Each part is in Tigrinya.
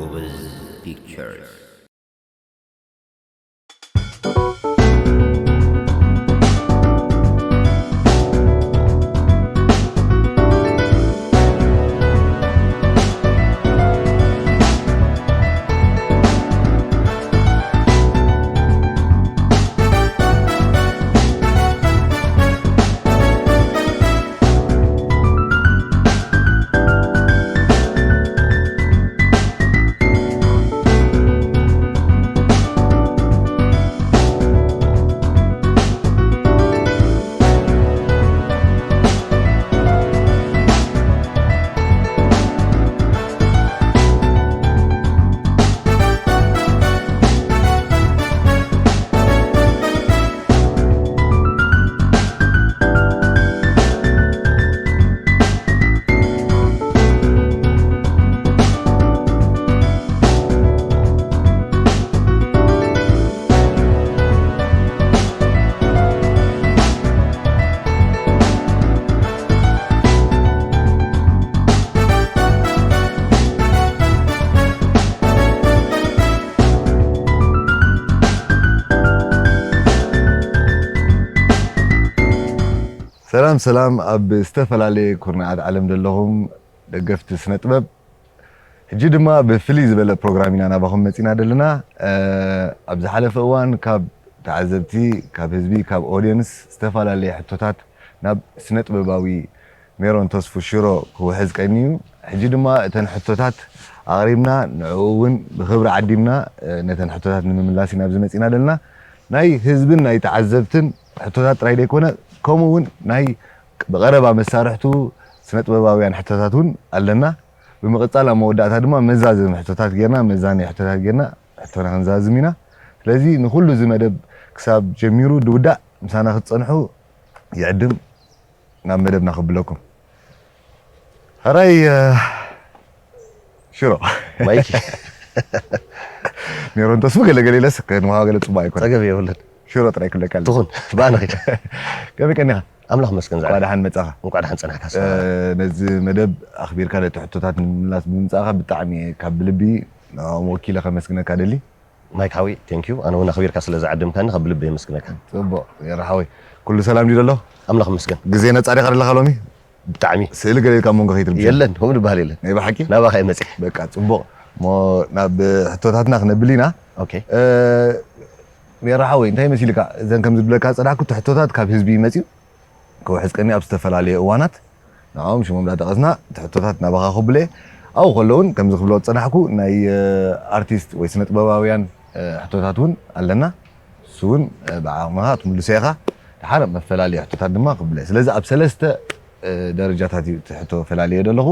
Google's Pictures. ሰላም ሰላም፣ ኣብ ዝተፈላለየ ኩርናዓት ዓለም ዘለኹም ደገፍቲ ስነ ጥበብ፣ ሕጂ ድማ ብፍልይ ዝበለ ፕሮግራም ኢና ናባኹም መጺና ዘለና። ኣብ ዝሓለፈ እዋን ካብ ተዓዘብቲ፣ ካብ ህዝቢ፣ ካብ ኦድየንስ ዝተፈላለየ ሕቶታት ናብ ስነ ጥበባዊ ሜሮን ተስፉ ሽሮ ክውሕዝ ቀንዩ። ሕጂ ድማ እተን ሕቶታት ኣቕሪብና፣ ንዕኡ እውን ብኽብሪ ዓዲምና ነተን ሕቶታት ንምምላስ ኢና ኣብዚ መጺና ዘለና። ናይ ህዝብን ናይ ተዓዘብትን ሕቶታት ጥራይ ዘይኮነ፣ ከምኡ እውን ናይ ብቐረባ መሳርሕቱ ስነ ጥበባውያን ሕቶታት እውን ኣለና። ብምቕጻል ኣብ መወዳእታ ድማ መዛዘሚ ሕቶታት ጌርና፣ መዛነዪ ሕቶታት ጌርና ሕቶና ክንዛዝም ኢና። ስለዚ ንኹሉ እዚ መደብ ክሳብ ጀሚሩ ድውዳእ ምሳና ክትጸንሑ ይዕድም። ናብ መደብና ክብለኩም። ሕራይ ሽሮ ማይኪ ሜሮን ተስፉ ገለገለ ኢለስ ከንዋ ገለ ጽቡቅ ኣይኮነ። ጸገብ የብልን። ሽሮ ጥራይ ክብለካ ኣለኒ። ትኹን ብኣነ ኺድ ከመይ ቀኒኻ? ኣምላኽ መስገን እንኳዕ ደሓን መጻኻ። እንኳዕ ደሓን ጸናሕካ። ነዚ መደብ ኣኽቢርካ ነቲ ሕቶታት ንምምላስ ብምምጻእኻ ብጣዕሚ እየ ካብ ብልቢ ንዕኦም ወኪለ ከመስግነካ ደሊ። ማይክ ሓወይ thank you ኣነ እውን ኣኽቢርካ ስለ ዝዓደምካኒ ካብ ብልቢ የመስግነካ። ጽቡቕ ሜሮ ሓወይ፣ ኩሉ ሰላም ድዩ ዘሎ? ኣምላኽ መስገን። ግዜ ነጻ ዲኻ ዘለኻ ሎሚ? ብጣዕሚ ስእሊ ገለ ኢልካ ኣብ መንጎ ከይትርብሽ። የለን ከምኡ ዝበሃል የለን። ናይ ብሓቂ? ናባኻ እየ መጺእ። በቃ ጽቡቕ። እሞ ናብ ሕቶታትና ክነብል ኢና። ኦኬ ሜሮ ሓወይ እንታይ መሲልካ? እዘን ከም ዝብለካ ዝጸናሕኩ እቲ ሕቶታት ካብ ህዝቢ እዩ መጺኡ። ክውሕዝ ቀኒ ኣብ ዝተፈላለየ እዋናት ንዕኦም ሽሞም ዳጠቐስና እቲ ሕቶታት ናባኻ ከብለ ኣብኡ ከለውን ከምዚ ክብሎ ዝጸናሕኩ ናይ ኣርቲስት ወይ ስነ ጥበባውያን ሕቶታት እውን ኣለና። እሱ እውን ብዓቕምኻ ትምልሶ ኢኻ። ድሓር መፈላለየ ሕቶታት ድማ ክብለ። ስለዚ ኣብ ሰለስተ ደረጃታት እዩ እቲ ሕቶ ፈላልየ ዘለኹ።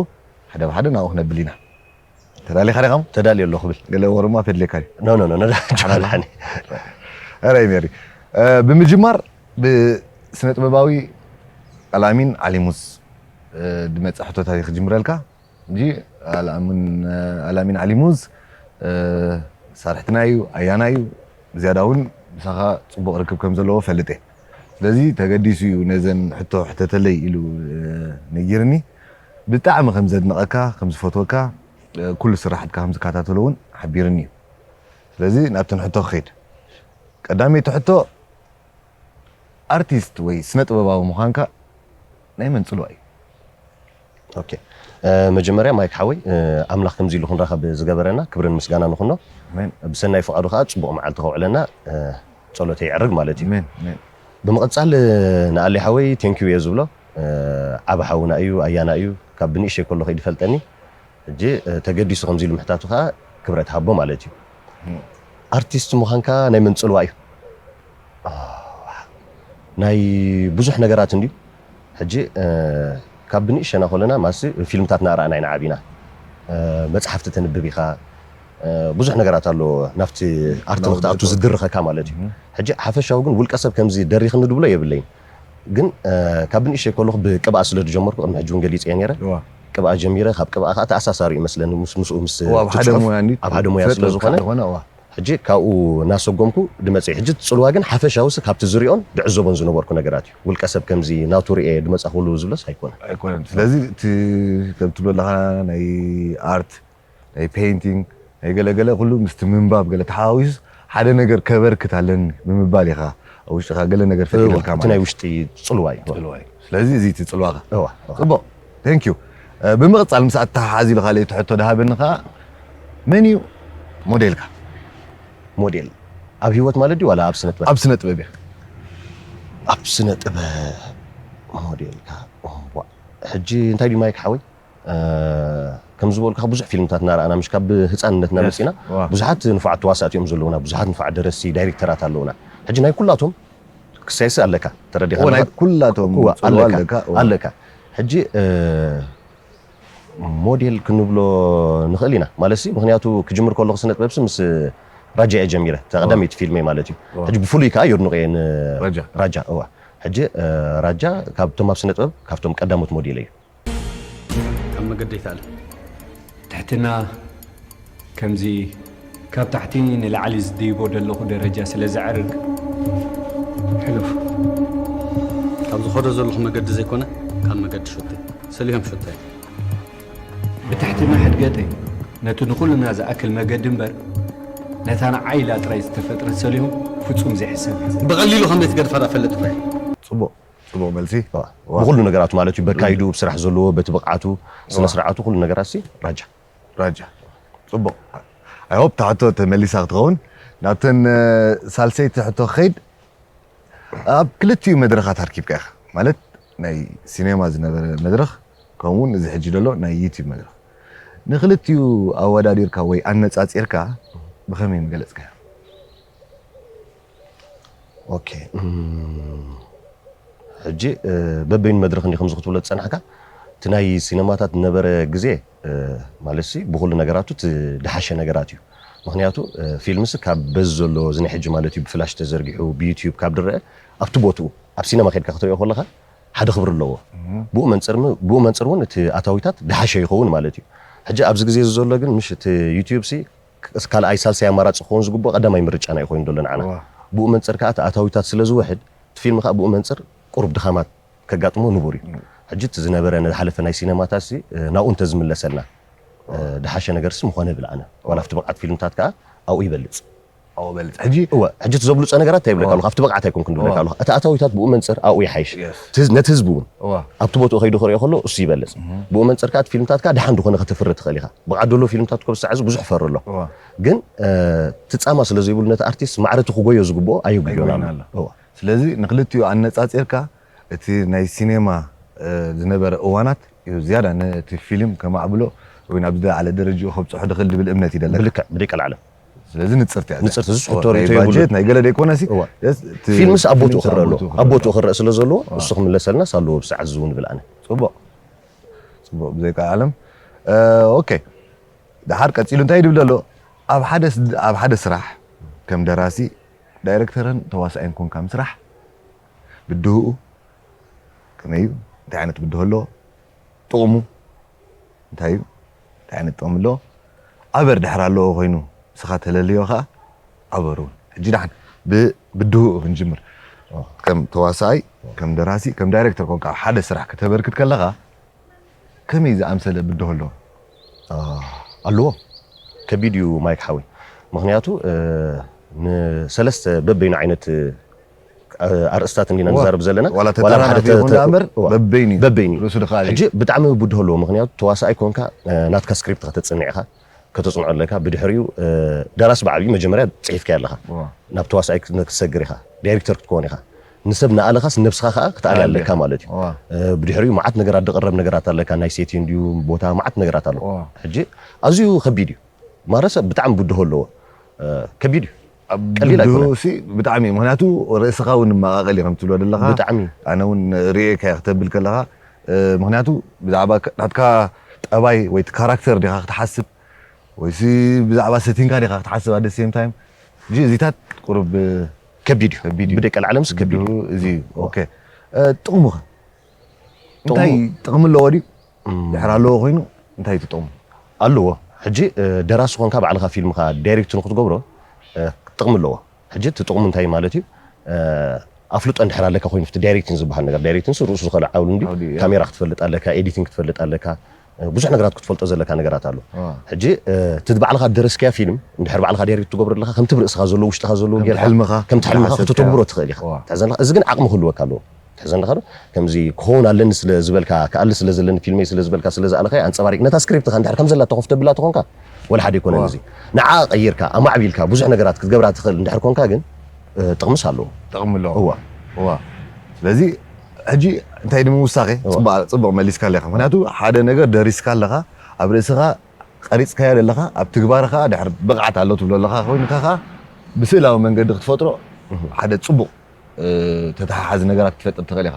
ሓደ ብሓደ ናብኡ ክነብል ኢና። ተዳሊኻ ዲኻ? ተዳልየ ኣለኹ ብል። ገለ ወርማ ፈድለካ ድዩ? ኖ ኖ ኖ ኖ ቻላኒ። ኧረ ሜሪ፣ ብምጅማር ብስነ ጥበባዊ ኣልኣሚን ዓሊሙዝ ድመጽእ ሕቶታት ክጅምረልካ እንጂ ኣልኣሚን ኣልኣሚን ዓሊሙዝ ሳርሕትና እዩ፣ ኣያና እዩ። ዝያዳ እውን ምሳኻ ጽቡቕ ርክብ ከም ዘለዎ ፈልጥ እየ። ስለዚ ተገዲሱ እዩ ነዘን ሕቶ ሕተተለይ ኢሉ ነጊርኒ። ብጣዕሚ ከም ዘድንቐካ፣ ከም ዝፈትወካ፣ ኩሉ ስራሓትካ ከም ዝከታተሎ እውን ሓቢርኒ እዩ። ስለዚ ናብተን ሕቶ ክኸይድ። ቀዳመይቲ ሕቶ፣ ኣርቲስት ወይ ስነ ጥበባዊ ምዃንካ ናይ መን ጽልዋ እዩ? ኦኬ መጀመርያ ማይክ ሓወይ ኣምላኽ ከምዚ ኢሉ ክንራኸብ ዝገበረና ክብርን ምስጋና ንኹኖ። ኣሜን። ብሰናይ ፍቓዱ ከዓ ጽቡቕ መዓልቲ ከውዕለና ጸሎተይ ይዕርግ ማለት እዩ። ኣሜን፣ ኣሜን። ብምቕጻል ንኣሊ ሓወይ thank you እየ ዝብሎ። ዓቢ ሓውና እዩ፣ ኣያና እዩ። ካብ ብንእሽተይ ከሎ ከይዱ ይፈልጠኒ። ሕጂ ተገዲሱ ከምዚ ኢሉ ምሕታቱ ከዓ ክብረት ሃቦ ማለት እዩ። ኣርቲስት ምዃንካ ናይ መን ጽልዋ እዩ? ናይ ብዙሕ ነገራት እንድዩ። ሕጂ ካብ ብንእሸና ከለና ማሲ ፊልምታት እናረኣና ኢና ዓቢና። መፅሓፍቲ ተንብብ ኢኻ። ብዙሕ ነገራት ኣሎ ናብቲ ኣርቲ ንክትኣቱ ዝድርኸካ ማለት እዩ። ሕጂ ሓፈሻዊ ግን ውልቀ ሰብ ከምዚ ደሪኽኒ ድብሎ የብለይን። ግን ካብ ብንእሸይ ከለኹ ብቅብኣ ስለ ዝጀመርኩ ቅድሚ ሕጂ እውን ገሊፀ ነይረ። ቅብኣ ጀሚረ ካብ ቅብኣ ከዓ ተኣሳሳሪ እዩ መስለኒ ምስ ምስኡ ምስ ኣብ ሓደ ሞያ እንዲ ኣብ ሓደ ሞያ ስለ ዝኾነ ሕጂ ካብኡ እናሰጎምኩ ድመፅእ። ሕጂ እቲ ፅልዋ ግን ሓፈሻውስ ካብቲ ዝሪኦን ድዕዘቦን ዝነበርኩ ነገራት እዩ። ውልቀ ሰብ ከምዚ ናቱ ርኤ ድመፃኹሉ ዝብለስ ኣይኮነን። ኣይኮነን። ስለዚ እቲ ከም ትብሎ ኣለኻ ናይ ኣርት ናይ ፔይንቲንግ ናይ ገለ ገለ ኩሉ ምስቲ ምንባብ ገለ ተሓዋዊሱ ሓደ ነገር ከበርክት ኣለኒ ብምባል ኢኻ ኣብ ውሽጥኻ ገለ ነገር ፈጢረልካ እቲ ማለት ናይ እዩ። ውሽጢ ጽልዋ እዩ። ጽልዋ እዩ። ስለዚ እዚ እቲ ጽልዋኻ እዋ፣ እዋ። ጽቡቕ። Thank you። እ፣ ብምቕጻል ምስ ኣተሓሓዝ ኢሉ ካልእ እቲ ሕቶ ድሃበኒ ኸዓ መን እዩ ሞዴልካ? ሞዴል ኣብ ህይወት ማለት ድዩ ዋላ ኣብ ስነ ጥበብ? ኣብ ስነ ጥበብ እየ። ኣብ ስነ ጥበብ ሞዴልካ እምቧ። ሕጂ እንታይ ድዩ ማይክ ሓወይ? እ፣ ከም ዝበልኩኻ ብዙሕ ፊልምታት እናረኣና ምሽ ካብ ህፃንነትና Yes. መፂና ዋ። ብዙሓት ንፉዓት ተዋሳእቲ እዮም ዘለውና፣ ብዙሓት ንፉዓት ደረስቲ ዳይሬክተራት ኣለውና። ሕጂ ናይ ኩላቶም ክሳይሲ ኣለካ ተረዲኻ እዎ፣ ናይ ኣለኻ? ኩላቶም እዋ፣ ጽልዋ ኣለካ ኣለካ፣ እዋ። ኣለካ። ሕጂ እ፣ ሞዴል ክንብሎ ንኽእል ኢና ማለት ሲ ምክንያቱ ክጅምር ከለኹ ስነ ጥበብ ሲ ምስ ራጃ እየ ጀሚረ፣ እታ ቀዳመይቲ ፊልመይ ማለት እዩ። ሕጂ ብፍሉይ ከዓ የድንቆ እየ ን- ራጃ። ራጃ እዋ። ሕጂ እ፣ ራጃ ካብቶም ኣብ ስነ ጥበብ ካብቶም ቀዳሞት ሞዴል እዩ። ካብ መገዲ ኣይትኣለ። ትሕትና ከምዚ ካብ ታሕቲ ንላዕሊ ዝድይቦ ዘለኹ ደረጃ ስለ ዘዕርግ ሕሉፍ። ካብ ዝኸዶ ዘለኹ መገዲ ዘይኮነ ካብ መገዲ ሹተይ ሰሊሆም ሹተይ። ብትሕትና ሕድገተይ ነቲ ንኹልና ዝኣክል መገዲ እምበር ነታ ንዓይ ኢላ ጥራይ ዝተፈጥረት ሰሊሆም ፍጹም ዘይሕሰብ እዩ። ብቐሊሉ ከም ዘይትገድፋ ዳ ፈልጥ እኮ እየ። ጽቡቕ፣ ጽቡቕ መልሲ። ብኩሉ ነገራቱ ማለት እዩ በካይዱ ብስራሕ ዘለዎ በቲ ብቕዓቱ ስነ ስርዓቱ ኩሉ ነገራት ሲ ራጃ ራጃ። ጽቡቕ። I hope እታ ሕቶ ተመሊሳ ክትኸውን። ናብተን እ፣ ሳልሰይቲ ሕቶ ክኸይድ ኣብ ክልቲኡ መድረኻት ኣርኪብካ ኢኻ ማለት ናይ ሲኔማ ዝነበረ መድረኽ ከምኡውን እዚ ሕጂ ዘሎ ናይ ዩቲብ መድረኽ ንክልቲኡ ኣወዳዲርካ ወይ ኣነጻጺርካ ብኸመይ ምገለጽካዮ? ኦኬ እም፣ ሕጂ እ፣ በበይኑ መድረኽ እንዲ ከምዚ ክትብሎ ዝጸናሕካ እቲ ናይ ሲነማታት ዝነበረ ግዜ እ፣ ማለት ሲ ብኩሉ ነገራቱ እቲ ድሓሸ ነገራት እዩ። ምክንያቱ እ፣ ፊልምስ ካብ በዚ ዘሎ እዚ ናይ ሕጂ ማለት እዩ ብፍላሽ ተዘርጊሑ ብዩቲዩብ ካብ ድረአ ኣብቲ ቦትኡ ኣብ ሲነማ ከድካ ክትሪኦ ከለካ ሓደ ክብሪ ኣለዎ። ብኡ መንፅር ም- ብኡ መንፅር እውን እቲ ኣታዊታት ድሓሸ ይኸውን ማለት እዩ። ሕጂ ኣብዚ ግዜ እዚ ዘሎ ግን ምሽ እቲ ዩቲዩብ ሲ ካልኣይ ሳልሳይ ኣማራፂ ክኸውን ዝግብኦ ቀዳማይ ምርጫና እዩ ኮይኑ ዘሎ ንዓና። ዋ። ብኡ መንፅር ከዓ እቲ ኣታዊታት ስለ ዝውሕድ እቲ ፊልም ከዓ ብኡ መንፅር ቁሩብ ድኻማት ከጋጥሞ ንቡር እዩ። ሕጂ እቲ ዝነበረ ዝሓለፈ ናይ ሲነማታት ሲ ናብኡ እንተዝምለሰልና ድሓሸ ነገር ሲ ምኾነ ይብል ኣነ። ዋላ ኣብቲ ብቕዓት ፊልምታት ከዓ ኣብኡ ይበልፅ። ኣብኡ በልፅ ሕጂ እወ ሕጂ እቲ ዘብሉፀ ነገራት እንታይ ይብለካ ኣለኹ ኣብቲ ብቕዓት ኣይኮንኩን ዝብለካ ኣለኹ እቲ ኣታዊታት ብኡ መንፅር ኣብኡ ይሓይሽ። Yes. እቲ ህዝ- ነቲ ህዝቢ እውን እዋ ኣብቲ ቦትኡ ከይዱ ክሪኦ ከሎ እሱ ይበልፅ። ብኡ መንፅር ከዓ እቲ ፊልምታት ከዓ ድሓን ዝኾነ ከተፍሪ ትኽእል ኢኻ። ብቕዓት ደሎ ፊልምታት ኮ ብሳዕ እዚ ብዙሕ ፈሪ ኣሎ። እዋ ግን እቲ ፃማ ስለ ዘይብሉ ነቲ ኣርቲስት ማዕረ እቲ ክጎዮ ዝግብኦ ኣየጉዮን ኣይጎዮን ኣሎ። ኣሎ። ስለዚ ንክልቲኡ ኣነፃፂርካ እቲ ናይ ሲኔማ ዝነበረ እዋናት እዩ ዝያዳ ነቲ ፊልም ከማዕብሎ ወይ ናብ ዝለዓለ ደረጃኡ ከብፅሖ ድኽእል ዝብል እምነት ይደለካ። ብልክዕ ብደይ ቀልዓለም ስለዚ ንፅርቲ እያ ንፅርቲ፣ እዚ እዋ፣ ሕቶ ርእይቶ ናይ የብሉን። ባጀት ናይ ገለ ዘይኮነሲ እዋ። ፊልምስ ኣብ ቦትኡ ክረአ ኣለዎ። ኣብ ቦትኡ ክረአ ስለ ዘለዎ እሱ ክምለሰልና ሳለዎ ብሰዓት ዝውን ብል ኣነ። ፅቡቕ ፅቡቕ ብዘይ ቀልዓለም። ኦኬ፣ ድሓር ቀፂሉ እንታይ ድብል ኣሎ? ኣብ ሓደ ስ- ኣብ ሓደ ስራሕ ከም ደራሲ ዳይሬክተርን ተዋሳኣይን ኮንካ ምስራሕ ብድህኡ ከመይ እዩ? እንታይ ዓይነት ብድሆ ኣለዎ? ጥቕሙ እንታይ እዩ? እንታይ ዓይነት ጥቕሚ ኣለዎ? ኣበር ድሕር ኣለዎ ኮይኑ ንስኻ ተለልዮ ከዓ ኣበሩ እውን ሕጂ ደሓን ብ- ብድህኡ ክንጅምር። ከም ተዋሳኣይ ከም ደራሲ ከም ዳይሬክተር ኮንካ ኣብ ሓደ ስራሕ ከተበርክት ከለኻ ከመይ ዝኣምሰለ ብድሆ ኣለዎ? ኣለዎ። ከቢድ እዩ ማይክ ሓወይ። ምክንያቱ ንሰለስተ በበይኑ ዓይነት ኣርእስታት እንዲና ንዛረብ ዘለና ዋላ ተጠራራፊ ይኹን ደኣ እምበር በበይኑ እዩ። በበይኑ እዩ። ርእሱ ድኻል እዩ። ሕጂ ብጣዕሚ ብድሆ ኣለዎ። ምክንያቱ ተዋሳኣይ ኮንካ ናትካ ስክሪፕት ከተፅንዕ ኢኻ፣ ከተፅንዖ ኣለካ። ብድሕሪኡ ደራሲ ብዓብዩ መጀመርያ ፅሒፍካ ኣለካ ናብ ተዋሳኣይ ክትሰግር ኢኻ፣ ዳይሬክተር ክትከውን ኢኻ። ንሰብ ንኣለኻስ ንነብስኻ ከዓ ክትኣሊ ኣለካ ማለት እዩ። ብድሕሪኡ መዓት ነገራት ድቕረብ ነገራት ኣለካ፣ ናይ ሴቲ እንድዩ ቦታ መዓት ነገራት ኣሎ። ሕጂ ኣዝዩ ከቢድ እዩ። ማረሰ ብጣዕሚ ብድሆ ኣለዎ። ከቢድ እዩ። ቀሊል ኣይኮነን። ብድሆ ሲ ብጣዕሚ እዩ። ምክንያቱ ርእስኻ እውን መቃቀል እዩ ከም ትብሎ ዘለኻ። ብጣዕሚ። ኣነ እውን ርእየካ እየ ክተብል ከለኻ ምክንያቱ ብዛዕባ ናትካ ጠባይ ወይ ካራክተር ዲኻ ክትሓስብ ወይሲ ብዛዕባ ሰቲንካ ዲኻ ክትሓስብ ኣደ ሴም ታይም እዚ እዚታት ቁሩብ ከቢድ እዩ። ከቢድ እዩ። ብደቂ ዓለምስ ከቢድ እዩ። እዚ ኦኬ። ጥቕሙ ኸ እንታይ ጥቕሚ ኣለዎ ድዩ? ድሕር ኣለዎ ኮይኑ እንታይ እዩ ጥቕሙ? ኣለዎ። ሕጂ ደራሲ ኾንካ ባዕልኻ ፊልምኻ ዳይሬክት ንክትገብሮ ጥቕሚ ኣለዎ። ሕጂ እቲ ጥቕሙ እንታይ ማለት እዩ? ኣፍልጦ እንድሕር ኣለካ ኮይኑ እቲ ዳይሬክቲንግ ዝበሃል ነገር ዳይሬክቲንግ ርእሱ ዝኸለ ዓውዲ እንዲ ካሜራ ክትፈልጥ ኣለካ፣ ኤዲቲንግ ክትፈልጥ ኣለካ፣ ብዙሕ ነገራት ክትፈልጦ ዘለካ ነገራት ኣሎ። ሕጂ እቲ ባዕልኻ ደረስካያ ፊልም እንድሕር ባዕልኻ ዳይሬክት ትገብሮ ኣለኻ ከምቲ ብርእስኻ ዘሎ ውሽጥኻ ዘለዎ ከምቲ ጌርካ ሕልምኻ፣ ከምቲ ሕልምኻ ሓሰብካዮ። ከተተግብሮ ትኽእል ኢኻ። ዋ። ትሕዘንኻ እዚ ግን ዓቕሚ ክህልወካ ኣለዎ። ትሕዘንኻ ዶ ከምዚ ክኸውን ኣለኒ ስለ ዝበልካ ክኣሊ ስለ ዘለኒ ፊልመይ ስለ ዝበልካ ስለ ዝኣለኻዮ ኣንጸባሪቕ ነታ ስክሪፕትኻ እንድሕር ከም ዘላ ተኾፍ ተብላ ተኾንካ ወላ ሓደ ኣይኮነን። እዚ ንዓ ቀይርካ ኣማዕቢልካ ብዙሕ ነገራት ክትገብራ ትኽእል እንድሕር ኮንካ ግን ጥቕምስ ኣለዎ። ጥቕሚ ኣለዎ። እዋ እዋ ስለዚ ሕጂ እንታይ ድም ውሳኸ ጽቡቕ መሊስካ ኣለኻ። ምክንያቱ ሓደ ነገር ደሪስካ ኣለኻ ኣብ ርእስኻ ቀሪጽካዮ ዘለኻ ኣብ ትግባርኻ ድሕር ብቕዓት ኣሎ ትብሎ ኣለኻ ኮይንካ ኸዓ ብስእላዊ መንገዲ ክትፈጥሮ ሓደ ጽቡቕ ተተሓሓዚ ነገራት ክትፈጥር ትኽእል ኢኻ።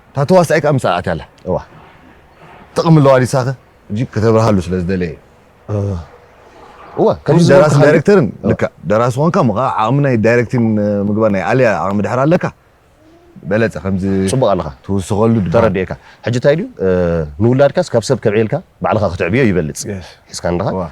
እታ ተዋሳኣይ ከዓ ምስ ኣትያ ኣላ እዋ ጥቕሚ ኣለዋ ዲሳኸ ሕጂ ከተብርሃሉ ስለ ዝደለየ እዋ ከምዚ ደራሲ ዝበልኩኻ ዳይሬክተርን ልካ ደራሲ ኾንካ ምኻ ዓቕሚ ናይ ዳይሬክቲን ምግባር ናይ ኣልያ ዓቕሚ ድሕር ኣለካ በለፀ ከምዚ ጽቡቕ ኣለኻ ትውስኸሉ ድበሃል። ተረዲእካ። ሕጂ እንታይ ድዩ ንውላድካስ ካብ ሰብ ከብዕልካ ባዕልኻ ክትዕብዮ ይበልጽ። Yes። ሒዝካ እንድኻ ዋ።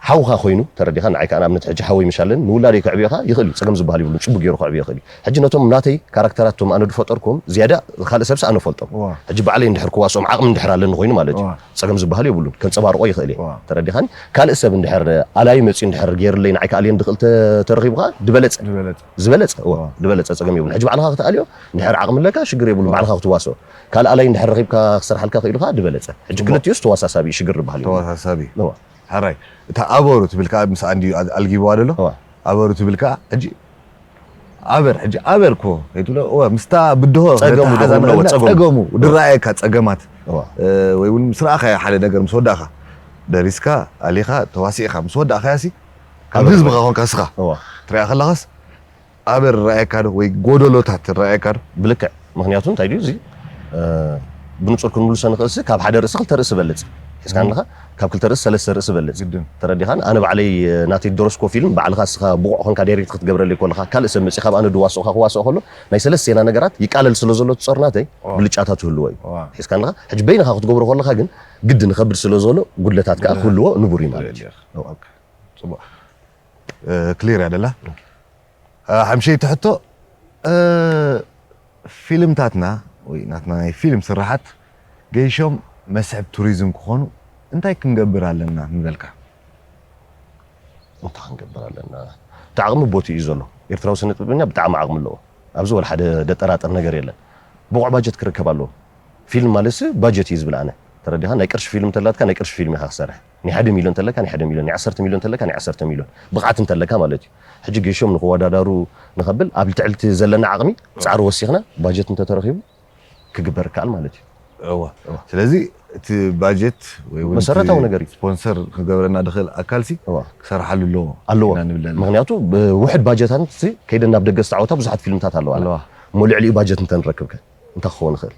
ሓውኻ ኮይኑ ተረዲኻ ንዓይ ከዓ ንኣብነት ሕጂ ሓወይ ምሻለን ንውላደይ ከዕብዮ ከዓ ይኽእል እዩ። ጸገም ዝበሃል ይብሉን ጽቡቅ ገይሩ ከዕብዮ ይኽእል እዩ። ሕጂ ነቶም ናተይ ካራክተራት ቶም ኣነ ዝፈጠርኩም ዝያዳ ካልእ ሰብስ ኣነ ፈልጦም። ዋ። ሕጂ ባዕለይ እንድሕር ክዋስኦም ዓቕሚ እንድሕር ኣለኒ ኮይኑ ማለት እዩ። ዋ። ጸገም ዝበሃል የብሉን። ከንጸባርቆ ይኽእል እየ። ዋ። ተረዲኻኒ? ካልእ ሰብ እንድሕር ኣላይ መጽዩ እንድሕር ገይርለይ ንዓይ ከኣልየን ድኽእል ተ- ተረኺቡ ከዓ ዝበለጸ ዝበለጸ ዝበለጸ እዎ ዋ። ዝበለጸ ጸገም የብሉን። ሕጂ ባዕልኻ ክትኣልዮ እንድሕር ዓቕሚ ኣለካ ሽግር የብሉን። ባዕልኻ ክትዋስኦ ካልእ ኣላይ እንድሕር ረኺብካ ክሰርሓልካ ክኢሉ ከዓ ዝበለጸ። ሕጂ ጽቡቕ። ክልቲኡስ ተዋሳሳቢ እዩ፣ ሽግር ዝበሃል የብሉን። ተዋሳሳቢ እዋ ሕራይ እታ ኣበሩ ትብል ከዓ ምስ ኣንድዩ ኣልጊብዋ ደሎ እዋ ኣበሩ ትብል ከዓ ሕጂ ኣበር ሕጂ ኣበር እኮ ከይትብሎ እወ ምስታ ብድሆ ጸገሙ ተተሓዛ ድብሎ ንኽእል ጸገሙ። ጸገሙ ድረኣየካ ጸገማት እዋ እ፣ ወይ እውን ምስ ረኣኻዮ ሓደ ነገር ምስ ወዳእኻ ደሪስካ ኣሊኻ ተዋሲእኻ ምስ ወዳእኻያሲ ካብ ኣበር ህዝብኻ ኮንካ ስኻ እዋ ትሪኣ ከለኻስ ኣበር ረኣየካ ዶ ወይ ጎደሎታት ረኣየካ ዶ ብልክዕ ምክንያቱ እንታይ ድዩ እዚ እ፣ ብንጹር ክንምልሶ ንኽእልሲ ካብ ሓደ ርእሲ ክልተ ርእሲ በልጽ ሒዝካ ኣለኻ ካብ ክልተ ርእሲ ሰለስተ ርእሲ በልጽ ግድን ተረዲኻን ኣነ ባዕለይ እ፣ ናተይ ደረስኮ ፊልም ባዕልኻ ስኻ ብቑዕ ኮንካ ዳይሬክት ክትገብረለይ ኮለኻ ካልእ ሰብ መጺ ካብ ኣነ ድዋስኦኻ ክዋስኦ ከሎ ናይ ሰለስቴና ነገራት ይቃለል ስለ ዘሎ ትጸርናተይ ዋ። ብልጫታት ይህልዎ እዩ ዋ። ሒዝካ ኣለኻ ሕጂ በይንኻ ክትገብሮ ከለኻ ግን ግድን ከብድ ስለ ዘሎ ጉድለታት ከዓ ክህልዎ ንቡር እዩ ማለት እዩ ጽቡቕ ክሊር እያ ደላ ሓምሸይቲ ሕቶ እ፣ ፊልምታትና ወይ ናትና ናይ ፊልም ስራሓት ገይሾም መስሕብ ቱሪዝም ክኾኑ እንታይ ክንገብር ኣለና ምበልካ እንታይ ክንገብር ኣለና እቲ ዓቕሚ ቦቲ እዩ ዘሎ ኤርትራዊ ስነ ጥበበኛ ብጣዕሚ ዓቕሚ ኣለዎ ኣብዚ ወላ ሓደ ደጠራጠር ነገር የለን ብቑዕ ባጀት ክርከብ ኣለዎ ፊልም ማለትሲ ባጀት እዩ ዝብል ኣነ ተረዲኻ ናይ ቅርሺ ፊልም ተላትካ ናይ ቅርሺ ፊልም ኢኻ ክሰርሕ ናይ ሓደ ሚልዮን ተለካ ናይ ሓደ ሚልዮን ናይ ዓሰርተ ሚልዮን ተለካ ናይ ዓሰርተ ሚልዮን ብቕዓት እንተለካ ማለት እዩ ሕጂ ገይሾም ንክወዳዳሩ ንኸብል ኣብ ልትዕልቲ ዘለና ዓቕሚ ፃዕሪ ወሲኽና ባጀት እንተተረኺቡ ክግበር ይከኣል ማለት እዩ እወ ስለዚ እቲ ባጀት ወይ እውን መሰረታዊ እቲ ነገር እዩ። ስፖንሰር ክገብረና ድኽእል ኣካል ሲ እወ። ክሰርሓሉ ኣለዎ ኣለዎ ኢና ንብል ዘለና። ምክንያቱ ብውሕድ ባጀታት ሲ ከይደ ናብ ደገ ዝተዓወታ ብዙሓት ፊልምታት ኣለዋ ኣለዋ እሞ ልዕሊኡ ባጀት እንተንረክብከ እንታይ ክኸውን ይኽእል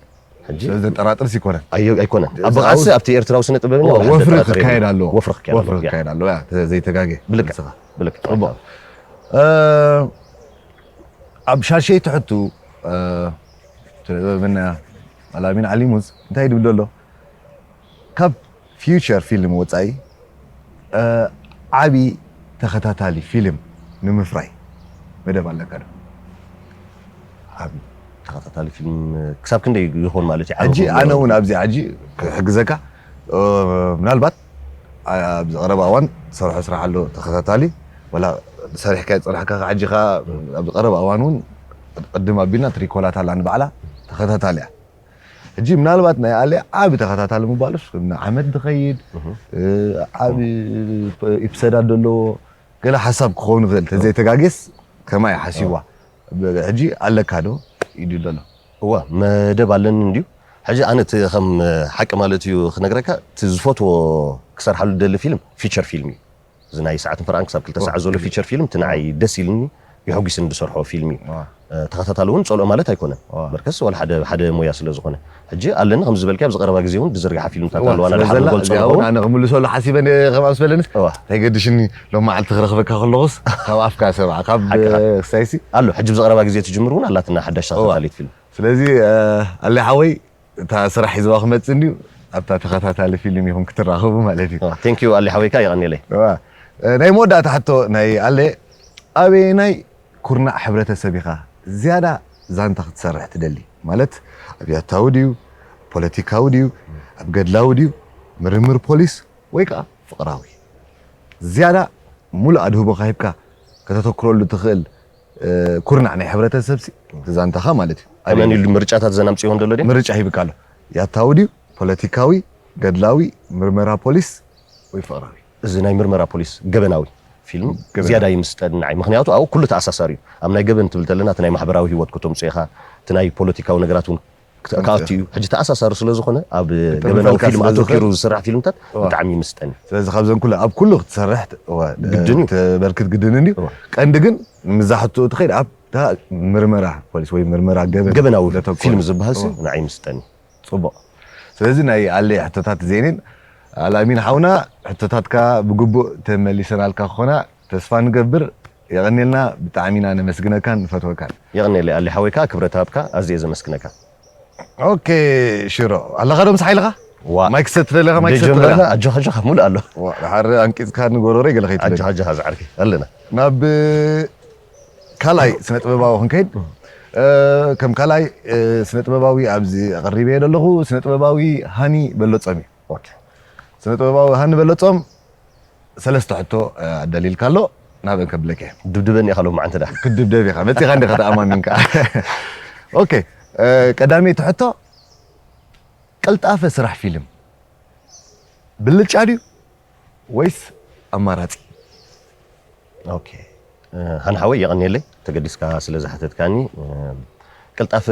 ሕጂ ስለዚ ዘጠራጥር ሲ ይኮነን ኣዮ- ኣይኮነን እዚ ኣብ ብቕዓት ኣውስ- ኣብ እቲ ኤርትራዊ ስነ ጥበበኛ እወ፣ ወላ ወፍሪ ዘጠራጥር ክካየድ የብሉን። ኣለዎ ወፍሪ ክካየድ ወፍሪ ኣለዎ ያ። ክካየድ ኣለዎ ያ፣ ዘይተጋገ ብልክዕ ንስኻ። ብልክዕ ጽቡቕ እ፣ ኣብ ሻሸይ ትሕቱ እ፣ ጥበበኛ ኣላሚን ዓሊሙዝ እንታይ ድብል ኣሎ ካብ ፊውቸር ፊልም ወፃኢ እ፣ ዓብዪ ተኸታታሊ ፊልም ንምፍራይ መደብ ኣለካ ዶ ዓብዪ ተኸታታሊ ፊልም ክሳብ ክንደይ ይኾን ማለት እዩ ሕጂ ዓቕሚ ኣነ ይኸውን? እውን ኣብዚ ሕጂ ክሕግዘካ እ፣ ምናልባት ኣ- ኣብዚ ቀረባ እዋን ሰርሖ ስራሕ ኣሎ ተኸታታሊ ወላ ሰሪሕካ ይፀናሕካ ሕጂ ኻ ኣብዚ ቀረባ እዋን እውን ቅድም ኣቢልና ትሪኮላት ኣላ ንባዕላ ተኸታታሊ እያ ሕጂ ምናልባት ናይ ኣለ ዓብ ተኸታታሊ ምባሉስ ንዓመት ዝኸይድ እ፣ ዓብ ኢፕሰዳት ዘለዎ ገለ ሓሳብ ክኸውን ይኽእል ተዘይተጋጌስ ከማይ ሓሲዋ ሕጂ ኣለካ ዶ ኢዱ ዘሎ እዋ መደብ ኣለኒ እንድዩ ሕጂ ኣነ እቲ ከም ሓቂ ማለት እዩ ክነግረካ እቲ ዝፈትዎ ክሰርሓሉ ደሊ ፊልም ፊቸር ፊልም እዩ እዚ ናይ ሰዓትን ፈርቓን ክሳብ ክልተ ሰዓት ዘሎ ፊቸር ፊልም እቲ ንዓይ ደስ ኢልኒ የሐጒስኒ ዝሰርሖ ፊልም እዩ ተኸታታሊ እውን ፀልኦ ማለት ኣይኮነን በርከስ ዋላ ሓደ ሓደ ሞያ ስለ ዝኾነ ሕጂ ኣለኒ ከም ዝበልካ ኣብዚ ቀረባ ግዜ እውን ዝዝርግሓ ፊልምታት ኣለዋና ድሓር ንገልፆ ንኸውን ኣነ ክምልሰሉ ሓሲበ ከምኣ ስበለንስ እዋ እንታይ ገድሽኒ ሎም መዓልቲ ክረኽበካ ከለኹስ ካብ ኣፍካ ሰብዓ ካብ ሓቅኻ። ክሳይሲ ኣሎ ሕጂ ኣብዚ ቀረባ ግዜ ትጅምር እውን ኣላትና ሓዳሽ ተኸታታሊት ፊልም ስለዚ ኣለ ሓወይ እታ ስራሕ ሒዝዋ ክመፅእ እንድዩ ኣብታ ተኸታታሊ ፊልም ኢኹም ክትራኸቡ ማለት እዩ ቴንክ ዩ ኣሊ ሓወይካ የቐኒለይ እዋ፣ ናይ መወዳእታ ሕቶ ናይ ኣለ ኣበየናይ ኩርናዕ ሕብረተሰብ ኢኻ ዝያዳ ዛንታ ክትሰርሕ ትደሊ ማለት ኣብያታዊ ድዩ ፖለቲካዊ ድዩ ኣብ ገድላዊ ድዩ፣ ምርምር ፖሊስ፣ ወይ ከዓ ፍቕራዊ? ዝያዳ ሙሉእ ኣድህቦ ሂብካ ከተተኩረሉ ትኽእል ኩርናዕ ናይ ሕብረተሰብ ሲ ዛንታኻ ማለት እዩ። ኣበይ ኢሉ ምርጫታት ዘናምፅዮ እንደሎ ድዩ? ምርጫ ሂብካ ኣሎ። ያታዊ ድዩ፣ ፖለቲካዊ፣ ገድላዊ፣ ምርመራ ፖሊስ ወይ ፍቕራዊ? እዚ ናይ ምርመራ ፖሊስ ገበናዊ ፊልም ዝያዳ ይምስጠኒ ንዓይ። ምክንያቱ ኣብኡ ኩሉ ተኣሳሳሪ እዩ። ኣብ ናይ ገበን ትብል ተለና እቲ ናይ ማሕበራዊ ህይወት ከተምፅኦ ኢኻ፣ እቲ ናይ ፖለቲካዊ ነገራት እውን ክኣቱ እዩ። ሕጂ ተኣሳሳሪ ስለ ዝኾነ ኣብ ገበናዊ ፊልም ኣተኪሩ ዝስራሕ ፊልምታት ብጣዕሚ ይምስጠኒ። ስለዚ ካብዘን ኩሉ ኣብ ኩሉ ክትሰርሕ ግድን እዩ። ተበርክት ግድን እዩ። ቀንዲ ግን ምዛ ሕቶ ትኸይድ ኣብታ ምርመራ ፖሊስ ወይ ምርመራ ገበን ገበናዊ ፊልም ዝበሃል ንዓይ ይምስጠኒ። ፅቡቕ። ስለዚ ናይ ኣሌ ሕቶታት ዜኔን ኣልኣሚን ሓውና ሕቶታትካ ብግቡእ ተመሊሰናልካ ክኾና ተስፋ ንገብር። የቐኔልና፣ ብጣዕሚ ኢና ነመስግነካን ንፈትወካን። የቐኔለይ ኣሊ ሓወይ፣ ከዓ ክብረት ሃብካ፣ ኣዝየ ዘመስግነካ። ኦኬ ሽሮ ኣለኻ ዶ ምሳሓ ኢልኻ? ዋ። ማይክ ሰት ትደሊ ኢኻ? ማይክ ሰት ትደሊ ኢኻ? ኣጆኻ ኣጆኻ ሙሉእ ኣሎ። ዋ፣ ድሓር ኣንቂጽካ ንጎሮሮ ይገለ ከይትብል። ኣጆኻ ኣጆኻ ዝዓርከይ ኣለና። ናብ ካልኣይ ስነ ጥበባዊ ክንከይድ እ፣ ከም ካልኣይ እ፣ ስነ ጥበባዊ ኣብዚ ኣቐሪበዮ ዘለኹ ስነ ጥበባዊ ሃኒ በለጾም እዩ። ኦኬ። ስነ ጥበባዊ ሃኒ በለጾም ሰለስተ ሕቶ ኣዳሊልካ ኣሎ ናብአን ከብለከ። ድብድበኒ ኢኻ ሎማዓንቲ ዳ። ክድብደብ ኢኻ መፂኻ እንዲኻ ተኣማሚንካ። ኦኬ፣ ቀዳመይቲ ሕቶ፣ ቀልጣፈ ስራሕ ፊልም ብልጫ ድዩ ወይስ ኣማራፂ? ኦኬ፣ ሃንሓወይ የቐንየለይ ተገዲስካ ስለ ዝሓተትካኒ። ቀልጣፈ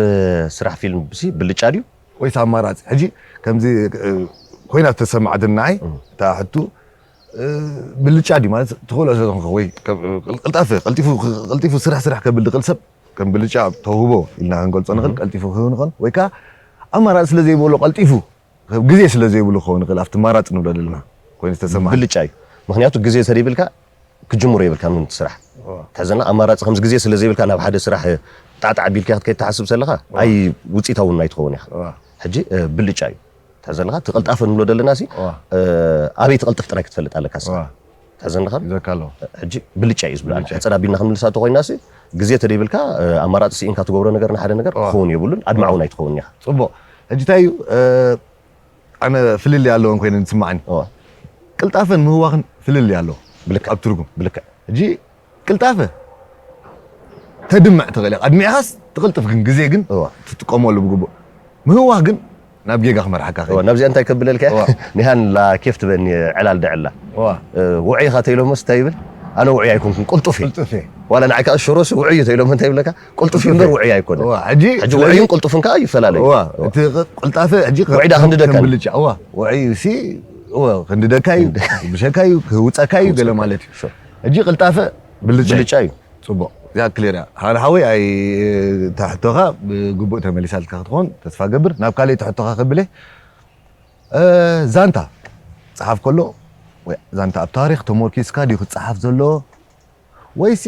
ስራሕ ፊልም ሲ ብልጫ ድዩ ወይስ ኣማራፂ? ሕጂ ከምዚ ኮይና ዝተሰማዓትኒ ንዓይ እታ ሕቱ ብልጫ ድዩ ማለት ትኽእሎ ስለ ዝኾንካ ወይ ቀልጣፈ ቀልጢፉ ቀልጢፉ ስራሕ ስራሕ ከብል ዝኽእል ሰብ ከም ብልጫ ተውህቦ ኢልና ክንገልጾ ንኽእል። ቀልጢፉ ክህብ ንኽእል ወይ ከዓ ኣማራፂ ስለ ዘይብሎ ቀልጢፉ ግዜ ስለ ዘይብሉ ክኸውን ይኽእል ኣብቲ ማራፂ ንብሎ ዘለና ኮይኑ ዝተሰማዕ ብልጫ እዩ። ምክንያቱ ግዜ ተደይብልካ ክጅምሮ የብልካ ምን ስራሕ ተዘና ኣማራፂ ከምዚ ግዜ ስለ ዘይብልካ ናብ ሓደ ስራሕ ጣዕጣዕ ቢልካ ክትከይድ ትሓስብ ዘለካ ኣይ ውፅኢታዊ እውን ኣይትኸውን ኢኻ። ሕጂ ብልጫ እዩ። ተዘለኻ ትቐልጣፈ ንብሎ ዘለና ሲ ኣበይ ትቐልጥፍ ጥራይ ክትፈልጥ ኣለካ ሲ ተዘለኻ ሕጂ ብልጫ እዩ ዝብላ ሕፅር ኣቢልና ክንምልሳ ተኮይና ሲ ግዜ ተደይብልካ ኣማራፂ ስኢንካ ትገብሮ ነገር ንሓደ ነገር ክኸውን የብሉን ኣድማዕውን ኣይትኸውን ኢኻ። ፅቡቕ። ሕጂ እንታይ እዩ ኣነ ፍልልይ ኣለወን ኮይነን ዝስማዓኒ። ቅልጣፈን ምህዋኽን ፍልልይ ኣለዎ። ብልክዕ። ኣብ ትርጉም። ብልክዕ። ሕጂ ቅልጣፈ ተድምዕ ትኽእል ኢኻ። ኣድሚዕኻስ ትቕልጥፍ ግን ግዜ ግን ትጥቀመሉ ብግቡእ። ምህዋኽ ግን ናብ ጌጋ ክመርሓካ ይኽእል። ናብዚኣ እንታይ ከብለልካ እያ? ኒሃን ላ ኬፍ ትበኒ ዕላል ደዕላ። ውዑይ ኢኻ ተይሎሞ እንታይ ይብል? ኣነ ውዑይ ኣይኮንኩን ቅልጡፍ እየ። ቅልጡፍ እየ። ዋላ ንዓይ ከዓ ሽሮሲ ውዑይ እዩ ተይሎሞ እንታይ ይብለካ? ቅልጡፍ እምበር ውዑይ ኣይኮነ። ሕጂ ሕጂ ውዑይን ቅልጡፍን ከዓ ይፈላለዩ። እዋ፣ እቲ ቅልጣፈ ሕጂ ውዒዳ ክንድደካ ከም ብልጫ። እዋ፣ ውዑይ ሲ እዋ፣ ክንድደካ እዩ፣ ብሸካ እዩ፣ ክህውፀካ እዩ ገለ ማለት እዩ። ሕጂ ቅልጣፈ ብልጫ እዩ። ብልጫ እዩ። ፅቡቕ። እዚኣ ክሊር እያ። ሓደ ሓወይ ኣይ እታ ሕቶኻ ብግቡእ ተመሊሳልካ ክትኾን ተስፋ ገብር። ናብ ካልእ ሕቶኻ ከብለ እ፣ ዛንታ ጸሓፍ ከሎ ወይ ዛንታ ኣብ ታሪኽ ተሞርኪስካ ድዩ ክጸሓፍ ዘሎ ወይሲ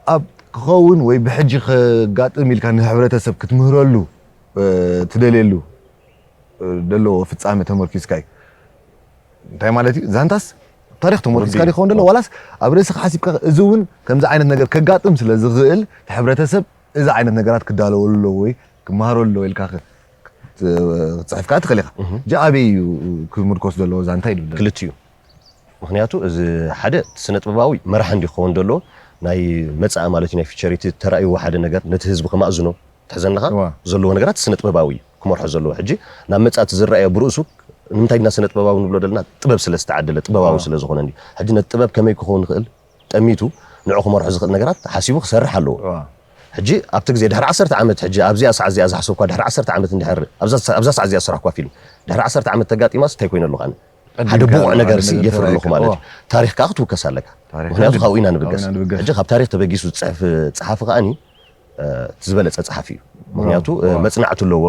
ኣብ ክኸውን ወይ ብሕጂ ከጋጥም ኢልካ ንሕብረተሰብ ክትምህረሉ እ፣ ትደልየሉ እ፣ ደለዎ ፍጻመ ተመርኪስካ እዩ? እንታይ ማለት እዩ? ዛንታስ ኣብ ታሪኽ ተመርኪስካ ድዩ ክኸውን ደሎ ዋላስ ኣብ ርእስኻ ሓሲብካ እዚ እውን ከምዚ ዓይነት ነገር ከጋጥም ስለ ዝኽእል እቲ ሕብረተሰብ እዚ ዓይነት ነገራት ክዳለወሉ ኣለዎ ወይ ክመሃረሉ ኣለዎ ኢልካ ክትፅሕፍ ከዓ ትኽእል ኢኻ። ሕጂ ኣበይ እዩ ክምርኮስ ዘለዎ ዛንታ እዩ ዝብል? ክልቲኡ። ምክንያቱ እዚ ሓደ ስነ ጥበባዊ መራሒ እንዲ ክኸውን ዘለዎ ናይ መፃኢ ማለት እዩ ናይ ፊቸሪቲ ተራእይዎ ሓደ ነገር ነቲ ህዝቢ ከማእዝኖ ትሕዘኒ ኣለኻ ዘለዎ ነገራት ስነ ጥበባዊ እዩ ክመርሖ ዘለዎ። ሕጂ ናብ መፃኢ እቲ ዝረኣዮ ብርእሱ ንምንታይ ድና ስነ ጥበባዊ ንብሎ ዘለና ጥበብ ስለ ዝተዓደለ ጥበባዊ ስለ ዝኾነ እንዲ ሕጂ ነቲ ጥበብ ከመይ ክኸውን ይኽእል ጠሚቱ ንዑ ክመርሖ ዝኽእል ነገራት ሓሲቡ ክሰርሕ ኣለዎ። ሕጂ ኣብቲ ግዜ ድሕሪ ዓሰርተ ዓመት ሕጂ ኣብዚኣ ሰዓት እዚኣ ዝሓሰብኳ ድሕሪ ዓሰርተ ዓመት እንድሕር ኣብዛ ሰዓት እዚኣ ዝሰራሕኳ ፊልም ድሕሪ ዓሰርተ ዓመት ተጋጢማስ እንታይ ኮይነ ኣለኹ ኣነ ሓደ ብቑዕ ነገር ሲ የፍሪ ኣለኹ ማለት እዩ። ታሪኽ ከዓ ክትውከስ ኣለካ። ምክንያቱ ካብኡ ኢና ንብገስ። ሕጂ ካብ ታሪኽ ተበጊሱ ዝፅሕፍ ፀሓፊ ከዓኒ እቲ ዝበለፀ ፀሓፊ እዩ። ምክንያቱ መፅናዕቲ ኣለዎ።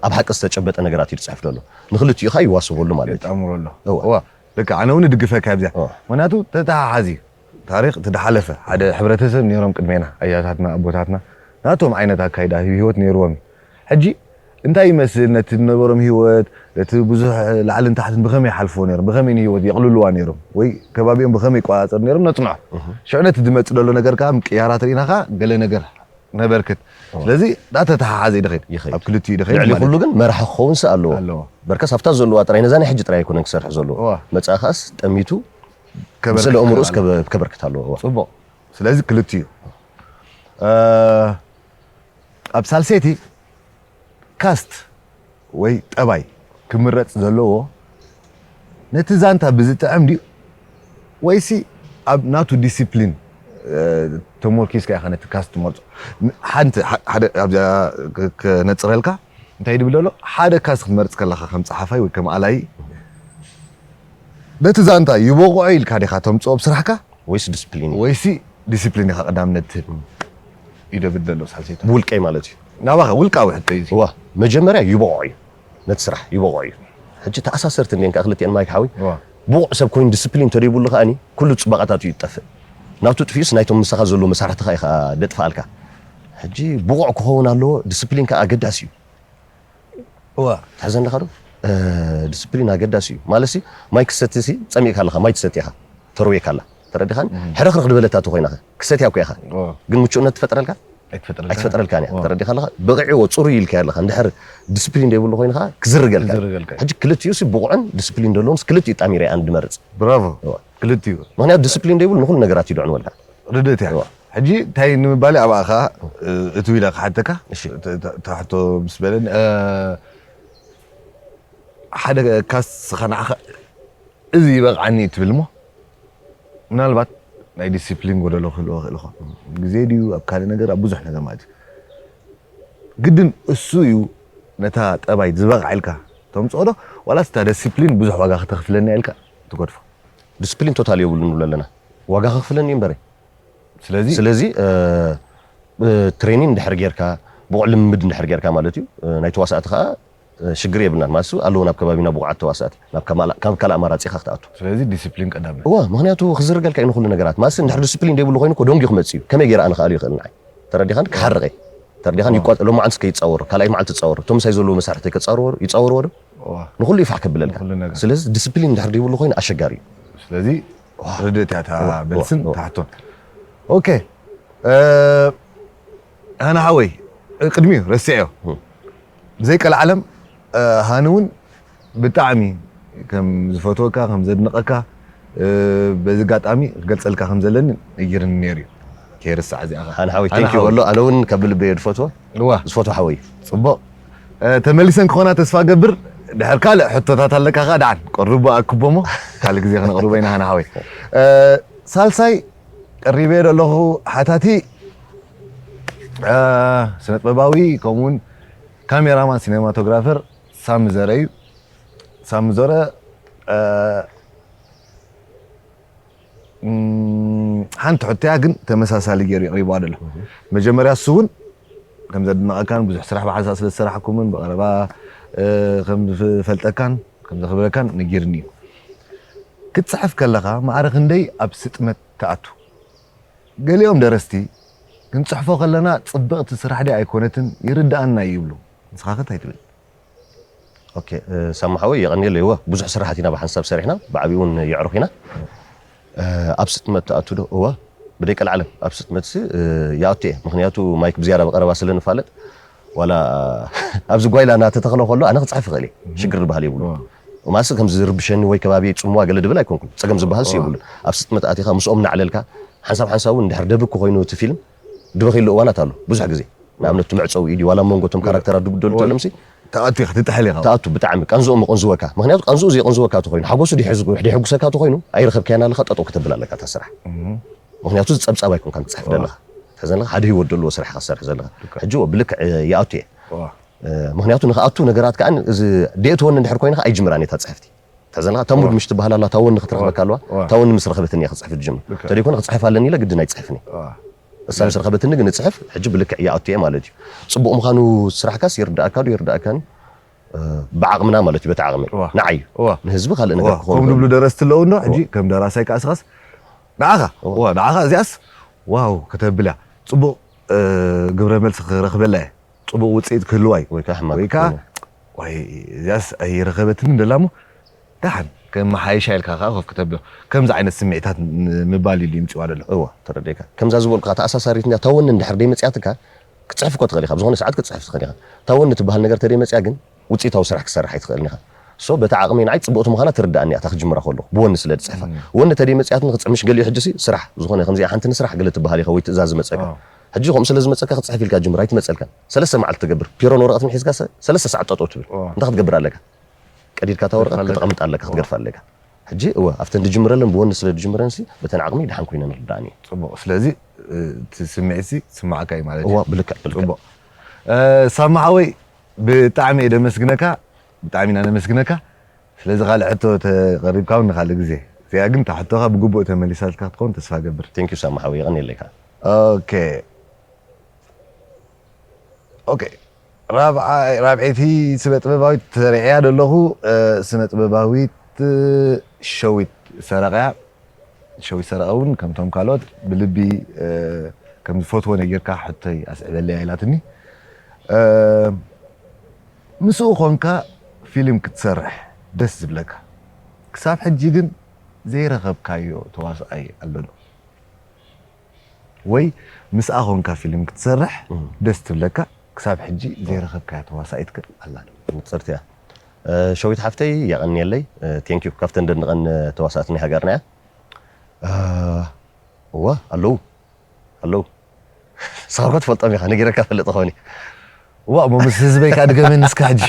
ኣብ ሓቂ ዝተጨበጠ ነገራት እዩ ዝፅሕፍ ዘሎ። ንክልቲኡ ከዓ ይዋስበሉ ማለት እዩ። ልክ ኣነ እውን እድግፈካ ኣብዚኣ ምክንያቱ ተተሓሓዚ ታሪኽ እቲ ድሓለፈ ሓደ ሕብረተሰብ ነይሮም ቅድሜና ኣያታትና ኣቦታትና ናቶም ዓይነት ኣካይዳ ህይወት ነይርዎም እዩ። ሕጂ እንታይ ይመስል ነቲ ዝነበሮም ህይወት ነቲ ብዙሕ ላዕልን ታሕትን ብኸመይ ይሓልፍዎ ነይሮም ብኸመይ ንህይወት የቕልልዋ ነይሮም ወይ ከባቢኦም ብኸመይ ይቆፃፀሩ ነይሮም ነፅንዖ። ሽዑ ነቲ ዝመፅእ ዘሎ ነገር ከዓ ምቅያራት ርኢና ከዓ ገለ ነገር ነበርክት። ስለዚ ዳተተሓሓዘ ይድኸድ ይኸይድ። ኣብ ክልቲኡ ይድኸድ ልዕሊ ማለት ኩሉ እዩ። ግን መራሒ ክኸውን ሲ ኣለዎ ኣለዎ። በርከስ ኣብታ ዘለዋ ጥራይ፣ ነዛ ናይ ሕጂ ጥራይ ኣይኮነን ክሰርሕ ዘለዎ። እዋ። መጻእኻስ ጠሚቱ ከበርክት ስለ እምሩስ ይኽእል። ከበርክት ኣለዎ። እዋ። ጽቡቕ። ስለዚ ክልቲኡ ኣብ ሳልሰይቲ ካስት ወይ ጠባይ ክምረጽ ዘለዎ ነቲ ዛንታ ብዝጥዕም ድዩ ወይሲ ኣብ ናቱ ዲሲፕሊን ተሞርኪስካ ኢኻ ነቲ ካስት ትመርጾ? ሓንቲ ሓደ ኣብዚኣ ክነፅረልካ እንታይ ድብል ኣሎ? ሓደ ካስት ክትመርፅ ከለኻ ከም ፀሓፋይ ወይ ከም ኣላይ ነቲ ዛንታ ይበቕዖ ኢልካ ዲኻ ተምፅኦ ብስራሕካ ወይስ ዲስፕሊን? ወይሲ ዲሲፕሊን ኢኻ ቀዳምነት ትህብ? ይደብል ዘሎ ሳልሰይታ ብውልቀይ ማለት እዩ። ናባኻ ውልቃዊ ሕቶ እዩ። እዋ መጀመርያ ይበቕዖ እዩ፣ ነቲ ስራሕ ይበቕዖ እዩ። ሕጂ ተኣሳሰርቲ እንዴን ከዓ ክልቲኤን ማይክ ሓዊ እዋ። ብቑዕ ሰብ ኮይኑ ዲስፕሊን ተደይብሉ ከኣኒ ኩሉ ፅባቐታቱ እዩ ዝጠፍእ። ናቱ ጥፊኡስ ናይቶም ምሳኻ ዘሎ መሳርሕትኻ እዩ ከዓ ደጥፍኣልካ። ሕጂ ብቑዕ ክኸውን ኣለዎ፣ ዲስፕሊን ከዓ ኣገዳሲ እዩ። እዋ ትሕዘኒ ዶ? ዲስፕሊን ኣገዳሲ እዩ ማለት ሲ ማይ ክሰቲ ሲ ፀሚእካ ኣለኻ፣ ማይ ትሰቲ ኢኻ፣ ተርዌካ ኣላ፣ ተረዲኻን ሕርኽርኽ ዝበለታ ተኮይና ክሰትያ እኮ ኢኻ፣ እዋ ግን ምቹእነት ትፈጥረልካ ኣይትፈጥረልካ ኣይትፈጥረልካን እያ። እዋ። ተረዲኻ ኣለኻ፣ በቂዕዎ ፅሩይ ኢልካ ኣለኻ፣ እንድሕር ዲስፕሊን ዘይብሉ ኮይንኻ ክዝርገልካ እዩ። ክዝርገልካ እዩ። ሕጂ ክልቲኡ ሲ ብቑዕን ዲስፕሊን ዘለዎን ክልቲኡ ጣሚረ ኣነ ድመርፅ። ብራቮ ክልቲኡ ምክንያቱ ዲስፕሊን ዘይብሉ ንኩሉ ነገራት ይድዕንወልካ። ርድእት እያ እዋ። ሕጂ እንታይ ንምባል ኣብኣኻ እትው ኢለ ክሓተካ እሺ። ተ- ተ- ተሕቶ ምስ በለኒ እ፣ ሓደ ካስ ንዓኻ እዚ ይበቕዓኒ ትብል እሞ ምናልባት ናይ ዲሲፕሊን ጎደሎ ክህልዎ ክእል ይኸውን ግዜ ድዩ ኣብ ካልእ ነገር ኣብ ብዙሕ ነገር ማለት እዩ ግድን እሱ እዩ ነታ ጠባይ ዝበቕዓ ኢልካ ተምፅኦ ዶ ዋላስ እታ ዲሲፕሊን ብዙሕ ዋጋ ክተኽፍለኒ ኢልካ ትገድፎ ዲስፕሊን ቶታል የብሉን ንብሎ ኣለና፣ ዋጋ ከኽፍለኒ እዩ እምበረ ስለዚ ስለዚ ትሬኒን እንድሕር ጌርካ ብቑዕ ልምምድ እንድሕር ጌርካ ማለት እዩ። ናይ ተዋሳእቲ ከዓ ሽግር የብልናን ማለት እዩ። ኣለዉ ናብ ከባቢና ብቑዓት ተዋሳእቲ ናብ ከማላ- ካብ ካልእ ኣማራፂ ኢኻ ክትኣቱ። ስለዚ ዲሲፕሊን ቀዳምነት እዋ ምክንያቱ ክዝርገልካ እዩ ንኩሉ ነገራት ማለት እዩ። እንድሕር ዲስፕሊን ዘይብሉ ኮይኑ እኮ ደንጊዩ ክመፅእ እዩ። ከመይ ገይረ ኣነ ክኣሉ ይኽእል ንዓይ ተረዲኻን ክሓርቐ ተረዲኻን ይቋ ሎማዓንስ ከይፃወሩ ካልኣይ መዓልቲ ፃወሩ እቶም ምሳይ ዘለዉ መሳርሕተይ ከፃርዎ ይፃወርዎ ዶ እዋ፣ ንኩሉ ይፋሕ ከብለልካ። ንኩሉ ነገር። ስለዚ ዲስፕሊን እንድሕር ዘይብሉ ኮይኑ ኣሸጋሪ እዩ። ስለዚ ርድእት እያ እታ እዋ፣ መልስን እዋ። ትሓቶን ኦኬ እ፣ ሃና ሓወይ ቅድሚኡ ረስዐዮ ብዘይቀልዓለም ሃኒ እውን ብጣዕሚ ከም ዝፈትወካ ከም ዘድንቐካ በዚ ኣጋጣሚ ክገልፀልካ ከም ዘለኒ ነጊርኒ ነይሩ እዩ። ከይርስዓ እዚኣ ሃኒ ሓወይ ቴንክ ዩ በሎ። ኣነ እውን ካብ ልበየ ዝፈትዎ እዋ ዝፈትዎ ሓወይ እዩ። ፅቡቕ ተመሊሰን ክኾና ተስፋ ገብር። ድሕር ካልእ ሕቶታት ኣለካ ከዓ ደዓን ቀርቦ ኣክቦሞ ካልእ ግዜ ክነቕርቦ ኢና ሃኒ ሓወይ። ሳልሳይ ቀሪበ ዘለኹ ሓታቲ ስነጥበባዊ ከምኡውን ካሜራማን ሲኔማቶግራፈር ሳሚ ዘረ እዩ። ሳሚ ዘረ ሓንቲ ሕቶያ ግን ተመሳሳሊ ገይሩ የቕሪብዋ ደሎ። መጀመርያ እሱ እውን ከም ዘድንቐካን ብዙሕ ስራሕ ብሓንሳእ ስለ ዝሰራሕኩምን ብቐረባ ከም ዝፈልጠካን ከም ዘኽብረካን ነጊርኒ እዩ። ክትፅሕፍ ከለኻ ማዕረ ክንደይ ኣብ ስጥመት ትኣቱ? ገሊኦም ደረስቲ ክንፅሕፎ ከለና ፅብቕቲ ስራሕ ድያ ኣይኮነትን ይርድኣና እዩ ይብሉ። ንስኻ ከ እንታይ ትብል? ኦኬ ሳሚ ሓወይ የቐንየለይ። እወ ብዙሕ ስራሓት ኢና ብሓንሳብ ሰሪሕና ብዓብኡ እውን የዕሩኽ ኢና። ኣብ ስጥመት ትኣቱ ዶ? እወ ብደይ ቀልዓለም ኣብ ስጥመት ሲ ይኣቱ እየ። ምክንያቱ ማይክ ብዝያዳ ብቐረባ ስለ ንፋለጥ ዋላ ኣብዚ ጓይላ እናተተኽለ ከሎ ኣነ ክፅሕፍ ይኽእል እየ። ሽግር ዝበሃል የብሉ። ማሲ ከም ዝርብሸኒ ወይ ከባቢ ፅምዋ ገለ ድብል ኣይኮንኩን። ፀገም ዝበሃል ሲ የብሉን። ኣብ ስጥመት ኣቲኻ ምስኦም እናዕለልካ ሓንሳብ ሓንሳብ እውን እንድሕር ደብክ ኮይኑ እቲ ፊልም ድበኺሉ እዋናት ኣሎ ብዙሕ ግዜ ንኣብነት እቲ መዕፀዊ ኢድ ዋላ ኣብ መንጎ እቶም ካራክተራት ድጉደሉ ተለምሲ ተኣቱ ኢኻ ትጥሕል ኢኻ ተኣቱ ብጣዕሚ ቃንዝኦም ይቐንዝወካ። ምክንያቱ ቃንዝኡ ዘየቐንዝወካ ተኮይኑ ሓጎሱ ደይሕጉሰካ ተኮይኑ ኣይረኸብካያን ኣለካ ጠጠው ከተብል ኣለካ እታ ስራሕ። ምክንያቱ ዝፀብፃብ ኣይኮንካን ትፅሕፍ ዘለካ ተዘለካ ሓደ ህይወት ዘለዎ ስራሕ ኢኻ ትሰርሕ ዘለካ። ሕጂ ብልክዕ ይኣቱ እየ ምክንያቱ ንክኣቱ ነገራት ከዓ እዚ ደእትወኒ እንድሕር ኮይንካ ኣይጅምራን እየ እታ ፅሕፍቲ። ተዘለኻ እታ ሙድ ምሽ ትበሃል ኣላ እታ ወኒ ክትረኽበካ ኣለዋ። እታ ወኒ ምስ ረኸበትኒ እየ ክፅሕፍ ዝጅምር። እንተደይኮነ ክፅሕፍ ኣለኒ ኢለ ግድን ኣይፅሕፍን እየ። እሳ ምስ ረኸበትኒ ግን እፅሕፍ ሕጂ ብልክዕ ይኣቱ እየ ማለት እዩ። ፅቡቕ ምዃኑ ስራሕካስ ይርድኣካ ዶ ይርድኣካን ብዓቕምና ማለት እዩ በቲ ዓቕመይ ንዓይ እዩ። ንህዝቢ ካልእ ነገር ክኸውን ከም ድብሉ ደረስቲ ኣለዉ እንዶ ሕጂ ከም ደራሳይ ከኣስኻስ ንዓኻ ንዓኻ እዚኣስ ዋው ከተብልያ ፅቡቕ ግብረ መልሲ ክረኽበላ እየ። ፅቡቕ ውፅኢት ክህልዋ እዩ ወይ ከዓ ሕማቕ ወይ ከዓ ወይ እዚኣስ ኣይረኸበትኒ እንደላ እሞ ደሓን ከመሓይሻ ኢልካ ከዓ ኮፍ ክተብሎ ከምዚ ዓይነት ስምዒታት ንምባል ኢሉ ይምፅዋ ደሎ እዋ ተረዲእካ። ከምዛ ዝበልኩካ ተኣሳሳሪት እንዲያ ታወኒ እንድሕር ደይመፅያትካ ክትፅሕፍ እኮ ትኽእል ኢኻ። ብዝኾነ ሰዓት ክትፅሕፍ ትኽእል ኢኻ። ታወኒ ትበሃል ነገር ተደይመፅያ ግን ውፅኢታዊ ስራሕ ክትሰርሕ ኣይትኽእልን ኢኻ። ሶ በቲ ዓቕመይ ንዓይ ጽቡቕቲ ምዃና ትርዳእኒ እያ፣ እታ ክጅምራ ከለኹ ብወኒ ስለ ዝጽሕፋ። ወኒ ተደይ መጽያትኒ ክጽዕምሽ ገሊኡ፣ ሕጂ ሲ ስራሕ ዝኾነ ከምዚ ሓንቲ ንስራሕ ገለ ትበሃል ኢኻ ወይ ትእዛዝ ዝመጸካ። ሕጂ ከምኡ ስለ ዝመጸካ ክጽሕፍ ኢልካ ጅምር ኣይትመጸልካን። ሰለስተ መዓልቲ ትገብር፣ ፒሮን ወረቐትን ሒዝካ ሰ-፣ ሰለስተ ሰዓት ጠጠው ትብል። እንታይ ክትገብር ኣለካ? ቀዲድካ እታ ወረቐት ክትገድፋ ኣለካ። ክትገድፋ ኣለካ። ሕጂ እወ ኣብተን ድጅምረለን ብወኒ ስለ ድጅምረን ሲ በተን ዓቕመይ ደሓን ኮይነን ይርዳእኒ። ጽቡቕ። ስለዚ እቲ ስምዒት ሲ ስማዓካ እዩ ማለት እዩ። እዋ ብልክዕ ብልክዕ። ጽቡቕ። ሳማ ሓወይ፣ ብጣዕሚ እየ ደመስግነካ፣ ብጣዕሚ ኢና ነመስግነካ። ስለዚ ካልእ ሕቶ ተቐሪብካ እውን ንኻልእ ግዜ። እዚኣ ግን እታ ሕቶኻ ብግቡእ ተመሊሳልካ ክትኸውን ተስፋ ገብር። Thank you ሳማ ሓወይ፣ የቐንየለይ ከዓ። ኦኬ። ኦኬ። ራብዓ-፣ ራብዐይቲ ስነ ጥበባዊት ተሪዕያ ዘለኹ፣ እ፣ ስነ ጥበባዊት፣ እ፣ ሸዊት ሰረቐያ። ሸዊት ሰረቐ እውን ከምቶም ካልኦት ብልቢ፣ እ፣ ከም ዝፈትዎ ነጊርካ ሕቶይ ኣስዕበለያ ኢላትኒ። እ፣ ምስኡ ኾንካ ፊልም ክትሰርሕ ደስ ዝብለካ፣ ክሳብ ሕጂ ግን ዘይረኸብካዮ ተዋስኣይ ኣሎ ዶ? ወይ ምስኣ ኾንካ ፊልም ክትሰርሕ እም። ደስ ትብለካ፣ ክሳብ ሕጂ ዘይረኸብካያ ተዋሳኢት ከ ኣላ ዶ? ንጽርቲ እያ። እ፣ ሸዊት ሓፍተይ የቐንየለይ። እ፣ thank you። ካብተን ደንቐን ተዋሳእቲ ናይ ሃገርና እያ። እ፣ እወ፣ ኣለዉ። ኣለዉ። ንስኻ እኮ ትፈልጦም ኢኻ፣ ነጊረካ ፈልጥ ኾኒ። እዋ፣ እሞ ምስ ህዝበይ ከኣ ድገመኒ እስከ ሕጂ።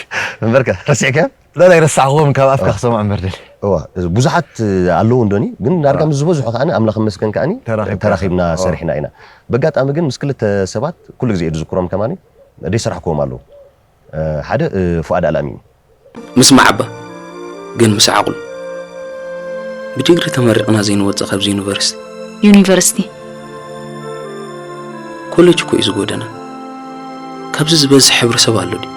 እምበርከ፣ ረሲዕካዮ? ላ፣ ኣይረሳዕኹዎን፣ ካብ ኣፍካ ክሰምዖ እምበር ደልየ። እዋ፣ ብዙሓት ኣለዉ እንዶኒ፣ ግን ዳርጋ ምስ ዝበዝሑ ከኣ ኣምላኽ ይመስገን ከኣ ተራኺብካ። ተራኺብና እዋ። ሰሪሕና ኢና። በጋጣሚ ግን ምስ ክልተ ሰባት ኩሉ ግዜ እየ ዝዝክሮም ከማኒ፣ ደይሰራሕክዎም ኣለዉ። እ፣ ሓደ፣ እ፣ ፉኣድ ኣልኣሚን። ምስ ማዕባ ግን ምስ ዓቕሉ። ብዲግሪ ተመሪቕና ዘይንወጽእ ካብዚ ዩኒቨርሲቲ። ዩኒቨርሲቲ? ኮሌጅ እኮ እዩ ዝጎደና። ካብዚ ዝበዝሕ ሕብረተሰብ ኣሎ ድዩ?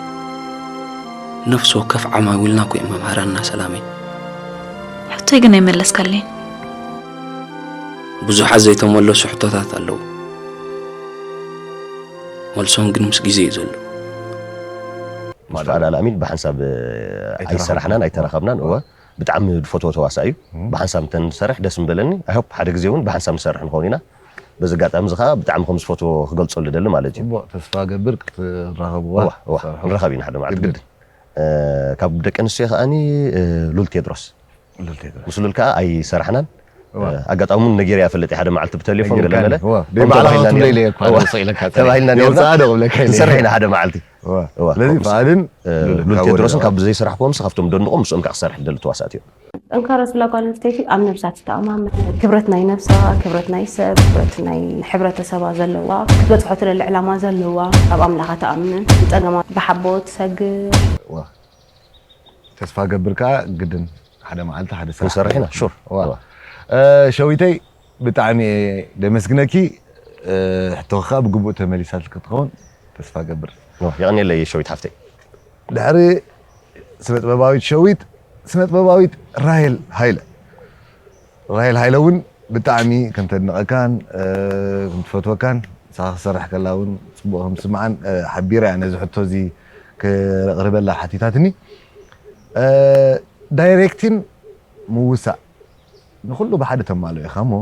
ነፍሲ ወከፍ ዓማዊልና እኮ እዮም መምሃራንና ሰላመይ። ሕቶይ ግን ኣይመለስካለይን። ብዙሓት ዘይተመለሱ ሕቶታት ኣለዉ። መልሶም ግን ምስ ግዜ እዩ ዘሎ። ምስ ፉኣድ ኣልኣሚን ብሓንሳብ፣ እ፣ ኣይተራኸብናን። ኣይሰራሕናን፣ ኣይተራኸብናን። እወ፣ ብጣዕሚ ዝፈትዎ ተዋሳኢ እዩ። እም። ብሓንሳብ እንተንሰርሕ ደስ ምበለኒ። I hope ሓደ ግዜ እውን ብሓንሳብ ንሰርሕ ንኸውን ኢና። በዚ ኣጋጣሚ እዚ ኸዓ ብጣዕሚ ከም ዝፈትዎ ክገልጸሉ እደሊ ማለት እዩ። ጽቡቕ፣ ተስፋ ገብር ክትራኸብዋ እዋ፣ እዋ፣ ትሰርሑ። ንራኸብ ኢና ሓደ መዓልቲ ግድን። ግድን። እ፣ ካብ ደቂ ኣንስትዮ ከዓኒ፣ እ፣ ሉል ቴድሮስ። ሉል ቴድሮስ። ምስ ሉል ከኣ ኣይሰራሕናን። እዋ። እ፣ ኣጋጣሚ እውን ነጊረያ ፈልጥ እየ ሓደ መዓልቲ ብቴሌፎን ገለ ነጊርካኒ። መለ። እዋ። ከምኡ ባዕልኻ ተባሂልና ክትብለይ ነይርና። ኢለ እኳ እዋ። ደስ ኢለካ። ተባሂልና ነይርና። የውፅኣ ዶ ክብለካ ኢለ። ክንሰርሕ ኢና ሓደ መዓልቲ። እዋ። እዋ። ስለዚ ከምኡ ፋኣልን እ፣ ሉልን ሉል ካብ ቴድሮስን ወደኣ። ካብ ዘይሰራሕክዎም ካብቶም ደንቆም ምስኦም ከኣ ክሰርሕ ዝደሊ ተዋሳእቲ እዮም። ጠንካራ ዝብላ ጓል ኣንስተይቲ ኣብ ነብሳ ትተኣማመን፣ ክብረት ናይ ነብሳ፣ ክብረት ናይ ሰብ፣ ክብረት ናይ ሕብረተሰባ ዘለዋ፣ ክትበጽሖ ትደሊ ዕላማ ዘለዋ፣ ኣብ ኣምላኻ ትኣምን፣ ንጸገማ ብሓቦ ትሰግር። ዋ። ተስፋ ገብር ከኣ ግድን ሓደ መዓልቲ ሓደ ስራሕ ክንሰርሕ ኢና፣ ሹር። ዋ። ዋ። እ፣ ሸዊተይ ብጣዕሚ እየ ደመስግነኪ። እ፣ ሕቶኺ ከኣ ብግቡእ ተመሊሳልኪ ክትኸውን ተስፋ ገብር። ዋ፣ የቐንየለይ ሸዊት ሓፍተይ። ድሕሪ ስነ ጥበባዊት ሸዊት፣ ስነ ጥበባዊት ራሄል ሃይለ። ራሄል ሃይለ እውን ብጣዕሚ ከም ተድንቐካን፣ እ፣ ከም ትፈትወካን፣ ንስኻ ክትሰርሕ ከላ እውን ጽቡቕ ከም ትስምዓን፣ እ፣ ሓቢራ እያ ነዚ ሕቶ እዚ ክቕርበላ ሓቲታትኒ። እ፣ ዳይሬክቲን ምውሳእ ንኹሉ ብሓደ ተማልኦ ኢኻ እሞ፣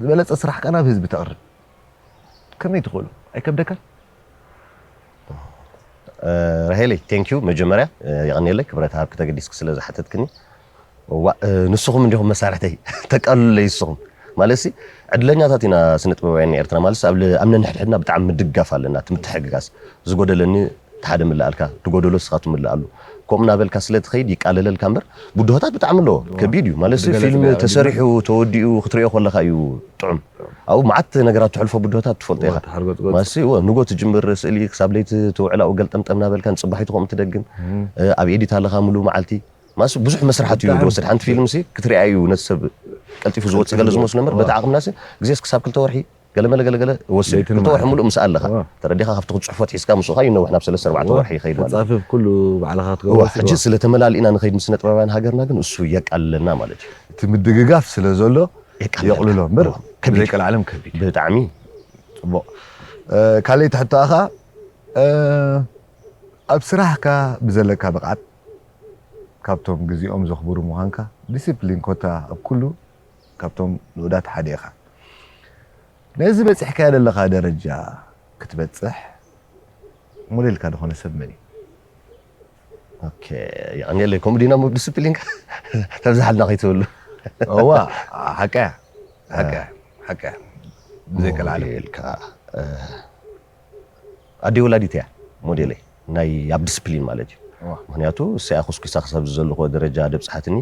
ዝበለጸ ስራሕካ ናብ ህዝቢ ተቕርብ ከመይ ትኽእሉ? ኣይከብደካን? እ፣ ራሄለይ፣ ቴንኪዩ መጀመርያ፣ እ፣ የቐንየለይ ክብረት ሃብኪ ተገዲስኪ ስለ ዝሓተትክኒ። እዋ፣ እ፣ ንስኹም እንዲኹም መሳርሕተይ፣ ተቃልሉለይ ንስኹም። ማለትሲ፣ ዕድለኛታት ኢና ስነ ጥበባውያን ናይ ኤርትራ። ማለትሲ፣ ኣብ ል-፣ ኣብ ነንሕድሕድና ብጣዕሚ ምድግጋፍ ኣለና፣ እቲ ምትሕግጋዝ። ዝጎደለኒ እቲ ሓደ ምልኣልካ፣ እቲ ጎደሎ ንስኻ ትምልኣሉ። ከምኡ እናበልካ ስለ ትኸይድ ይቃለለልካ እምበር፣ ብድሆታት ብጣዕሚ ኣለዎ። እዋ። ከቢድ እዩ። ማለትሲ፣ ብገለ ፊልም ጽበያ ተሰሪሑ፣ ተወዲኡ፣ ክትሪኦ ከለኻ እዩ ጥዑም። ኣብኡ መዓት ነገራት ተሕልፎ ብድሆታት ትፈልጦ እዋ፣ ኢኻ። ተሓርጎጽጎጽ። ማለትሲ፣ እወ፣ ንጎ ትጅምር ስእሊ፣ ክሳብ ለይቲ ትውዕል ኣብኡ ገልጠምጠም እናበልካ፣ ንጽባሒቱ ከምኡ ትደግም። እም። እ፣ ኣብ ኤዲት ኣለኻ ምሉእ መዓልቲ። ማለትሲ፣ ብዙሕ መስርሓት እዩ ብጣዕሚ። ዝወስድ። ሓንቲ ፊልምሲ ክትሪኣ እዩ ነቲ ሰብ ቀልጢፉ ዝወጽእ ቀልጢፉ ገለ ዝወጽእ። ዝመስሎ እምበር፣ እዋ። በቲ ዓቕምናሲ፣ ግዜስ ክሳብ ክልተ ወርሒ፣ ገለ መለ ገለ ገለ ወስድ። እዋ። ክልተ ወርሒ ምሉእ ምስኣ ኣለኻ። እዋ። ተረዲኻ ካብቲ ክትጽሕፎ ትሒዝካ ምስኡ ኸኣ ይነውሕ ናብ ሰለስተ ኣርባዕተ እዋ። ወርሒ ይኸይድ ማለት እዩ። መጻፍፍ ኩሉ ባዕልኻ እዋ፣ ክትገብሮ ሕጂ ይግባእ። ስለ ተመላሊእና ንኸይድ ምስ ስነ ጥበባውያን ሃገርና ግን እሱ የቃልለና ማለት እዩ። እቲ ምድግጋፍ ስለ ዘሎ የቃልለና። የቕልሎ እምበር እዋ፣ ከቢድ። ብዘይቀልዓለም ከቢድ። ብጣዕሚ። ጽቡቕ። እ፣ ካልኣይቲ ሕቶኣ ኸኣ፣ እ፣ ኣብ ስራሕካ ብዘለካ ብቕዓት ካብቶም ግዜኦም ዘኽብሩ ምዃንካ፣ ዲሲፕሊን ኮታ ኣብ ኩሉ ካብቶም ንኡዳት ሓደ ኢኻ። ነዚ በጺሕካዮ ዘለኻ ደረጃ ክትበጽሕ ሞዴልካ ዝኾነ ሰብ መን እዩ? ኦኬ። የቐንየለይ። ከምኡ ዲና ሞ ዲስፕሊንካ ተብዝሓልና ከይትብሉ። እዋ፣ ሓቀያ ሓቀያ ሓቀያ ብዘይቀልዓለ ሞዴልካ ኣደይ ወላዲት እያ ሞዴለይ፣ ናይ ኣብ ዲስፕሊን ማለት እዩ። እዋ። ምክንያቱ እሰያ ኩስኩሳ ክሳብ ዘለኹ ደረጃ ደብፅሓትኒ።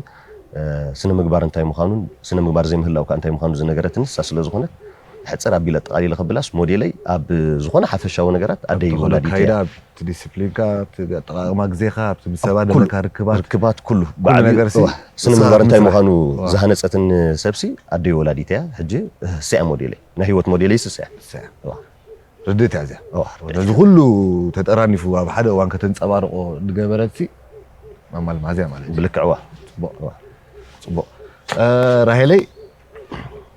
ስነ ምግባር እንታይ ምዃኑን ስነ ምግባር ዘይምህላው ከዓ እንታይ ምዃኑ ዝነገረትኒ እሳ ስለ ዝኾነት፣ ሕፅር ኣቢለ ኣጠቓሊለ ከብላስ ሞዴለይ ኣብ ዝኾነ ሓፈሻዊ ነገራት ኣደይ ወላዲት እያ። ኣብቲ ዲስፕሊንካ ኣብቲ ኣጠቃቅማ ግዜካ ኣብቲ ምስ ሰባት ዘለካ ርክባት ርክባት ኩሉ ብዓቢኡ ነገር ሲ እዋ፣ ስነ ምግባር እንታይ ምዃኑ ዝሃነፀትን ሰብሲ ኣደይ ወላዲት እያ። ሕጂ እሰያ ሞዴለይ፣ ናይ ህይወት ሞዴለይ እሰያ። ርድእት እያ እዚኣ። እዋ፣ ነዚ ኩሉ ተጠራኒፉ ኣብ ሓደ እዋን ከተንፀባርቆ ዝገበረት ሲ ማማ ኣልማዝ እያ ማለት እዩ። ብልክዕዋ ፅቡቅ። ራሄለይ፣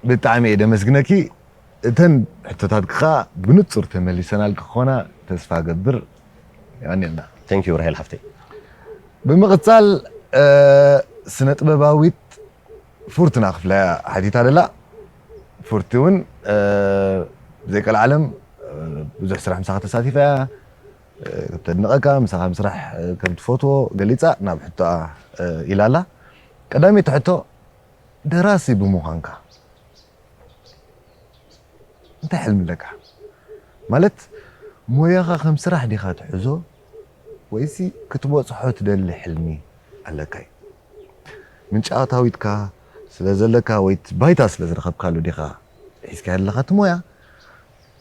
ብጣዕሚ እየ ደመስግነኪ። እተን ሕቶታት ክኻ ብንጹር ተመሊሰናል ክኾና ተስፋ ገብር። ያኔና ቴንክ ዩ ራሄል ሓፍተይ። ብምቕጻል ስነ ጥበባዊት ፉርትና ክፍለ ሓቲታ ደላ። ፉርቲ እውን ብዘይቀልዓለም ብዙሕ ስራሕ ምሳኻ ተሳቲፋ እያ። ተድንቐካ፣ ምሳኻ ምስራሕ ከም ትፈትዎ ገሊጻ ናብ ሕቶኣ ኢላላ። ቀዳመይቲ ሕቶ፣ ደራሲ ብምዃንካ እንታይ ሕልሚ ኣለካ? ማለት ሞያኻ ከም ስራሕ ዲኻ ትሕዞ ወይሲ ክትበጽሖ ትደሊ ሕልሚ ኣለካ እዩ? ምንጪ ኣታዊትካ ስለ ዘለካ ወይ ባይታ ስለ ዝረኸብካሉ ዲኻ ሒዝካ ዘለኻ እቲ ሞያ?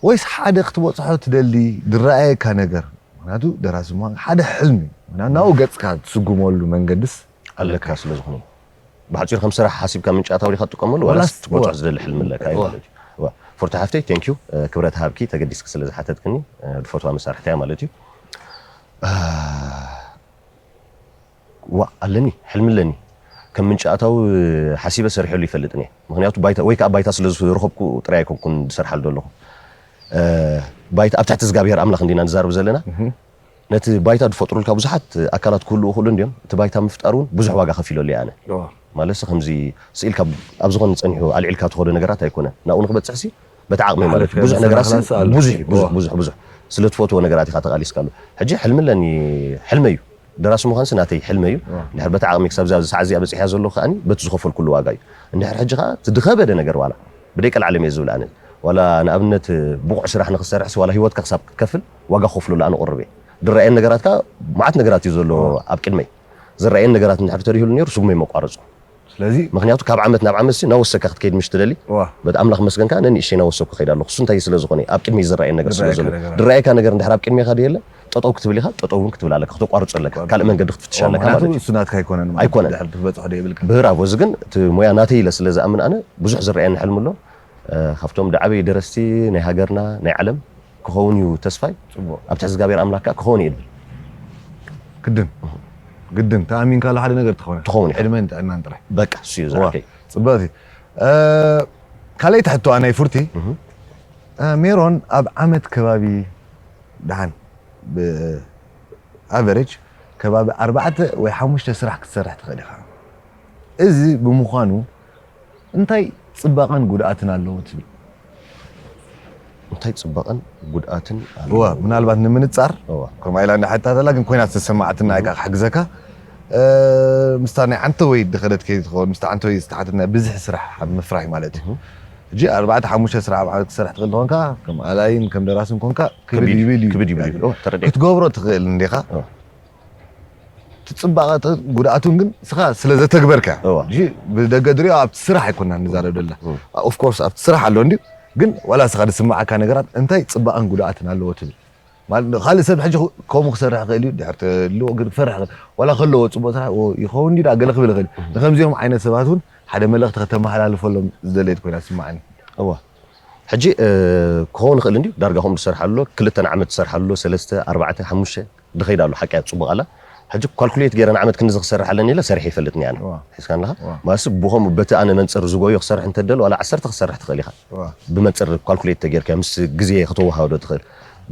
ወይስ ሓደ ክትበጽሖ ትደሊ ዝረኣየካ ነገር? ምክንያቱ ደራሲ ምዃን ሓደ ሕልሚ እዩ። ምክንያቱ ናብኡ ገጽካ ትስጉመሉ መንገድስ ኣለካ ስለ ዝኾነ። ብሓጺሩ ከም ስራሕ ሓሲብካ ምንጪ ኣታዊ ዲኻ ትጥቀመሉ ዋላስ ክትበጽሖ ዝደሊ ሕልሚ ኣለካ እዩ ማለት እዩ። ፎርታ ሓፍተይ ቴንክ ዩ ክብረት ሃብኪ ተገዲስኪ ስለ ዝሓተትክኒ። ዝፈትዋ መሳርሕቲ እያ ማለት እዩ። ዋ ኣለኒ፣ ሕልሚ ኣለኒ። ከም ምንጪ ኣታዊ ሓሲበ ሰሪሐሉ ይፈልጥን እየ። ምክንያቱ ባይታ ወይ ከዓ ባይታ ስለ ዝረኸብኩ ጥራይ ኣይኮንኩን ዝሰርሓሉ ዘለኹ። ባይታ ኣብ ትሕቲ እግዚኣብሔር ኣምላኽ እንዲና ንዛረብ ዘለና። ነቲ ባይታ ዝፈጥሩልካ ብዙሓት ኣካላት ክህልዉ ይኽእሉ እንድዮም። እቲ ባይታ ምፍጣር እውን ብዙሕ ዋጋ ከፊለሉ እየ ኣነ። ማለት ከምዚ ስኢልካ ኣብ ዝኾነ ጸኒሑ ኣልዒልካ ትኸዶ ነገራት ኣይኮነን። ናብኡ ንክበጽሕሲ በቲ ዓቕሚ ማለት ብዙሕ ነገራት ብዙሕ ብዙሕ ብዙሕ ስለ ትፈትዎ ነገራት ኢኻ ተቓሊስካሉ። ሕጂ ሕልሚ ኣለኒ፣ ሕልመ እዩ። ደራሲ ምዃንሲ ናተይ ሕልመ እዩ። ድሕር በቲ ዓቕሚ ክሳብ ዛ ሰዓት እዚኣ በፂሕያ ዘለኹ ከዓኒ በቲ ዝኸፈልኩሉ ዋጋ እዩ። እንድሕር ሕጂ ከዓ እቲ ዝኸበደ ነገር ዋላ ብደቂ ዓለም እየ ዝብል ኣነ ዋላ ንኣብነት ብቑዕ ስራሕ ንክሰርሕሲ ዋላ ህይወትካ ክሳብ ክትከፍል ዋጋ ክኸፍለሉ ኣነ ቁርብ እየ። ዝረኣየን ነገራት ከዓ መዓት ነገራት እዩ ዘሎ ኣብ ቅድመይ። ዝረኣየን ነገራት እንድሕር ተሪሁሉ ነይሩ ስጉመይ መቋረፁ። ስለዚ ምክንያቱ ካብ ዓመት ናብ ዓመት ሲ ናወሰካ ክትከይድ ምሽ ትደሊ። በቲ ኣምላኽ መስገን ከዓ ነንእሽተይ ናወሰኩ ከይድ ኣለኹ። እሱ እንታይ ስለ ዝኾነ ኣብ ቅድሚ ዝረኣየን ነገር ስለ ዘሎ። ዝረኣየካ ነገር እንድሕር ኣብ ቅድሜኻ ድየለ ጠጠው ክትብል ኢኻ፣ ጠጠው እውን ክትብል ኣለካ፣ ክተቋርጾ ኣለካ፣ ካልእ መንገዲ ክትፍትሽ ኣለካ ማለት እዩ። እሱ ናትካ ኣይኮነን ኣይኮነን። ክትበጽሖ ዶ የብልካ። ብራቮ። እዚ ግን እቲ ሞያ ናተይ ኢለ ስለ ዝኣምን ኣነ ብዙሕ ዝረኣየኒ ሕልሚ ኣሎ። ካብቶም ዳዕበይ ደረስቲ ናይ ሃገርና ናይ ዓለም ክኸውን እዩ ተስፋይ። ኣብ ትሕቲ እግዚኣብሔር ኣምላክ ከዓ ክኸውን እዩ ድብል። ግድን ግድን ተኣሚንካሉ ሓደ ነገር ትኸውን ትኸውን ኢኻ። ዕድመን ጥዕናን ጥራይ። በቃ እሱ እዩ ዝረኣከይ። ጽብቕቲ። ካልኣይቲ ሕቶኣ ናይ ፉርቲ፣ ሜሮን ኣብ ዓመት ከባቢ ደሓን ብኣቨሬጅ ከባቢ ኣርባዕተ ወይ ሓሙሽተ ስራሕ ክትሰርሕ ትኽእል ኢኻ። እዚ ብምዃኑ እንታይ ጽባቐን ጉድኣትን ኣለዎ ትብል? እንታይ ጽባቐን ጉድኣትን ኣለዎ? እዋ ምናልባት ንምንጻር እዋ። ከምኣ ኢላ እንዳሓታተላ ግን ኮይና ዝተሰማዓትና ኢካ ክሕግዘካ። ምስታ ናይ ዓንተወይ ድኸደት ከይትኸውን ምስታ ዓንተወይ ዝተሓተትና ብዝሒ ስራሕ ኣብ ምፍራይ ማለት እዩ። ሕጂ ኣርባዕተ ሓሙሽተ ስራሕ ኣብ ዓመት ክሰርሕ ትኽእል ትኾንካ ከም ኣላይን ከም ደራስን ኮንካ ክብድ ከቢድ- ይብል እዩ። ክብድ ይብል እዩ። እዋ፣ ተረዲኤ። ክትገብሮ ትኽእል እንዲኻ። እዋ። እቲ ጽባቐ ጉድኣቱን ግን ስኻ ስለ ዘተግበርካ እዋ። ብደገ ድሪኦ ኣብቲ ስራሕ ኣይኮና ንዛረብ ደላ። ኦፍኮርስ ኣብቲ ስራሕ ኣሎ እንዲ ግን ዋላ ስኻ ዝስማዓካ ነገራት እንታይ ጽባቐን ጉድኣትን ኣለዎ ትብል? ማለት ካልእ ሰብ ሕጂ ከምኡ ክሰርሕ ክእል እዩ ድሕር ተልዎ ግን ክፈርሕ ክእል ዋላ ከለዎ ጽቡቅ ስራሕ ይኸውን እንዲ ገለ ክብል ክእል። ንከምዚኦም ዓይነት ሰባት እውን ሓደ መልእክቲ ከተመሓላልፈሎም ዝደለየት ኮይና ትስማዓኒ። እዋ ሕጂ ክኸውን ይኽእል እንዲ ዳርጋ ከምኡ ዝሰርሓ ኣሎ ክልተን ዓመት ዝሰርሓ ኣሎ ሰለስተ ኣርባዕተ ሓሙሽተ ድኸይድ ኣሎ ሓቂ እያ ጽቡቕ ኣላ። ሕጂ ኳልኩሌት ገይረ ንዓመት ክንዚ ክሰርሕ ኣለኒ ኢለ ሰሪሐ ይፈልጥኒ ኣነ። እዋ። ሒዝካ ኣለኻ እዋ። ማለትሲ ብኸምኡ በቲ ኣነ መንፅር ዝጎዮ ክሰርሕ እንተደሎ ዋላ ዓሰርተ ክሰርሕ ትኽእል ኢኻ። እዋ። ብመንፅር ኳልኩሌት ተጌርካ ምስ ግዜ ከተወሃዶ ትኽእል።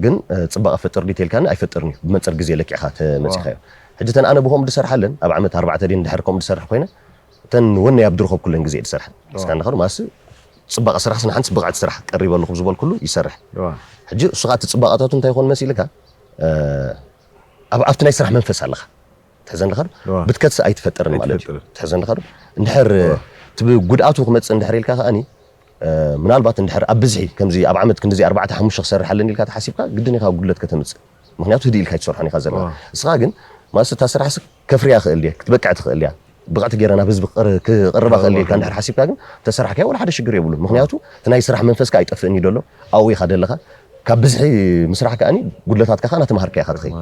ግን እ፣ ፅባቐ ፈጥር ድዩ ተልካኒ ኣይፈጥርን እዩ ብመንፅር ግዜ ለኪዕካ ተመፂኻዮ። ሕጂ ተን ኣነ ብኸምኡ ድሰርሓለን ኣብ ዓመት ኣርባዕተ ድን ድሕር ከምኡ ድሰርሕ ኮይነ ተን ወነይ ኣብ ድረኸብ ኩለን ግዜ ድሰርሕ። ሒዝካ ኣለኻ ማለትሲ ፅባቐ ስራሕ ስነ ሓንቲ ብቕዕቲ ስራሕ ቀሪበ ኣለኹ ዝበልኩሉ ይሰርሕ። እዋ። ሕጂ እሱ ከዓ እቲ ፅባቐታቱ እንታይ ይኾን መሲልካ እ፣ ኣብ ኣብቲ ናይ ስራሕ መንፈስ ኣለኻ። ትሕዘኒ ኸዶ ብትከትስ ኣይትፈጥርን ማለት እዩ። ትሕዘኒ ኸዶ እንድሕር እቲ ጉድኣቱ ክመፅእ እንድሕር ኢልካ ከኣኒ ምናልባት እንድሕር ኣብ ብዝሒ ከምዚ ኣብ ዓመት ክንዲዚ ኣርባዕተ ሓሙሽተ ክሰርሕ ኣለኒ ኢልካ ተሓሲብካ ግድን ኢኻ ጉድለት ከተምፅእ። ምክንያቱ ህድእ ኢልካ ኣይትሰርሖን ኢኻ ዘለካ። እስኻ ግን ማለት እታ ስራሕ ከፍርያ ክእል እየ ክትበቅዕ ትኽእል እያ ብቕዕቲ ገይረ ናብ ህዝቢ ክቕርባ ክእል ኢልካ እንድሕር ሓሲብካ ግን ተሰራሕካዮ ወላ ሓደ ሽግር የብሉን። ምክንያቱ እቲ ናይ ስራሕ መንፈስካ ኣይጠፍእን እዩ ደሎ ኣብኡ ኢኻ ደለኻ ካብ ብዝሒ ምስራሕ ከኣኒ ጉድለታትካ ከኣ ናተምሃርካ ኢኻ ትኸይድ።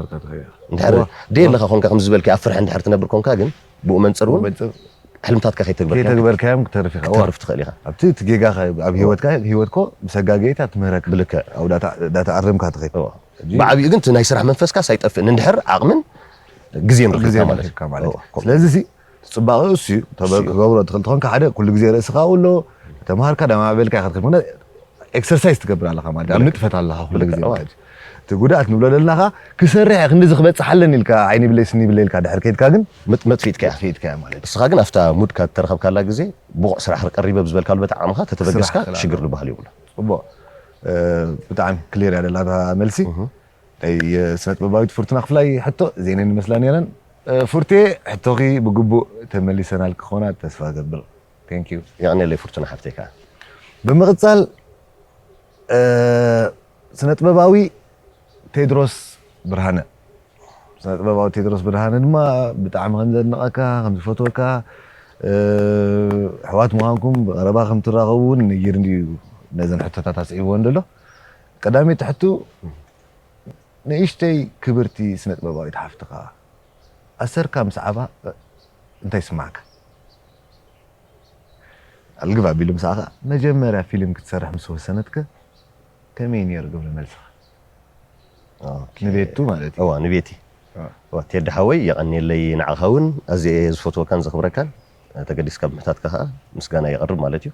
እንድሕር ደየ ኣለኻ ኮንካ ከምዚ ዝበልካ ኣብ ፍርሒ እንድሕር ትነብር ኮንካ ግን ብኡ መንፅር እውን ሕልምታትካ ከይተግበርካዮም ክትተርፍ ኢኻ። ክትተርፍ ትኽእል ኢኻ። ኣብቲ እቲ ጌጋ ኣብ ህይወትካ ህይወትኮ ብሰጋገይታ ትምህረካ ብልክዕ። ኣብ ዳታ ኣረምካ ትኸይድ። ብዓብኡ ግን እቲ ናይ ስራሕ መንፈስካ ሳይጠፍእ ንድሕር ዓቕምን ግዜን ረኺብካ ማለት እዩ። ስለዚ ሲ ጽባቐ እሱ እዩ። ክገብሮ ትኽእል ትኾንካ ሓደ ኩሉ ግዜ ርእስኻ ኣሎ ተምሃርካ ዳማዕበልካ ኢኻ ትኸይድ። ኤክሰርሳይዝ ትገብር ኣለኻ ማለት ኣብ ንጥፈት ኣለኻ ኩሉ ግዜ ማለት እዩ። እቲ ጉድኣት ንብሎ ዘለና ኸዓ ክሰርሕ እየ ክንዲዚ ክበፅሕ ኣለኒ ኢልካ ዓይኒ ብለይ ስኒ ብለይ ኢልካ ድሕር ከይድካ ግን መጥፊእትካ እያ። መጥፊእትካ እያ ማለት እዩ። እስኻ ግን ኣብታ ሙድካ እተረኸብካላ ግዜ ብቑዕ ስራሕ ቀሪበ ብዝበልካሉ በታ ዓቕምኻ ተተበገስካ ስራሕ ሽግር ዝበሃል የብሉ። ፅቡቕ። ብጣዕሚ ክሊር እያ ደላ እታ መልሲ። ናይ ስነ ጥበባዊት ፍርቱና ክፍላይ ሕቶ እዚአን ይመስላ ነይረን። ፉርቴ ሕቶኺ ብግቡእ ተመሊሰናል ክኾና ተስፋ ገብር። Thank you። የቐንየለይ ፍርቱና ሓፍተይ ከዓ። ብምቕፃል ስነ ጥበባዊ ቴድሮስ ብርሃነ። ስነ ጥበባዊ ቴድሮስ ብርሃነ ድማ ብጣዕሚ ከም ዘድንቐካ ከም ዝፈትወካ ኣሕዋት ምዃንኩም ብቐረባ ከም ትራኸቡ እውን ነጊርኒ እዩ ነዘን ሕቶታት ኣስዒብወን ዘሎ። ቀዳመይቲ ሕቶ ንእሽተይ ክብርቲ ስነ ጥበባዊት ሓፍትኻ ኣሰርካ ምስ ዓባ እንታይ ይስማዕካ? ኣልግብ ኣቢሉ ምሳኻ መጀመርያ ፊልም ክትሰርሕ ምስ ወሰነትከ ከመይ ነይሩ ግብረ መልስኻ? ንቤቱ ማለት እዩ። እዋ ንቤቲ። እዋ ቴዲ ሓወይ የቐንየለይ ንዓኻ እውን ኣዝየ እየ ዝፈትወካን ዘኽብረካን ተገዲስካ ብምሕታትካ ከዓ ምስጋና የቕርብ ማለት እዩ።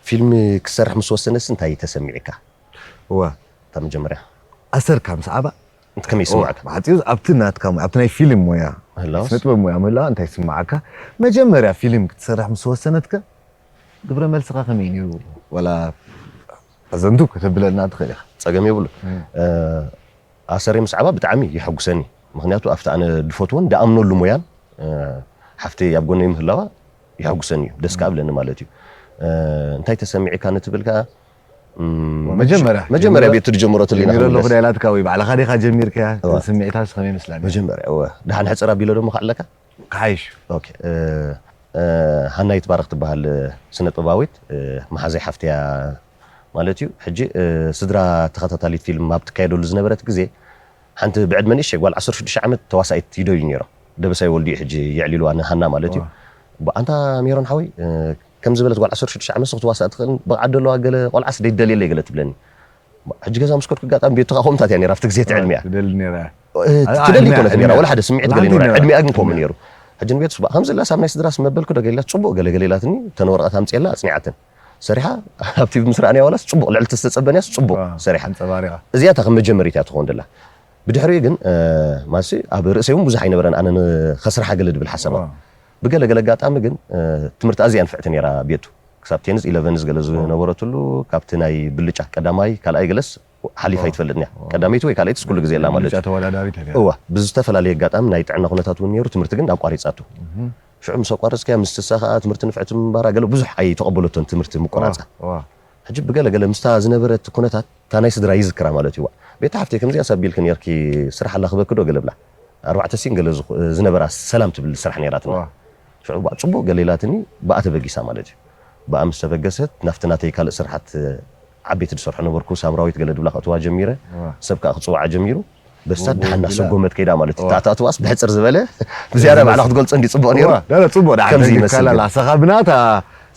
ፊልም ክትሰርሕ ምስ ወሰነስ እንታይ ተሰሚዕካ? እዋ እታ መጀመርያ ኣሰርካ ምስ ዓባ ከመይ ይስማዕካ? ብሓፂሩ ኣብቲ ናትካ ኣብቲ ናይ ፊልም ሞያ ስነጥበብ ሞያ ምህላዋ እንታይ ይስማዓካ? መጀመርያ ፊልም ክትሰርሕ ምስ ወሰነትከ ግብረ መልስኻ ከመይ ነይሩ? ዋላ ኣዘንቱ ከተብለና ትኽእል ኢኻ። ፀገም የብሉ። ኣሰረይ ምስ ዓባ ብጣዕሚ የሐጉሰኒ። ምክንያቱ ኣብቲ ኣነ ድፈትዎን ድኣምነሉ ሞያን ሓፍተይ ኣብ ጎነይ ምህላዋ የሐጉሰኒ እዩ። ደስ ከኣ ብለኒ ማለት እዩ። እንታይ ተሰሚዕካ ንትብል ከኣ መጀመርያ መጀመርያ ቤቱ ዝጀመረትሉ ኢና ጀሚረ ኣለኹ ክንምለስ። ዳ ኢላትካ ወይ ባዕልኻ ዲኻ ጀሚርካያ? እዋ። ስምዒታስ ከመይ ይመስላ? መጀመርያ እወ። ደሓን ሕፅር ኣቢለ ዶ ምኽዓለካ? ክሓይሽ። ኦኬ፣ እ፣ እ፣ ሃና ይትባረክ ትበሃል፣ እ፣ ስነ ጥበባዊት፣ እ፣ መሓዘይ ሓፍትያ ማለት እዩ። ሕጂ፣ እ፣ ስድራ ተኸታታሊት ፊልም ኣብ ትካየደሉ ዝነበረት ግዜ ሓንቲ ብዕድመ ንእሽተይ ጓል ዓሰርተ ሽዱሽተ ዓመት ተዋሳኢት ይደልዩ ነይሮም። ደበሳይ ወልዲኡ ሕጂ የዕሊልዋ ንሃና ማለት እዩ። ዋ። ብ-፣ ኣንታ ሜሮን ሓወይ፣ እ፣ ከም ዝበለት ጓል ዓሰርተ ሽዱሽተ ዓመት ክትዋሳእ ትኽእል ብቕዓት ደለዋ ገለ ቆልዓስ ደይደልየለይ ገለ ትብለኒ። ሕጂ ገዛ ምስ ከድኩ ኣጋጣሚ ቤቱ ከዓ ከምታት እያ ነይራ ኣብቲ ግዜ እቲ ዕድሚያ። ትደሊ ነይራ። እ፣ አ-፣ ትደሊ ዕድሚያ፣ ኮነት ነይራ፣ ዕድሚያ። ወላ ሓደ ስምዒት ገለ ለዓንቲ ይኖራ። ነይራ። ዕድሚኣ ግን ከምኡ ነይሩ። ሕጂ ንቤት ስባ፣ ከምዚ ኢላ ሳብ ናይ ስድራስ መበልኩ ዶ ገሊላ፣ ጽቡቕ ገለ ገለ ኢላትኒ፣ እተን ወረቐት ኣምጽኤላ፣ ኣጽኒዓተን። ሰሪሓ፣ ኣብቲ ምስ ረኣናያ ዋላስ ጽቡቕ፣ ልዕሊ ዝተጸበንያስ ጽቡቕ ዋ፣ ሰሪሓ። ኣንጸባሪቓ። እዚኣ እታ ከም መጀመሪት እያ ትኸውን ደላ። ብድሕሪኡ ግን፣ እ፣ ማሲ ኣብ ርእሰይ እውን ብዙሕ ኣይነበረን፣ ኣነ ን-፣ ከስርሓ ገለ ድብል ሓሳባት። ዋ። ብገለ ገለ ኣጋጣሚ ግን፣ እ፣ ትምህርቲ ኣዝያ ንፍዕቲ ነይራ ቤቱ። ክሳብ ቴንዝ ኢለቨንዝ ገለ ዝነበረትሉ፣ ካብቲ ናይ ብልጫ ቀዳማይ፣ ካልኣይ ገለስ ሓሊፋ ኦ፣ ኣይትፈልጥን እያ። ኦ። ቀዳመይቲ ወይ ካልኣይትስ ኩሉ ግዜ ኣላ ማለት ብልጫ እዩ። ተወዳዳሪት እያ። እዋ፣ ብዝተፈላለየ ኣጋጣሚ ናይ ጥዕና ኩነታት እውን ነይሩ፣ ትምህርቲ ግን ኣቋሪጻቶ። እህ። ሽዑ ምስ ኣቋረጽካያ፣ ምስ ትሳ ከኣ ትምህርቲ ንፍዕቲ ምንባራ ገለ ብዙሕ ኣይተቐበለቶን ትምህርቲ ምቁራጻ። እዋ፣ እዋ። ሕጂ ብገለ ገለ ምስታ ዝነበረት ኩነታት፣ እታ ናይ ስድራ ይዝክራ ማለት እዩ። እዋ፣ ቤት ሓፍተይ ከምዚኣ ሳቢልኪ ነርኪ፣ ስራሕ ኣላኽበኪ ዶ ገለ ብላ። ኣርባዕተ ሲን ገለ ዝኹ-፣ ዝነበራ ሰላም ትብል ስራሕ ነይራትና። እዋ። ሽዑ እዋ፣ ጽቡቕ ገለ ኢላትኒ፣ ብኣ ተበጊሳ ማለት እዩ። ብኣ ምስ ተበገሰት፣ ናብቲ ናተይ ካልእ ስራሓት ዓበይቲ ዝሰርሖ ነበርኩ፣ ሳምራዊት ገለ ድብላ ከእትዋ ጀሚረ፣ እዋ። ሰብ ከኣ ክጽውዓ ጀሚሩ፣ በሳ እዋ፣ ደሓን እዋ። እናሰጎመት ከይዳ ማለት እዩ። እዋ። እታ ኣተኣትዋስ ብሕጽር ዝበለ፣ ብዝያዳ ባዕላ ክትገልጾ እንዲ ጽቡቕ ነይሩ። እዋ፣ ዳላ ጽቡቕ ደሓን ከምዚ ተገዲፍካላ ይመስል ነይሩ። ላሳኻ ብናታ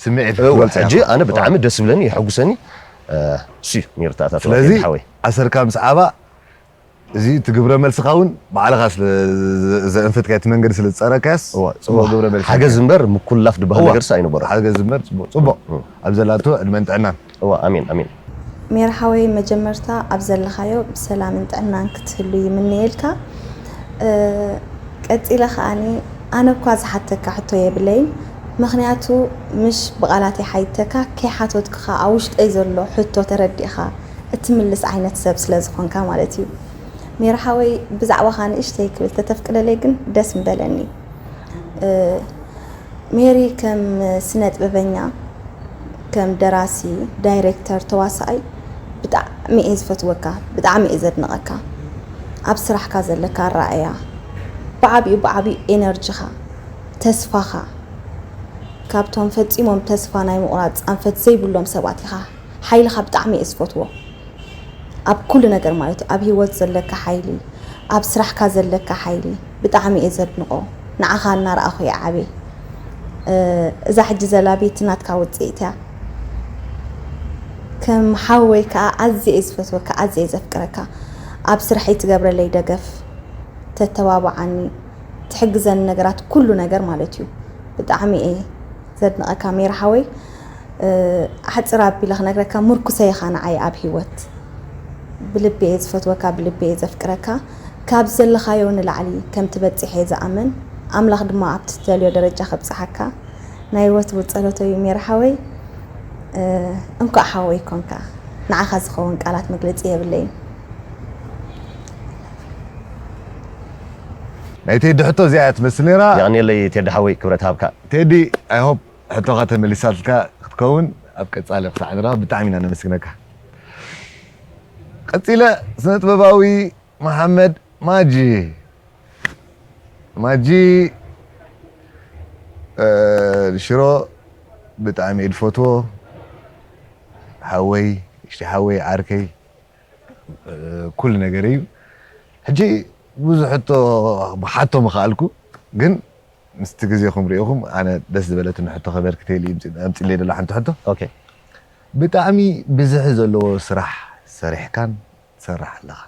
ስምዒት እዋ፣ ክትገልጾ ሕጂ ኢኻ። ኣነ ብጣዕሚ እዋ። ደስ ዝብለኒ፣ የሐጉሰኒ፣ እ፣ እሱ እዩ ነይሩ እታ ኣተኣትዋ ስለዚ፣ ሓወይ። ኣሰርካ ምስ ዓባ፣ እዚ እቲ ግብረ መልስኻ እውን ባዕልኻ ስለ ዘ-፣ ዘ-፣ ዘእንፈትካዮ፣ እቲ መንገዲ ስለ ዝጸረካያስ፣ እዋ፣ ጽቡቕ እዋ። ግብረ መልሲ ሓገዝ እምበር ምኩላፍ ዝበሃል እዋ። ነገርስ ኣይነበሮን። ሓገዝ እምበር ጽቡቕ፣ ጽቡቕ። እም። ኣብ ዘላቶ ዕድመን ጥዕናን። እዋ፣ ኣሜን፣ ኣሜን። ሜር ሓወይ፣ መጀመርታ ኣብ ዘለኻዮ ብሰላምን ጥዕናን ክትህሉ ይምነየልካ። እ፣ ቀጺለ ከኣኒ፣ ኣነ እኳ ዝሓተካ ሕቶ የብለይን፣ ምኽንያቱ ምሽ ብቓላት ይሓይተካ፣ ከይሓተትኩኻ ኣብ ውሽጠይ ዘሎ ሕቶ ተረዲእኻ እትምልስ ዓይነት ሰብ ስለ ዝኾንካ ማለት እዩ። ሜሪ ሓወይ፣ ብዛዕባኻ ንእሽተይ ክብል ተተፍቅደለይ ግን ደስ ምበለኒ። እ፣ ሜሪ ከም ስነ ጥበበኛ፣ ከም ደራሲ፣ ዳይሬክተር፣ ተዋሳኣይ ብጣዕሚ እየ ዝፈትወካ፣ ብጣዕሚ እየ ዘድንቐካ። ኣብ ስራሕካ ዘለካ ኣረኣእያ፣ ብዓቢኡ ብዓቢኡ ኤነርጂኻ፣ ተስፋኻ፣ ካብቶም ፈጺሞም ተስፋ ናይ ምቑራጽ ኣንፈት ዘይብሎም ሰባት ኢኻ። ሓይልኻ ብጣዕሚ እየ ዝፈትዎ። ኣብ ኩሉ ነገር ማለት እዩ። ኣብ ህይወት ዘለካ ሓይሊ፣ ኣብ ስራሕካ ዘለካ ሓይሊ ብጣዕሚ እየ ዘድንቆ። ንዓኻ እናረኣኹ እየ ዓብየ። እ፣ እዛ ሕጂ ዘላ ቤቲ ናትካ ውፅኢት እያ። ከም ሓወይ ከዓ ኣዝየ እየ ዝፈትወካ፣ ኣዝየ እየ ዘፍቅረካ። ኣብ ስርሐይ ትገብረለይ ደገፍ፣ ተተባብዓኒ፣ ትሕግዘኒ ነገራት ኩሉ ነገር ማለት እዩ። ብጣዕሚ እየ ዘድንቐካ ሜሪ ሓወይ። እ፣ ሓፂር ኣቢለ ክነግረካ፣ ምርኩሰይ ኢኻ ንዓይ ኣብ ህይወት። ብልቢ እየ ዝፈትወካ፣ ብልቢ እየ ዘፍቅረካ። ካብ ዘለኻዮ ንላዕሊ ከም ትበፅሕ እየ ዝኣምን። ኣምላኽ ድማ ኣብቲ ትደልዮ ደረጃ ከብፅሓካ ናይ ወትሩ ጸሎተይ እዩ ሜሪ ሓወይ። እ፣ እንኳዕ ሓወይ ኮንካ። ንዓኻ ዝኸውን ቃላት መግለጺ የብለይን። ናይ ቴዲ ሕቶ እዚኣ እያ ትመስል ነይራ። የቐንየለይ ቴዲ ሓወይ፣ ክብረት ሃብካ። ቴዲ፣ I hope ሕቶኻ ተመሊሳትልካ ክትከውን ኣብ ቀጻሊ ክሳዕ ንረኸብ ብጣዕሚ ኢና ነመስግነካ። ቀጺለ ስነ ጥበባዊ መሓመድ ማጂ፣ ማጂ፣ እ፣ ሽሮ ብጣዕሚ እየ ዝፈትዎ። ሓወይ፣ እሽቲ ሓወይ፣ ዓርከይ፣ እ፣ ኩሉ ነገር እዩ። ሕጂ ብዙሕ ሕቶ ብሓቶ ምኽኣልኩ፣ ግን ምስቲ ግዜኹም ሪኢኹም ኣነ ደስ ዝበለትኒ ሕቶ ከበርክተይሉ እዩ ኣምፂ-፣ ኣምፂለይ ዘሎ ሓንቲ ሕቶ። ኦኬ። ብጣዕሚ ብዝሒ ዘለዎ ስራሕ ሰሪሕካን ትሰርሕ ኣለኻ።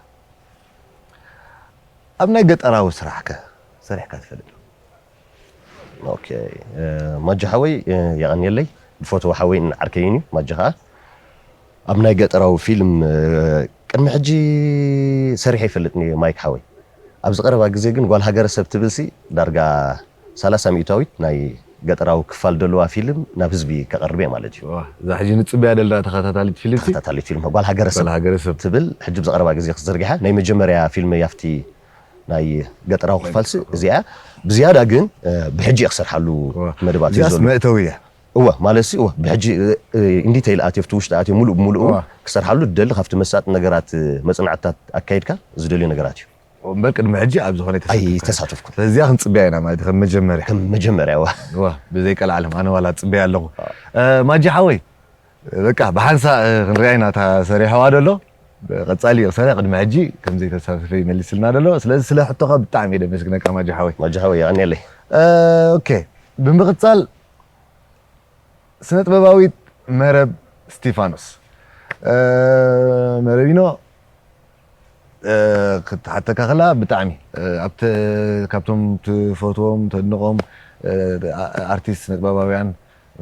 ኣብ ናይ ገጠራዊ ስራሕ ከ ሰሪሕካ ትፈልጥ ዶ? ኦኬ፣ እ፣ ማጂ ሓወይ፣ እ፣ የቐንየለይ። ዝፈትዎ ሓወይን ዓርከይን እዩ ማጂ ኸዓ። ኣብ ናይ ገጠራዊ ፊልም፣ እ፣ ቅድሚ ሕጂ ሰሪሐ ይፈልጥኒ ማይክ ሓወይ። ኣብዚ ቀረባ ግዜ ግን ጓል ሃገረሰብ ትብልሲ ዳርጋ ሰላሳ ሚእታዊት ናይ ገጠራዊ ክፋል ዘለዋ ፊልም ናብ ህዝቢ ከቐርብ እየ ማለት እዩ። ዋ፣ እዛ ሕጂ ንፅበያ ዘለና ተኸታታሊት ፊልም ሲ? ተኸታታሊት ፊልም ጓል ሃገረሰብ ጓል ሃገረሰብ። ትብል ሕጂ ብዚ ቀረባ ግዜ ክትዝርግሓ ናይ መጀመርያ ፊልም ያፍቲ ናይ ገጠራዊ ክፋልሲ እዚኣ። ብዝያዳ ግን፣ እ፣ ብሕጂ እየ ክሰርሓሉ ዋ፣ መደባት እዩ እዚኣስ ዘሎ። መእተዊ እያ። እወ፣ ማለት ሲ፣ እወ፣ ብሕጂ፣ እ፣ እ፣ እንዲተ ኢለ ኣትዮ፣ ኣብቲ ውሽጢ ኣትዮ፣ ሙሉእ ብሙሉእ እውን እዋ። ክሰርሓሉ ዝደሊ፣ ካብቲ መሳጢ ነገራት፣ እ፣ መጽናዕትታት ኣካይድካ ዝደልዮ ነገራት እዩ። እምበር ቅድሚ ሕጂ ኣብ ዝኾነ ኣይተሳተፍካን። ኣይተሳተፍኩን። ስለዚ እዚኣ ክንፅበያ ኢና ማለት እዩ፣ ከም መጀመርያ። ከም መጀመርያ፣ እወ። ዋ፣ ብዘይ ቀልዓለም ኣነ ዋላ ፅበያ ኣለኹ። እ፣ ማጂ ሓወይ፣ በቃ ብሓንሳ፣ እ፣ ክንሪኣ ኢና እታ ሰሪሕዋ ደሎ። ቀጻሊ ይቕሰረ ቅድሚ ሕጂ ከም ዘይተሳተፈ ይመልስልና ደሎ። ስለዚ ስለ ሕቶኻ ብጣዕሚ እየ ደመስግነካ ማጂ ሓወይ። ማጂ ሓወይ፣ የቐንየለይ። እ፣ ኦኬ፣ ብምቕጻል ስነ ጥበባዊት መረብ እስቲፋኖስ፣ እ፣ መረቢኖ፣ እ፣ ክትሓተካ ከላ ብጣዕሚ፣ እ፣ ኣብተ-፣ ካብቶም ትፈትዎም ተድንቖም፣ እ፣ ኣ-፣ ኣርቲስት ስነ ጥበባውያን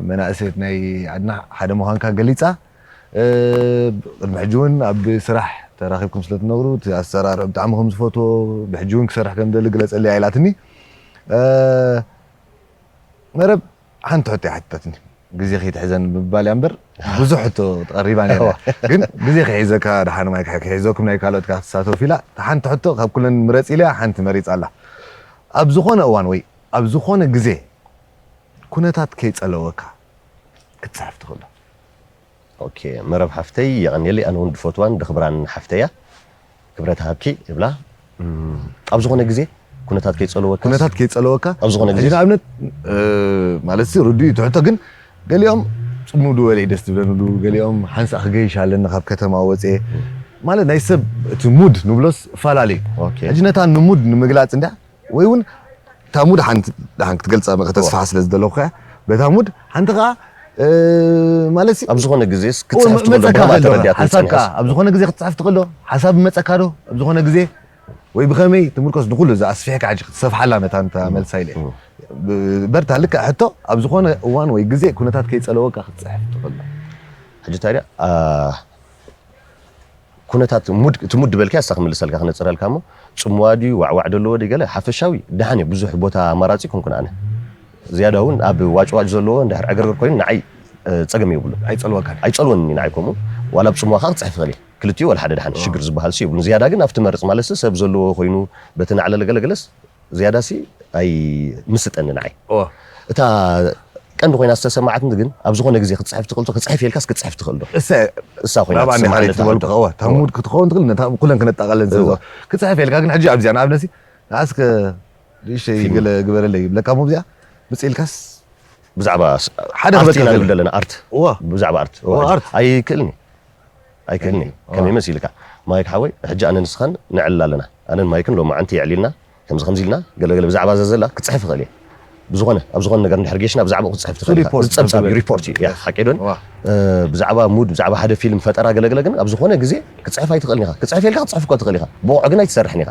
መናእሰያት ናይ ዓድና ሓደ ምዃንካ ገሊጻ። እ፣ ቅድሚ ሕጂ እውን ኣብ ስራሕ ተራኺብኩም ስለ ትነግሩ እቲ ኣሰራርዑ ብጣዕሚ ከም ዝፈትዎ ብሕጂ እውን ክሰርሕ ከም ደሊ ግለጸለይ ኢላትኒ። እ፣ መረብ ሓንቲ ሕቶ ይሓትተትኒ፣ ግዜ ከይትሕዘን ብምባል እያ እምበር ብዙሕ ሕቶ ተቐሪባ ነይራ። ግን ግዜ ከይሕዘካ ደሓን ማይ ክሕዘኩም ናይ ካልኦት ክትሳተፉ ኢላ ሓንቲ ሕቶ ካብ ኩለን ምረጽ ኢላ ሓንቲ መሪጻ ኣላ። ኣብ ዝኾነ እዋን ወይ ኣብ ዝኾነ ግዜ ኩነታት ከይጸለወካ ክትጽሕፍ ትኽእል ዶ? ኦኬ፣ መረብ ሓፍተይ የቐንየለይ፣ ኣነ እውን ድፈትዋን ድኽብራን ሓፍተይ እያ። ክብረት ሃብኪ እብላ። ኣብ ዝኾነ ግዜ ኩነታት ከይጸለወካ ኩነታት ከይጸለወካ ኣብ ዝኾነ ግዜ ሕጂ ንኣብነት፣ እ፣ ማለት ሲ ርዱእ እዩ ትሕቶ፣ ግን ገሊኦም ጽሙዱ በለይ ደስ ትብለንሉ፣ ገሊኦም ሓንሳእ ክገይሽ ኣለኒ ካብ ከተማ ወጽኤ ማለት ናይ ሰብ እቲ ሙድ ንብሎስ እፈላለዩ። ኦኬ። ሕጂ ነታ ንሙድ ንምግላጽ እንዳ ወይ እውን እታ ሙድ ሓንቲ ደሓን ክትገልጻ ተስፋ ስለ ዝደለኹ ከኣ በታ ሙድ ሓንቲ ከኣ፣ እ፣ ማለት ሲ ኣብ ዝኾነ ግዜስ እወ፣ ክትጽሕፍ ትኽእል ዶ? መጸካ ብኸመይ ከሎ ተረዲኣ ሓሳብካ ትጸንሕስ? ኣብ ዝኾነ ግዜ ክትጽሕፍ ትኽእል ዶ? ሓሳብ ይመጸካ ዶ? ኣብ ዝኾነ ግዜ ወይ ብኸመይ ትምርኮስ ንኹሉ እዛ ኣስፊሕካ ሕጂ ክትሰፍሓላ መታን እታ መልሳ ኢለ። ብ-፣ በርታ ልክዕ ሕቶ ኣብ ዝኾነ እዋን ወይ ግዜ ኩነታት ከይጸለወካ ክትጽሕፍ ትኽእል ዶ? ሕጂ እንታይ ድያ? ኣ፣ ኩነታት ሙድ፣ እቲ ሙድ ዝበልካያ እሳ ክምልሰልካ ክነጽረልካ እሞ፣ ጽምዋ ድዩ፣ ዋዕዋዕ ደለዎ ድዩ ገለ ሓፈሻዊ ደሓን እዩ። ብዙሕ ቦታ ኣማራጺ ኮንኩን ኣነ። ዝያዳ እውን ኣብ ዋጭዋጭ ዘለዎ እንድሕር ዕግርግር ኮይኑ ንዓይ፣ እ፣ ጸገም የብሉን። ኣይጸልወካን። ኣይጸልወኒ ንዓይ ከምኡ። ዋላ ኣብ ጽምዋ ከኣ ክጽሕፍ ይኽእል እየ። ክልቲኡ ወላ ሓደ ደሓን ሽግር ዝበሃል ሲ የብሉን። ዝያዳ ግን ኣብቲ መርጽ ማለት ሰብ ዘለዎ ኮይኑ በቲ ናዕለለ ገለገለስ ዝያዳ ሲ ኣይምስጠኒ ንዓይ። እታ ቀንዲ ኮይና ዝተሰማዓትኒ ግን ኣብ ዝኾነ ግዜ ክትጽሕፍ ትኽእል ዶ? ክትጽሕፍ ኢልካስ ክትጽሕፍ ትኽእል ዶ? እሳ ኮይና ናብኣ ትስምዓኒ ንማለት እታ ዝበልኩ ሕቶ። እዋ፣ እታ ሙድ ክትኸውን ትኽእል፣ ነታ ኩለን ክነጣቓለን ስለ እዋ። ዝኾ-፣ ክትጽሕፍ ኢልካ ግን ሕጂ ኣብዚኣ ንኣብነሲ ንኣስከ ንእሽተይ ፊልም። ገለ ግበረለይ ይብለካ፣ ሞ ኣብዚኣ ምጽእ ኢልካስ ብዛዕባ ስ-፣ ሓደ ኣርት ክበካ ኢና ክእል። ንብል ዘለና፣ ኣርት። እዋ። ብዛዕባ ኣርት። እዋ፣ እዋ፣ ኣርት። ኣይክእልኒ። ኣይክእልኒ። እዋ። ከመይ መሲልካ? ማይክ ሓወይ፣ ሕጂ ኣነ ንስኻን ንዕልል ኣለና። ኣነን ማይክን ሎማዓንቲ የዕሊልና፣ ከምዚ ከምዚ ኢልና፣ ገለ ገለ ብዛዕባ እዛ ዘላ ክጽሕፍ እኽእል እየ። ብዝኾነ፣ ኣብ ዝኾነ ነገር እንድሕር ጌሽና ብዛዕባኡ ክትጽሕፍ ትኽእል ኢኻ። ሪፖርት እዚ ጸብጻብ እዩ፣ ትብል። ሪፖርት እዩ። ያ፣ ሓቂ ዶ? እዋ። እ፣ ብዛዕባ ሙድ፣ ብዛዕባ ሓደ ፊልም ፈጠራ ገለ ገለ ግን ኣብ ዝኾነ ግዜ ክትጽሕፍ ኣይትኽእልን ኢኻ። ክትጽሕፍ ኢልካ ክትጽሕፍ እኮ ትኽእል ኢኻ። ብቑዕ ግን ኣይትሰርሕን ኢኻ።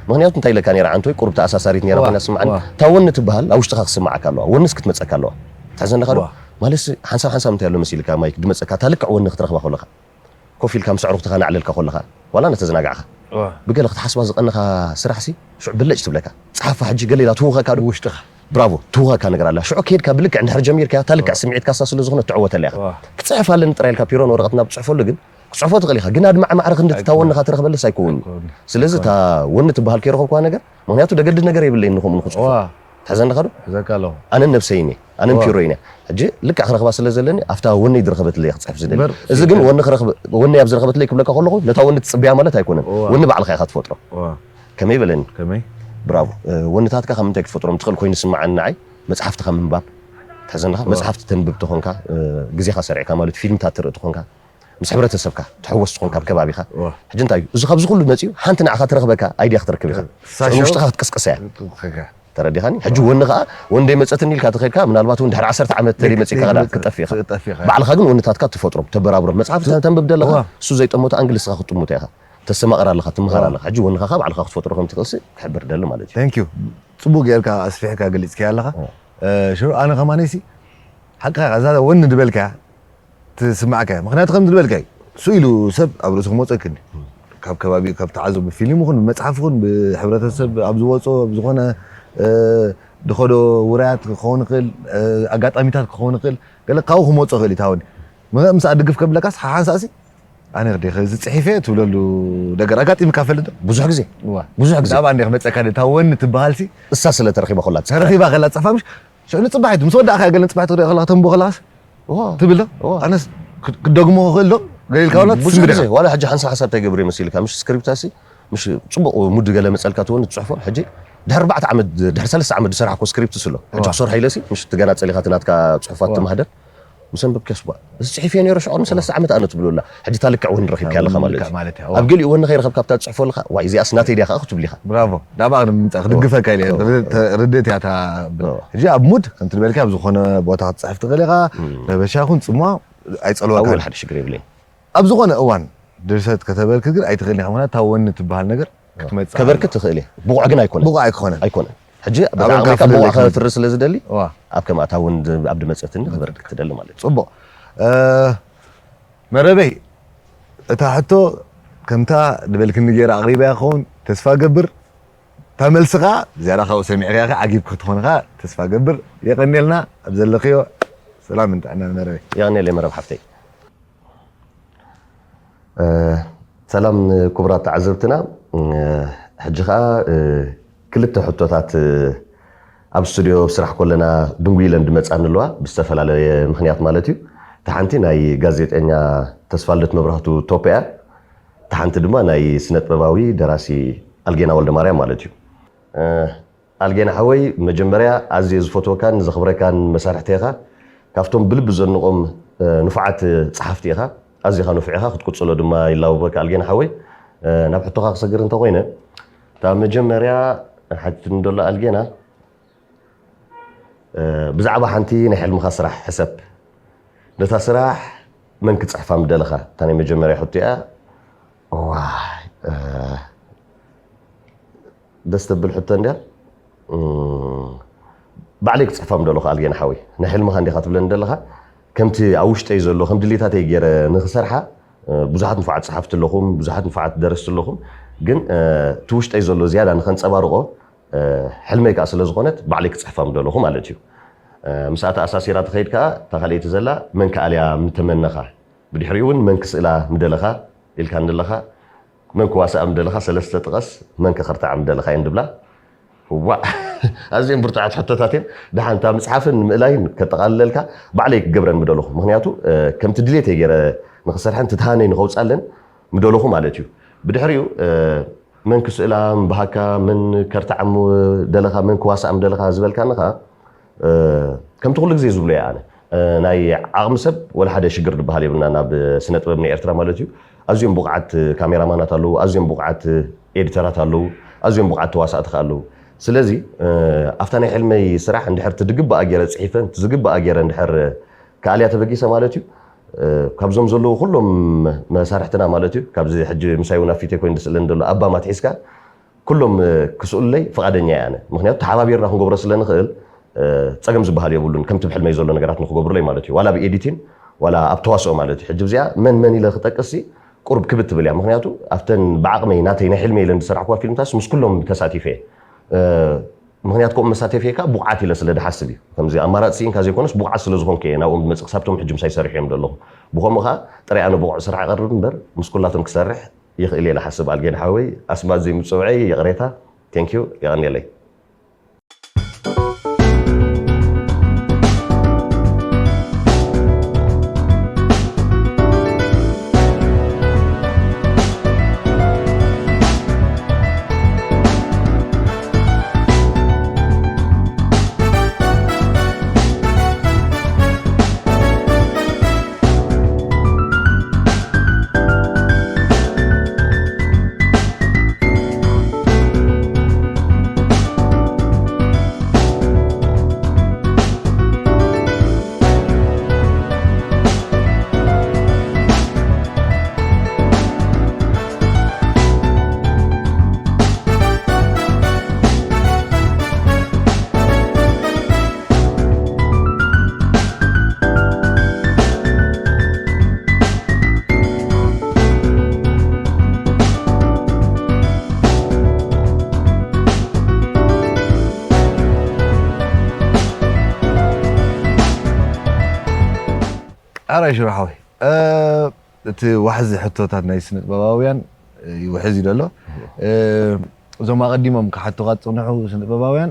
ምኽንያቱ እንታይ ኢለካ ነይረ ዓንቶይ፣ ቁሩብ ተኣሳሳሪት ነይራ እዋ፣ ኮይና ትስምዓኒ። እዋ። እታ ወኒ ትበሃል ኣብ ውሽጥኻ ክትስምዓካ ኣለዋ። ወንስ ክትመጸካ ኣለዋ። ትሕዘኒ ዶ? እዋ። ማለትሲ ሓንሳብ ሓንሳብ እንታይ ኣሎ መሲልካ ማይክ ድመጸካ፣ እታ ልክዕ ወኒ ክትረኽባ ከለኻ። ኮፍ ኢልካ ምስ ኣዕሩኽትኻ እናዕለልካ ከለኻ፣ ዋላ እናተዘናጋዕካ። እዋ። ብገለ ክትሓስባ ዝቐነኻ ስራሕሲ ሽዑ ብልጭ ትብለካ። ጸሓፋ ሕጂ ገለ ኢላ ትህውኸካ ዶ? ውሽጥኻ። ብራቮ፣ ትህውኸካ ነገር ኣላ። ሽዑ ከይድካ ብልክዕ እንድሕር ጀሚርካያ፣ እታ ልክዕ እዋ። ስምዒትካ እሳ ስለ ዝኾነት ትዕወተላ ኢኻ። እዋ። ክጽሕፍ ኣለኒ ጥራይ ኢልካ ፒሮን ወረቐት ናብ ትጽሕፈሉ ግን፣ ክጽሕፎ ትኽእል ኢኻ። ግን ኣድማዒ ማዕረ ክንዲ እታ ወንኻ ትረኽበለስ ኣይከውንን እዩ። ኣይኮንን። ስለዚ እታ ኣይኮንን። ወኒ ትበሃል ከይረኸብኩዋ ነገር፣ ምኽንያቱ ደገድድ ነገር የብለይን ንኸምኡ ንኽጽሕፎ። እዋ። ትሕዘኒ ዶ? ሒዘካ ኣለኹ። ኣነን ነብሰይን እየ። ኣነን እዋ። ፒሮይን እየ። ሕጂ ልክዕ ክረኽባ ስለ ዘለኒ፣ ኣብታ ወነይ ዝረኸበትለይ እየ ክጽሕፍ ዝደሊ። በር-፣ እዚ ግን ወነ ክረኽብ-፣ ወነይ ኣብ ዝረኸበትለይ ክብለካ ከለኹ፣ ነታ ወኒ ትጽበያ ማለት ኣይኮነን። እዋ። ወኒ ባዕልኻ ኢኻ ትፈጥሮ። እዋ። ከመይ በለኒ? ከመይ? ብራቮ። እ፣ ወንታትካ ካብ ምንታይ ክትፈጥሮም ትኽእል ኮይኑ ይስምዓኒ ንዓይ፣ መጽሓፍትኻ ምንባብ። ትሕዘኒ ዶ? እዋ። መጽሓፍቲ ተንብብ ተኾንካ፣ እ፣ ግዜኻ ሰሪዕካ ማለት ፊልምታት ትርኢ ተኾንካ፣ ምስ ሕብረተሰብካ ትሕወስ ትኾን ካብ ከባቢኻ። እዋ። ሕጂ እንታይ እዩ? እዚ ካብዚ ኩሉ መጺኡ ሓንቲ ንዓኻ ትረኽበካ ኣይድያ ክትረክብ ኢኻ። ሳሾ? ሽዑ ውሽጥኻ ክትቅስቅሳ እያ። ትኽክል። ተረዲኻኒ? ሕጂ ወኒ ኸኣ ወንደይ መጸትኒ ኢልካ ተኸድካ፣ ምናልባት እውን ድሕሪ ዓሰርተ ዓመት ተለይ መጺእካ ክትጠፍእ ኢኻ። ክትጠፍእ ኢኻ። ባዕልኻ ግን ወንታትካ ትፈጥሮም፣ ተበራብሮም። መጽሓፍ ተንብብ ደለኻ፣ እዋ። እሱ ዘይጠመቶ ኣንግል ንስኻ ክትጥምቶ ኢኻ። ተስተማቕር ኣለኻ፣ ትምሃር እዋ። ኣለኻ። ሕጂ ወንኻ ኸኣ ባዕልኻ ክትፈጥሮ ከም ትኽእልሲ ክሕብር ደሊ ማለት እዩ። Thank you። ጽቡቕ ጌርካ ኣስፊሕካ ገሊጽካዮ ኣለኻ። እዋ። እ፣ ሽሩ፣ ኣነ ከማነይሲ ሓቅኻ እዛ ወኒ ዝበልካያ ትስማዕካ እያ። ምኽንያቱ ከምዚ ዝበልካ እዩ። ስኢሉ ሰብ ኣብ ርእሱ ክመጾ ይክእል እዩ። ካብ ከባቢኡ፣ ካብ ተዓዘቡ፣ ብፊልም ይኹን ብመጽሓፍ ይኹን ብሕብረተሰብ ኣብ ዝወጾ፣ ኣብ ዝኾነ፣ እ፣ ዝኸዶ ውራያት ክኸውን ይኽእል፣ እ፣ ኣጋጣሚታት ክኸውን ይኽእል፣ ገለ ካብኡ ክመጾ ይኽእል እዩ። እታ ወኒ ም-፣ ምስኣ ድግፍ ከብለካስ ሓሓንሳእሲ ኣነ ክደይ ከዚ ጽሒፈ ትብለሉ ነገር ኣጋጢምካ ፈልጥ ዶ? ብዙሕ ግዜ። እዋ። ብዙሕ ግዜ። ናብኣ እንደ ክመጸካ ዶ? እታ ወኒ ትበሃልሲ እሳ ስለ ተረኺባ ኮላ ትጽሕፍ። ተረኺባ ከላ ትጽሕፋ ምሽ? ሽዑ ንጽባሒቱ ምስ ወዳእካ ገለ ንጽባሒቱ ክሪኦ ከለኻ ተንብቦ ከለኻስ እዋ። ትብል ዶ? እዋ። ኣነስ ክ-፣ ክደግሞ ክኽእል ዶ? ገለ ኢልካ ወላ ብዙሕ ትስምብድ ግዜ፣ ኢኻ። ዋላ ሕጂ ሓንሳብ ሓንሳብ እንታይ ገብር መሲልካ? ምሽ ስክሪፕታሲ፣ ምሽ ጽቡቕ ሙድ ገለ መጸልካ ትወኒ ትጽሕፎ። ሕጂ ድሕሪ ኣርባዕተ ዓመት፣ ድሕሪ ሰለስተ ዓመት ዝሰራሕኮ ስክሪፕትስ ኣሎ። ሕጂ እዋ። ክሰርሖ ኢለሲ፣ ምሽ ትገናጸል ኢኻ፣ እቲ ናትካ ጽሑፋት እዋ። ትማህደር። ምስ ኣንበብክያስ፣ "ቧ፣ እዚ ጽሒፈዮ ነይረ ሽዑ ቅድሚ ሰለስተ ዓመት ኣነ" ትብሎ ኣላ። ሕጂ እታ ልክዕ ወኒ ረኺብካያ ኣለኻ እዋ፣ ማለት ልክዕ እዩ። ማለት እያ። እዋ። ኣብ ገሊኡ ወኒ ከይረኸብካ ኣብታ ትጽሕፎ ኣለኻ፣ "ዋይ፣ እዚኣስ ናተይ ድያ?" ከኣ ክትብል ኢኻ። ብራቮ። ናብኣ ንምምጻእ ክድግፈካ ኢለ እዋ። ርድ-፣ ተ-፣ ርድእት እያ እታ። እዋ። ሕጂ ኣብ ሙድ ከምቲ ዝበልካ ኣብ ዝኾነ ቦታ ክትጽሕፍ ትኽእል ኢኻ። እም። ረበሻ ይኹን ጽምዋ ኣይጸልወካን። ኣወል ሓደ ሽግር የብለይን። ኣብ ዝኾነ እዋን ድርሰት ከተበርክት ግን ኣይትኽእልን ኢኻ። ምኽንያቱ እታ ወኒ ትበሃል ነገር ክትመጽእ ከበርክት ኣለዋ። ትኽእል እየ። ብቑዕ ግን ኣይኮነን። ብቑዕ ኣይኮነን። ኣይኮነን። ሕጂ በታ ኣበን ዓቕመይ ካብ ብቑዕ ካፍለለይ ከፍሪ ስለ ዝደሊ፣ እዋ። ኣብ ከምኣታ እውን ድ-፣ ኣብ ድመጸትኒ ክበርክት ትደሊ ማለት እዩ። ጽቡቕ። እ፣ መረበይ፣ እታ ሕቶ ከምታ ድበልክኒ ገይረ ኣቕሪበያ ክኸውን ተስፋ ገብር። እታ መልሲ ኸኣ ዝያዳ ካብኡ ሰሚዕካያ ኸኣ ዓጊብ ክትኾን ኸኣ ተስፋ ገብር። የቐንየልና፣ ኣብ ዘለኽዮ ሰላም እንጥዕና መረበይ። የቐንየለይ መረብ ሓፍተይ። እ፣ ሰላም ክቡራት ተዓዘብትና። እ፣ ሕጂ ኸኣ፣ እ፣ ክልተ ሕቶታት፣ እ፣ ኣብ ስቱድዮ ኣብ ስራሕ ከለና ድንጉይ ኢለን ድመጻኒ ኣለዋ፣ ብዝተፈላለየ ምኽንያት ማለት እዩ። እታ ሓንቲ ናይ ጋዜጠኛ ተስፋልደት መብራህቱ ቶፖ እያ። እታ ሓንቲ ድማ ናይ ስነ-ጥበባዊ ደራሲ ኣልጌና ወልደማርያም ማለት እዩ። እ፣ ኣልጌና ሓወይ፣ መጀመርያ ኣዝየ ዝፈትወካን ዘኽብረካን መሳርሕተይ ኢኻ። ካብቶም ብልቢ ዘድንቖም፣ እ፣ ንፉዓት ጸሓፍቲ ኢኻ። ኣዚኻ ንፉዕ ኢኻ፣ ክትቅጽሎ ድማ ይላበወካ ኣልጌና ሓወይ። እ፣ ናብ ሕቶኻ ክሰግር እንተኾይነ፣ እታ መጀመርያ ሓቲትኒ ዘሎ ኣልጌና፣ እ፣ ብዛዕባ ሓንቲ ናይ ሕልምኻ ስራሕ ሕሰብ። ነታ ስራሕ መን ክጽሕፋ ምደለኻ? እታ ናይ መጀመርያ ሕቶ እያ። ዋይ፣ እ፣ ደስ ተብል ሕቶ እንድያ። እም፣ ባዕለይ ክጽሕፋ ምደለኹ ኣልጌና ሓወይ። ናይ ሕልምኻ እንዲኻ ትብለኒ ዘለኻ። ከምቲ ኣብ ውሽጠይ ዘሎ፣ ከም ድሌታተይ ገይረ ንኽሰርሓ፣ እ፣ ብዙሓት ንፉዓት ጸሓፍቲ ኣለኹም፣ ብዙሓት ንፉዓት ደረስቲ ኣለኹም። ግን፣ እ፣ እቲ ውሽጠይ ዘሎ ዝያዳ ንኸንጸባርቖ፣ እ፣ ሕልመይ ከኣ ስለ ዝኾነት ባዕለይ ክጽሕፋ ምደለኹ ማለት እዩ። እ፣ ምስኣ ተኣሳሲራ ትኸይድ ከኣ እታ ካልኣይቲ ዘላ መን ክኣልያ ምተመነኻ፣ ብድሕሪኡ እውን መን ክስእላ ምደለኻ ኢልካ እንደለኻ፣ መን ክዋስኣ ምደለኻ ሰለስተ ጥቀስ፣ መን ከኸርትዓ ምደለኻ እየን ድብላ። ዋዕ! ኣዝየን ብርቱዓት ሕቶታት እየን። ደሓን እታ ምጽሓፍን ምእላይን ከጠቓልለልካ ባዕለይ ክገብረን ምደለኹ። ምኽንያቱ፣ እ፣ ከምቲ ድሌተይ ገይረ ንኽሰርሐን ትትሃነይ ንኸውጻለን ምደለኹ ማለት እዩ። ብድሕሪኡ፣ እ፣ መን ክስእላ ምበሃካ፣ መን ከርትዓ ምደለኻ፣ መን ክዋስኣ ምደለኻ ዝበልካኒ ኸኣ፣ እ፣ ከምቲ ኩሉ ግዜ ዝብሎ እየ ኣነ። እ፣ ናይ ዓቕሚ ሰብ ወላ ሓደ ሽግር ዝበሃል የብልና ናብ ስነ ጥበብ ናይ ኤርትራ ማለት እዩ። ኣዝዮም ብቑዓት ካሜራማናት ኣለዉ፣ ኣዝዮም ብቑዓት ኤዲተራት ኣለዉ፣ ኣዝዮም ብቑዓት ተዋሳእቲ ከኣ ኣለዉ። ስለዚ፣ እ፣ ኣብታ ናይ ሕልመይ ስራሕ እንድሕር እቲ ዝግባኣ ገይረ ጽሒፈን፣ እቲ ዝግባኣ ገይረ እንድሕር ከኣልያ ተበጊሰ ማለት እዩ። እ፣ ካብዞም ዘለዉ ኩሎም መሳርሕትና ማለት እዩ፣ ካብዚ ሕጂ ምሳይ እውን ኣብ ፊተይ ኮይኑ ዝስእለኒ ዘሎ ኣባማት ሒዝካ፣ ኩሎም፣ እ፣ ክስእሉለይ ፍቓደኛ እየ ኣነ። ምኽንያቱ ተሓባቢርና ክንገብሮ ስለ ንኽእል፣ እ፣ ጸገም ዝበሃል የብሉን። ከምቲ ብሕልመይ ዘሎ ነገራት ንኽገብሩለይ ማለት እዩ። ዋላ ኣብ ኤዲቲን፣ ዋላ ኣብ ተዋስኦ ማለት እዩ። ሕጂ እዚኣ መን መን ኢለ ክጠቅስሲ ቁሩብ ክብድ ትብል እያ። ምኽንያቱ ኣብተን ብዓቕመይ ናተይ ናይ ሕልመይ ኢለን ዝሰራሕኩዋ ፊልምታትስ ምስ ኩሎም ተሳቲፈ እየ። እ፣ ምኽንያት ከምኡ መሳተፊ ከኣ ብቑዓት ኢለ ስለ ዝሓስብ እዩ። ከምዚ ኣማራጺ ስኢንካ ዘይኮነስ ብቑዓት ስለ ዝኾንኩ እየ ናብኦም ዝመጽእ ክሳብቶም ሕጂ ምሳይ ሰሪሖም ዘለኹ። ብኸምኡ ከኣ ጥራይ ኣነ ብቑዕ ስራሕ እቐርብ እምበር ምስ ኩላቶም ክሰርሕ ይኽእል እየ ኢለ እሓስብ። ኣልጌን ሓወይ ኣስማት ዘይምጽውዐይ ይቕሬታ። ቴንክ ዩ፣ የቐንየለይ። ኣራይ ሽሮ ሓወይ፣ እ፣ እቲ ዋሕዚ ሕቶታት ናይ ስነ ጥበባውያን ይውሕዝ እዩ ዘሎ። እ፣ እዞም ኣቐዲሞም ክሓቱኻ ዝጸንሑ ስነ ጥበባውያን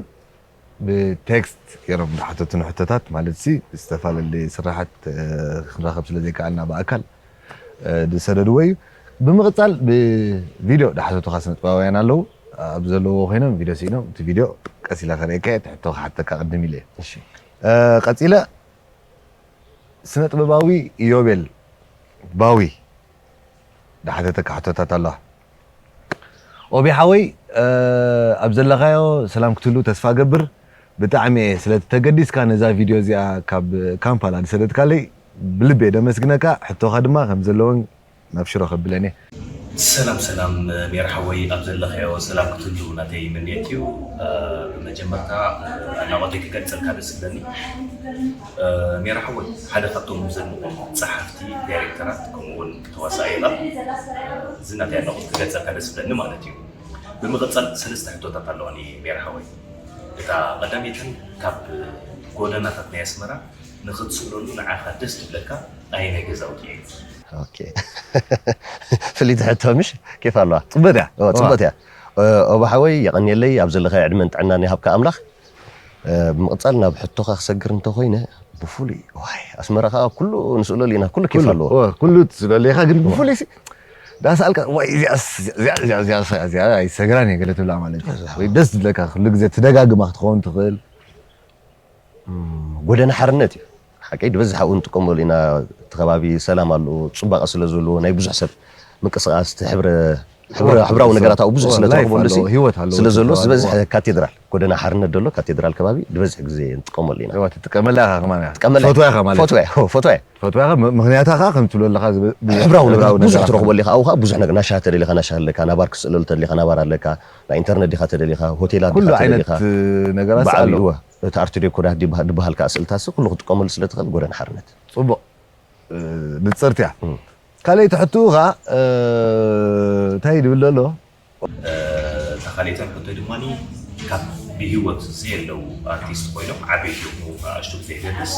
ብቴክስት ገይሮም ዝሓተቱኒ ሕቶታት፣ ማለት ሲ ዝተፈላለየ ስራሓት፣ እ፣ ክንራኸብ ስለ ዘይከኣልና ብኣካል፣ እ፣ ዝሰደድዎ እዩ። ብምቕጻል ብቪድዮ ዝሓተቱኻ ስነ ጥበባውያን ኣለዉ። ኣብ ዘለዉዎ ኮይኖም ቪድዮ ስኢኖም፣ እቲ ቪድዮ ቀስ ኢለ ከርእየካ እየ፣ እቲ ሕቶ ክሓተካ ቅድም ኢለ እየ። እሺ። እ፣ ቀጺለ ስነ ጥበባዊ ኢዮቤል ባዊ ዝሓተተካ ሕቶታት ኣለዋ። ኦቢ ሓወይ፣ እ፣ ኣብ ዘለኻዮ ሰላም ክትህሉ ተስፋ እገብር። ብጣዕሚ እየ ስለቲ ተገዲስካ ነዛ ቪድዮ እዚኣ ካብ ካምፓላ ዝሰደድካለይ ብልቢ እየ ደመስግነካ። ሕቶኻ ድማ ከም ዘለዎን ናብ ሽሮ ከብለን እየ። ሰላም ሰላም ሜር ሓወይ፣ ኣብ ዘለኻዮ ሰላም ክትህሉ ናተይ ምንየት እዩ። እ፣ ብመጀመርታ፣ እ፣ ኣድናቖተይ ክገልጸልካ ደስ ይብለኒ። እ፣ ሜር ሓወይ፣ ሓደ ካብቶም ዘድንቖም ጸሓፍቲ፣ ዳይሬክተራት፣ ከምኡ እውን ተዋሳኢ ኢኻ። እዚ ናተይ ኣድናቖት ክገልጸልካ ደስ ይብለኒ ማለት እዩ። ብምቕጻል ሰለስተ ሕቶታት ኣለዋኒ ሜር ሓወይ። እታ ቀዳመይተን፣ ካብ ጎደናታት ናይ ኣስመራ ንኽትስእለሉ ንዓኻ ደስ ዝብለካ ኣየናይ ገዛውቲ እዩ? ኦኬ። ፍልይቲ ሕቶ ምሽ? ኬፍ ኣለዋ። ጽቡቕ እያ። ኦ፣ ጽቡቕ እያ። ኦ፣ ኦባ ሓወይ፣ የቐንየለይ፣ ኣብ ዘለኻዮ ዕድመን ጥዕናን ይሃብካ ኣምላኽ። እ፣ ብምቕጻል ናብ ሕቶኻ ክሰግር እንተኾይነ፣ ብፍሉይ፣ ዋይ፣ ኣስመራ ኸኣ ኩሉ ንስእለሉ ኢና፣ ኩሉ ኬፍ ኩሉ፣ ኣለዎ። ኦ፣ ኩሉ ትስእለሉ ኢኻ፣ ግን ኦ። ብፍሉይ ሲ፣ ዳኣ ሰኣልካ፣ ዋይ፣ እዚኣስ፣ እዚኣ፣ እዚኣ፣ እዚኣ፣ እዚኣ፣ እዚኣ ኣይሰግራን እየ ገለ ትብላ ማለት እዩ። እዛ። ወይ ደስ ዝብለካ፣ ኩሉ ግዜ ትደጋግማ ክትኸውን ትኽእል። እም፣ ጎደና ሓርነት እዩ። ሓቀይ፣ ዝበዝሕ ኣብኡ ንጥቀመሉ ኢና። እቲ ከባቢ ሰላም ኣለዎ፣ ጽባቐ ስለ ዘለዎ፣ ናይ ብዙሕ ሰብ ምንቅስቓስ፣ እቲ ሕብረ-፣ ሕብረ-፣ ሕብራዊ ነገራት ኣብኡ ብዙሕ ስለ ትረኽቦ፣ ኣለዎ፣ ህይወት ኣለዎ፣ ስለ ዘሎ፣ ዝበዝሕ ካቴድራል፣ ጎደና ሓርነት ዘሎ ካቴድራል ከባቢ ዝበዝሕ ግዜ ንጥቀመሉ ኢና። እዋ፣ ትጥቀመላ ኢኻ ከማን ኢኻ። ትጥቀመላ። ፈትዋ ኢኻ ማለት። ፈትዋ እየ፣ ፎ-፣ ፈትዋ እየ። ፈትዋ ኢኻ፣ ም-፣ ምኽንያታ ኸኣ ከም ትብሎ ኣለኻ፣ ዝብ-፣ ብዙሕ ሕብራዊ ነገራት ብዙሕ ኣለዎ። ትረኽበሉ ኢኻ። ኣብኡ ኸኣ ብዙሕ ነገር፣ ናሻ ተደሊኻ ናሻ ኣለካ፣ ናባር ክትስእለሉ ተደሊኻ ናባር ኣለካ፣ ናይ ኢንተርነት ዲኻ ተደሊኻ፣ ሆቴላት ኩሉ ዲኻ ዓይነት ተደሊኻ። ነገራት በዓል፣ ኣለዎ። እወ፣ እቲ ኣርት ዴኮ ዳ-፣ ድበሃ-፣ ድበሃልካ ስእልታሲ ኩሉ ክትጥቀመሉ ስለ ትኽእል ጎደና ሓርነት። ጽቡቕ። እ፣ ንጽርቲ እያ። እም። ካልኣይቲ ሕቶኡ ኸኣ፣ እ፣ እንታይ ድብል ዘሎ? እ፣ እታ ካልኣይተን ሕቶ ድማ ካብ ብህይወት ዘየለዉ ኣርቲስት ኮይኖም ዓበይቲ ይኹኑ ኣሽቱ ብዘየገድስ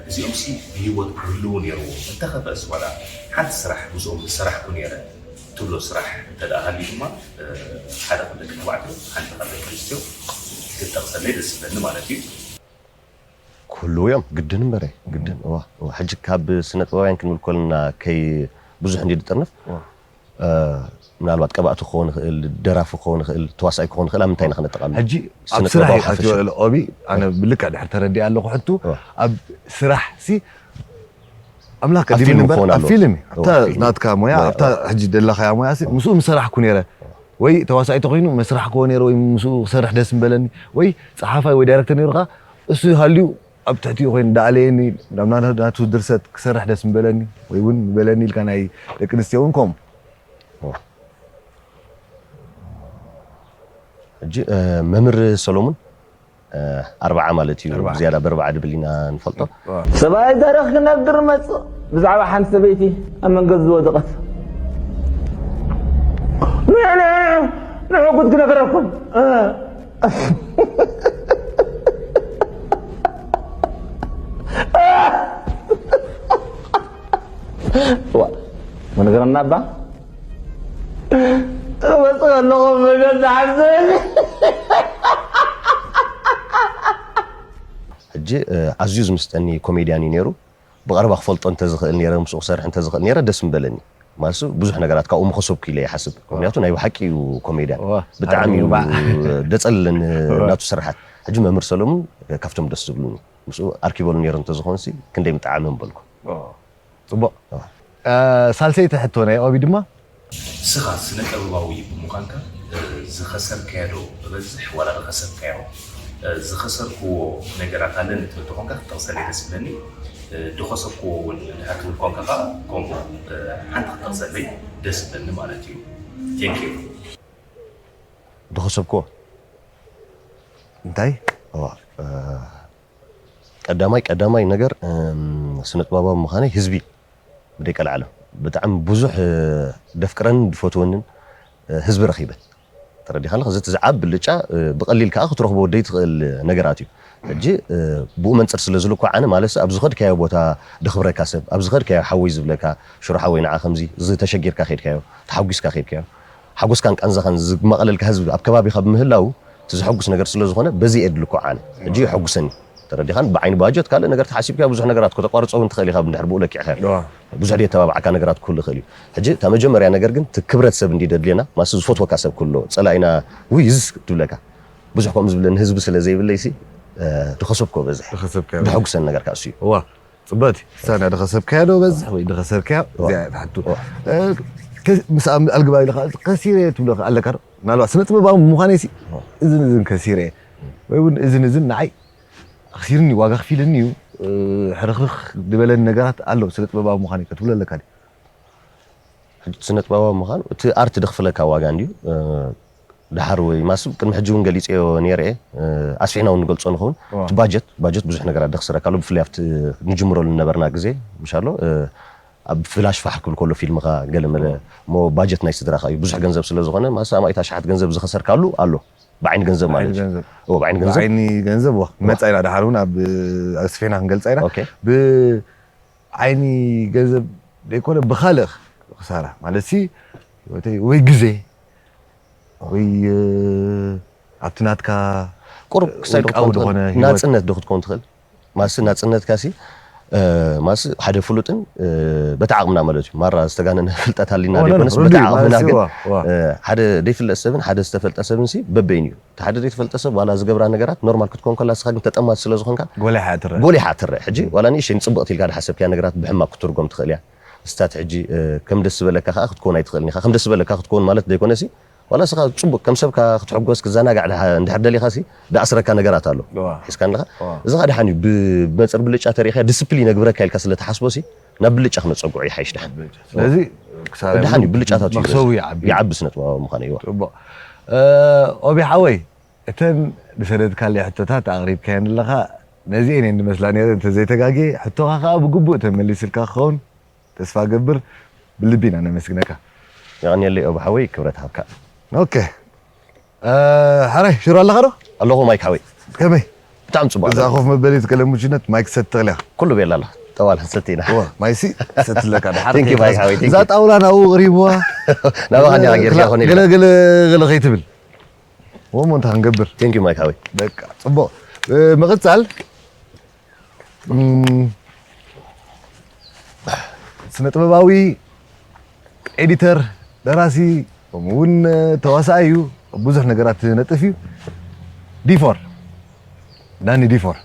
እዚኦም ሲ ብህይወት ክህልዉ ነይርዎም። እንተኸፈእስ ዋላ ሓንቲ ስራሕ ምስኦም ዝሰራሕኩ ነይረ ትብሎ ስራሕ እንተ ደኣ ሃልዩ ድማ፣ ሓደ ከም ደቂ ተባዕትዮ ሓንቲ ካብ ደቂ ኣንስትዮ ክትጠቕሰለይ ደስ ዝብለኒ ማለት እዩ። ክህልዉ እዮም ግድን እምበረ ግድን እዋ እዋ ሕጂ ካብ ስነ ጥበባውያን ክንብል ኮልና ከይ ብዙሕ እንዲ ዝጥርንፍ ምናልባት ቀባእቲ ክኸውን ይኽእል፣ ደራፊ ክኸውን ይኽእል፣ ተዋሳኢ ክኸውን ይኽእል፣ ኣብ ምንታይ ኢና ክነጠቓልሎ? ሕጂ ኣብ ስራሕ እዩ ኣትዮ ኦቢ ኣነ ብልክዕ ድሕር ተረዲኣ ኣለኹ ሕቱ ኣብ ስራሕ ሲ ኣምላክ ቀዲሙ ንበር ኣብ ፊልም ኣብታ ናትካ ሞያ ኣብታ ሕጂ ደላኻያ ሞያ ሲ ምስኡ ምሰራሕኩ ነይረ ወይ ተዋሳኢ ተኮይኑ መስራሕ ክዎ ነይረ ወይ ምስኡ ክሰርሕ ደስ ምበለኒ ወይ ፀሓፋይ ወይ ዳይረክተር ነይሩ ከዓ እሱ ሃልዩ ኣብ ትሕቲኡ ኮይኑ ዳኣለየኒ ናብ ናቱ ድርሰት ክሰርሕ ደስ ምበለኒ ወይ እውን ምበለኒ ኢልካ ናይ ደቂ ኣንስትዮ እውን ከምኡ ሕጂ መምህር ሰሎሙን ኣርባዓ ማለት እዩ ዝያዳ በርባዓ ድብል ኢና ንፈልጦ ሰብኣይ ታሪኽ ክነግር መጽእ ብዛዕባ ሓንቲ ሰበይቲ ኣብ መንገዲ ዝወደቐት ንዑ ንዑ ንዑ ጉድ ክነግረኩም መነገረና እባ እመፅእ ኣለኹ መገዲ ሓዘን ሕጂ ኣዝዩ ዝምስጠኒ ኮሜድያን እዩ ነይሩ ብቐረባ ክፈልጦ እንተዝኽእል ነይረ ምስኡ ክሰርሕ እንተዝኽእል ነይረ ደስ ምበለኒ ማለሱ ብዙሕ ነገራት ካብኡ ምኸሰብኩ ኢለ ይሓስብ ምክንያቱ ናይ ብሓቂ እዩ ኮሜድያን ብጣዕሚ ደፀልለን ናቱ ስርሓት ሕጂ መምህር ሰለሙን ካብቶም ደስ ዝብሉኒ ምስኡ ኣርኪበሉ ነይረ እንተዝኾንሲ ክንደይ ምጠዓመ ምበልኩ ፅቡቕ ሳልሰይቲ ሕቶ ናይ ኦቢ ድማ ንስኻ ስነ ጥበባዊ ብምዃንካ ዝኸሰርካዮ ዶ እበዝሕ ዋላ ዝኸሰብካዮ ዝኸሰርክዎ ነገራት ኣለኒ ትብል ተኾንካ ክትጠቕሰለይ ደስ ይብለኒ ድኸሰብክዎ እውን እንድሕር ትብል ኮንካ ከዓ ከምኡ ሓንቲ ክትጠቕሰለይ ደስ ይብለኒ ማለት እዩ ቴንኪዩ ድኸሰብክዎ እንታይ ቀዳማይ ቀዳማይ ነገር ስነጥበባዊ ምዃነይ ህዝቢ ብደይ ቀልዓለም ብጣዕሚ ብዙሕ ደፍቅረንን ዝፈትወንን ህዝቢ ረኺበ ተረዲኻ ኣለኻ ዘቲ ዝዓብ ብልጫ ብቐሊል ከዓ ክትረኽቦ ደይ ትኽእል ነገራት እዩ ሕጂ ብኡ መንፅር ስለ ዝልኮ ዓነ ማለት ኣብ ዝኸድካዮ ቦታ ደኽብረካ ሰብ ኣብ ዝኸድካዮ ሓወይ ዝብለካ ሽሮ ሓወይ ንዓ ከምዚ ዝተሸጊርካ ከድካዮ ተሓጒስካ ከድካዮ ሓጎስካን ቃንዛኻን ዝማቐለልካ ህዝቢ ኣብ ከባቢኻ ብምህላው እቲ ዘሐጉስ ነገር ስለ ዝኾነ በዚ እየ ድልኮ ዓነ ሕጂ የሐጉሰኒ ተረዲኻን ብዓይኒ ባጀት ካልእ ነገር ተሓሲብካ ብዙሕ ነገራት ከተቋርጾ እውን ትኽእል ኢኻ እንድሕር ብኡ ለኪዕካ ብዙሕ ደየተባብዓካ ነገራት ክህሉ ይኽእል እዩ ሕጂ እታ መጀመርያ ነገር ግን እቲ ክብረት ሰብ እንዲ ደድልየና ማስ ዝፈትወካ ሰብ ክህሎ ጸላኢና ውይ እዝስ ትብለካ ብዙሕ ከምኡ ዝብለኒ ህዝቢ ስለ ዘይብለይሲ ድኸሰብኮ በዝሕ ድሐጉሰኒ ነገር ካእሱ እዩ ጽበቲ ሳና ድኸሰብካዮ ዶ በዝሕ ወይ ድኸሰርካዮ እዚኣ እያ ትሓቱ ምስ ኣልግባብ ኢለ ከሲረ ትብሎ ኣለካ ዶ ምናልባት ስነ ጥበባዊ ምዃነይ ሲ እዝን እዝን ከሲረ ወይ እውን እዝን እዝን ንዓይ ኣኽሲርኒ ዋጋ ክፊልኒ እዩ ሕርኽርኽ ዝበለኒ ነገራት ኣሎ ስነ ጥበባዊ ምዃነይ ከትብሎ ኣለካ ድዩ ስነ ጥበባዊ ምዃን እቲ ኣርት ድኽፍለካ ዋጋ እንድዩ ድሓር ወይ ማስ ቅድሚ ሕጂ እውን ገሊፀዮ ነይረ እየ ኣስፊሕና እውን ንገልፆ ንኸውን እቲ ባጀት ባጀት ብዙሕ ነገራት ደክስረካ ኣሎ ብፍላይ ኣብቲ ንጅምረሉ ነበርና ግዜ ምሻሎ ኣብ ፍላሽ ፋሕ ክብል ከሎ ፊልምኻ ገለ መለ እሞ ባጀት ናይ ስድራኻ እዩ ብዙሕ ገንዘብ ስለ ዝኾነ ማስ ኣማኢት ኣሽሓት ገንዘብ ዝኸሰርካሉ ኣሎ ብዓይኒ ገንዘብ ማለት እዩ ብዓይኒ ገንዘብ ብዓይኒ ገንዘብ ዋ መጻ ኢና ድሓር እውን ኣብ ኣስፊሕና ክንገልጻ ኢና ብዓይኒ ገንዘብ ዘይኮነ ብኻልእ ክሳራ ማለት ሲ ወይ ግዜ ወይ ኣብቲ ናትካ ቁሩብ ክሳይ ውልቃዊ ዝኾነ ህይወት። ናጽነት ዶ ክትከውን ትኽእል ማለትሲ ናጽነትካ ሲ ማለትሲ ሓደ ፍሉጥን በቲ ዓቕምና ማለት እዩ ማራ ዝተጋነነ ፍልጠት ሃሊና ኦ፣ ኖ፣ ኖ፣ ዘይኮነስ ርዱእ በቲ እዩ፣ ዓቕምና ማለትሲ ግን ዋ፣ ዋ። ሓደ ዘይፍለጥ ሰብን ሓደ ዝተፈልጠ ሰብን ሲ በበይን እዩ እቲ ሓደ ዘይትፈልጠ ሰብ ዋላ ዝገብራ ነገራት ኖርማል ክትኮን ከላ ንስኻ ግን ተጠማት ስለ ዝኾንካ ጎሊሓ ትረአ። ጎሊሓ ትረአ ሕጂ ዋላ ንእሽተይ ንፅብቕቲ ኢልካ ዝሓሰብክያ ነገራት ብሕማቕ ክትርጎም ትኽእል እያ እስታት ሕጂ ከም ደስ ዝበለካ ከዓ ክትኮን ኣይትኽእልን ኢኻ ከም ደስ ዝበለካ ክትኮን ማለት ዘይኮነሲ ዋላ ስኻ ጽቡቅ ከም ሰብካ ክትሕጎስ ክዘናጋዕ እንድሕር ደሊኻሲ ድኣስረካ ነገራት ኣሎ ሒዝካ ኣለኻ እዚ ኸዓ ደሓን እዩ ብመንፅር ብልጫ ተሪኢኻ ዲስፕሊን የግብረካ ኢልካ ስለ ትሓስቦሲ ናብ ብልጫ ክነፀጉዑ ይሓይሽ ደሓን ስለዚ ደሓን እዩ ብልጫታት ይዓቢ ስነጥበባዊ ምዃነ ይዋ ኦቢ ሓወይ እተን ዝሰደድካለይ ሕቶታት ኣቕሪብካየን ኣለኻ ነዚኤን እየን ዝመስላ ነይረ እንተዘይተጋግየ ሕቶኻ ከዓ ብግቡእ ተመሊስልካ ክኸውን ተስፋ ገብር ብልቢ ኢና ነመስግነካ። የቐንየለይ ኦብ ሓወይ ክብረት ሃብካ። ኦኬ ሓራይ ሽሮ ኣለኻ ዶ? ኣለኹ ማይክ ሓወይ። ከመይ? ብጣዕሚ ጽቡቕ እዛ ኣለካ። ኮፍ መበሊት ገለ ሙችነት ማይክ ሰትኽልያ ኩሉ ቤላ ኣሎ። ጠዋል ሰተይና። እዋ ማይሲ ሰትለካ ድሓር Thank you, ማይክ ሓወይ፣ thank you። እዛ ጣውላ ናብኡ ቅሪብዋ ናባኻ እንዲኻ ጌርካ ይኾን ኢልካ። ገለ ገለ ገለ ከይትብል ወሞ እንታይ ክንገብር Thank you ማይክ ሓወይ። በቃ ጽቡቕ እ፣ ምቕጻል እም፣ ስነ ጥበባዊ ኤዲተር ደራሲ ከምኡ እውን ተዋሳኣይ እዩ ብዙሕ ነገራት ነጥፍ እዩ ዲፎር ዳኒ ዲፎር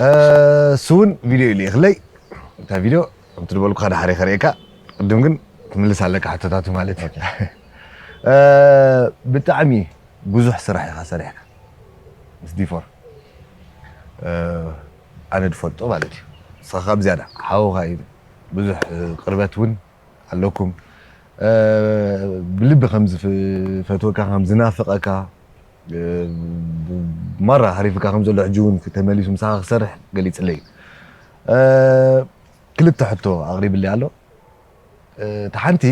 እ፣ እሱ እውን ቪድዮ ይልእኽለይ እታ ቪድዮ ከምቲ ዝበልኩኻ ድሓር ከርእየካ ቅድም ግን ትምልስ ኣለካ ሕቶታቱ ማለት እዩ እ፣ ብጣዕሚ ብዙሕ ስራሕ ኢኻ ሰሪሕካ ምስ ዲፎር ኣነ ዝፈልጦ ማለት እዩ ንስኻ ካብ ዝያዳ ሓውኻ እዩ ብዙሕ ቅርበት እውን ኣለኩም ብልቢ ከም ዝፈትወካ ከም ዝናፍቐካ ማራ ሃሪፍካ ከም ዘሎ ሕጂ እውን ተመሊሱ ምሳኻ ክሰርሕ ገሊፅለይ ክልተ ሕቶ ኣቕሪብለይ ኣሎ እቲ ሓንቲ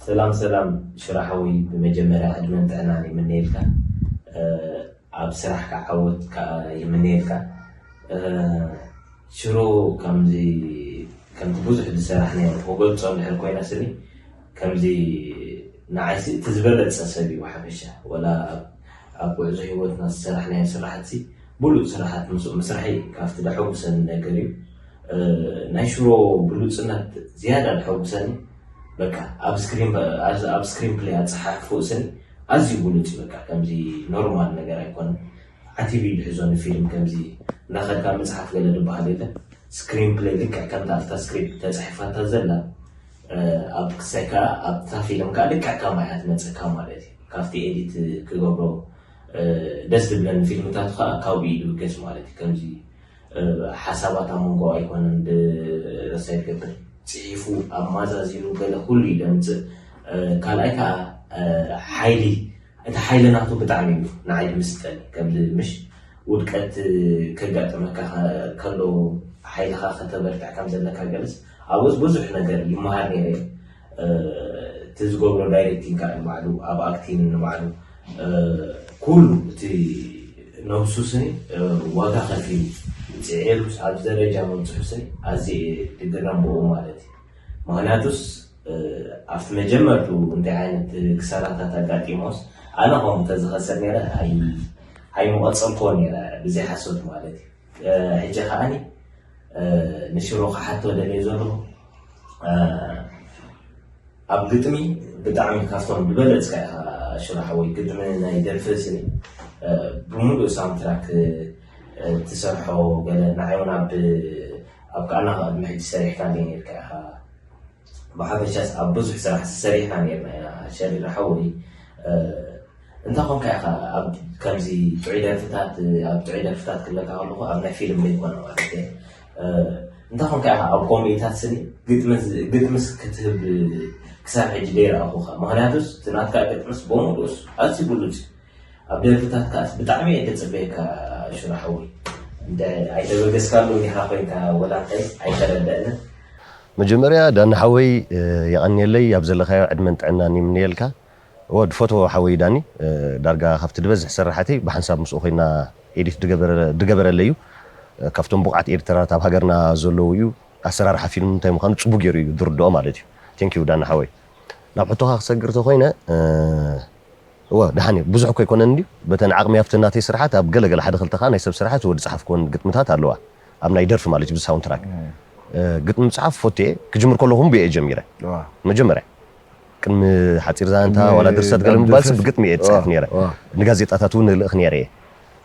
ሰላም ሰላም ሽራሓዊ ብመጀመርያ ዕድመን ጥዕናን ይምነየልካ ኣብ ስራሕካ ዓወት ከዓ ይምነየልካ ሽሮ ከምዚ ከምቲ ብዙሕ ዝሰራሕናዮ ክገልፆ እንድሕር ኮይና ስኒ ከምዚ ንዓይሲ እቲ ዝበለፀ ሰብ እዩ ሓፈሻ ወላ ኣብ ጉዕዞ ሂወትና ዝሰራሕናዮ ስራሕትሲ ብሉፅ ስራሓት ምስኡ ምስራሐይ ካብቲ ደሐጉሰኒ ነገር እዩ ናይ ሽሮ ብሉፅነት ዝያዳ ደሐጉሰኒ በቃ ኣብ ስክሪን ኣብ ስክሪን ፕሌይ ኣፀሓሕፍኡ ስኒ ኣዝዩ ብሉፅ እዩ በቃ ከምዚ ኖርማል ነገር ኣይኮነን ዓቲቡ እዩ ዝሕዞ ንፊልም ከምዚ እንዳኸድካ መፅሓፍ ገለ ዝበሃል የለን ስክሪን ፕሌይ ልክዕ ከምታ ኣብታ ስክሪፕት ተፃሒፋታ ዘላ ኣብ ክሳይ ከዓ ኣብታ ፊልም ከዓ ልክዕ ከማይ እያ ትመፀካ ማለት እዩ ካብቲ ኤዲት ክገብሮ ደስ ዝብለኒ ፊልምታት ከዓ ካብኡ እዩ ዝብገስ ማለት እዩ ከምዚ ሓሳባት ኣብ መንጎ ኣይኮነን ብረሳይ ዝገብር ፅሒፉ ኣማዛዚኑ ገለ ኩሉ እዩ ደምፅእ ካልኣይ ከዓ ሓይሊ እቲ ሓይሊ ናቱ ብጣዕሚ እዩ ንዓይ ዝምስጠኒ ከምዚ ምሽ ውድቀት ከጋጥመካ ከሎ ሓይልኻ ከተበርትዕ ከም ዘለካ ገለስ ኣብኡስ ብዙሕ ነገር ይመሃር ነይረ እቲ ዝገብሮ ዳይሬክቲንግ ከዓ ንባዕሉ ኣብ ኣክቲንግ ንባዕሉ ኩሉ እቲ ነብሱ ስኒ ዋጋ ከፊሉ ፅዒሩ ኣብዚ ደረጃ ምብፅሑ ስኒ ኣዝየ ድግረም ብኡ ማለት እዩ ምክንያቱስ ኣብቲ መጀመርቱ እንታይ ዓይነት ክሳራታት ኣጋጢሞስ ኣነ ከምኡ ተዝኸሰር ነረ ኣይምቐፀልኮ ነረ ብዘይ ሓሶት ማለት እዩ ሕጂ ከዓኒ ንሽሮ ክሓቶ ደልየ ዘለኹ ኣብ ግጥሚ ብጣዕሚ ካብቶም ዝበለፅካ ኢኻ ሽራሕ ወይ ግጥሚ ናይ ደርፊ ስኒ ብምሉእ ሳውንትራክ ትሰርሖ ገለ ንዓይ እውን ኣብ ኣብ ከኣና ቅድሚ ሕጂ ሰሪሕካ እንደ ነርካ ኢኻ ብሓፈሻስ ኣብ ብዙሕ ስራሕ ሰሪሕና ነርና ኢና ሸሪራ ሓወይ እንታይ ኮንካ ኢኻ ኣብ ከምዚ ጥዑይ ደርፍታት ኣብ ጥዑይ ደርፍታት ክብለካ ከለኹ ኣብ ናይ ፊልም ዘይኮነ ማለት እየ እንታይ ኮንካ ኢኻ ኣብ ኮሜዲታት ስኒ ግጥምስ ክትህብ ክሳብ ሕጂ ደይረኣኹኻ ምክንያቱስ እቲ ናትካ ግጥምስ በሙሉስ ኣዝዩ ብሉፅ ኣብ ደርፍታት ከኣስ ብጣዕሚ እየ ተፅበየካ ሽራ ሓወይ እንተ ኣይተበገስካሉ እንዲኻ ኮይንካ ወላ እንታይ ኣይተረደእንን መጀመርያ ዳኒ ሓወይ የቐንየለይ ኣብ ዘለኻዮ ዕድመን ጥዕናን ይምንየልካ እወ ድፈትዎ ሓወይ ዳኒ ዳርጋ ካብቲ ድበዝሕ ሰራሕተይ ብሓንሳብ ምስኡ ኮይና ኤዲት ድገበረለይ እዩ ካብቶም ብቑዓት ኤዲተራት ኣብ ሃገርና ዘለዉ እዩ ኣሰራርሓ ፊልም እንታይ ምዃኑ ፅቡቅ ገይሩ እዩ ዝርድኦ ማለት እዩ ቴንኪዩ ዳኒ ሓወይ ናብ ሕቶኻ ክሰግር ተኮይነ እወ ደሓን እዩ ብዙሕ እኮ ኣይኮነን እንድዩ በተን ዓቕሚ ኣብቲ ናተይ ስርሓት ኣብ ገለገለ ሓደ ክልተ ከዓ ናይ ሰብ ስርሓት ወዲ ፀሓፍክወን ግጥምታት ኣለዋ ኣብ ናይ ደርፊ ማለት እዩ ብሳውንትራክ ግጥሚ ምፅሓፍ ፈትየ ክጅምር ከለኹ ብየ ጀሚረ መጀመርያ ቅድሚ ሓፂር ዛንታ ዋላ ድርሰት ገለ ምባልሲ ብግጥሚ እየ ዝፅሕፍ ነይረ ንጋዜጣታት እውን እልእኽ ነይረ እየ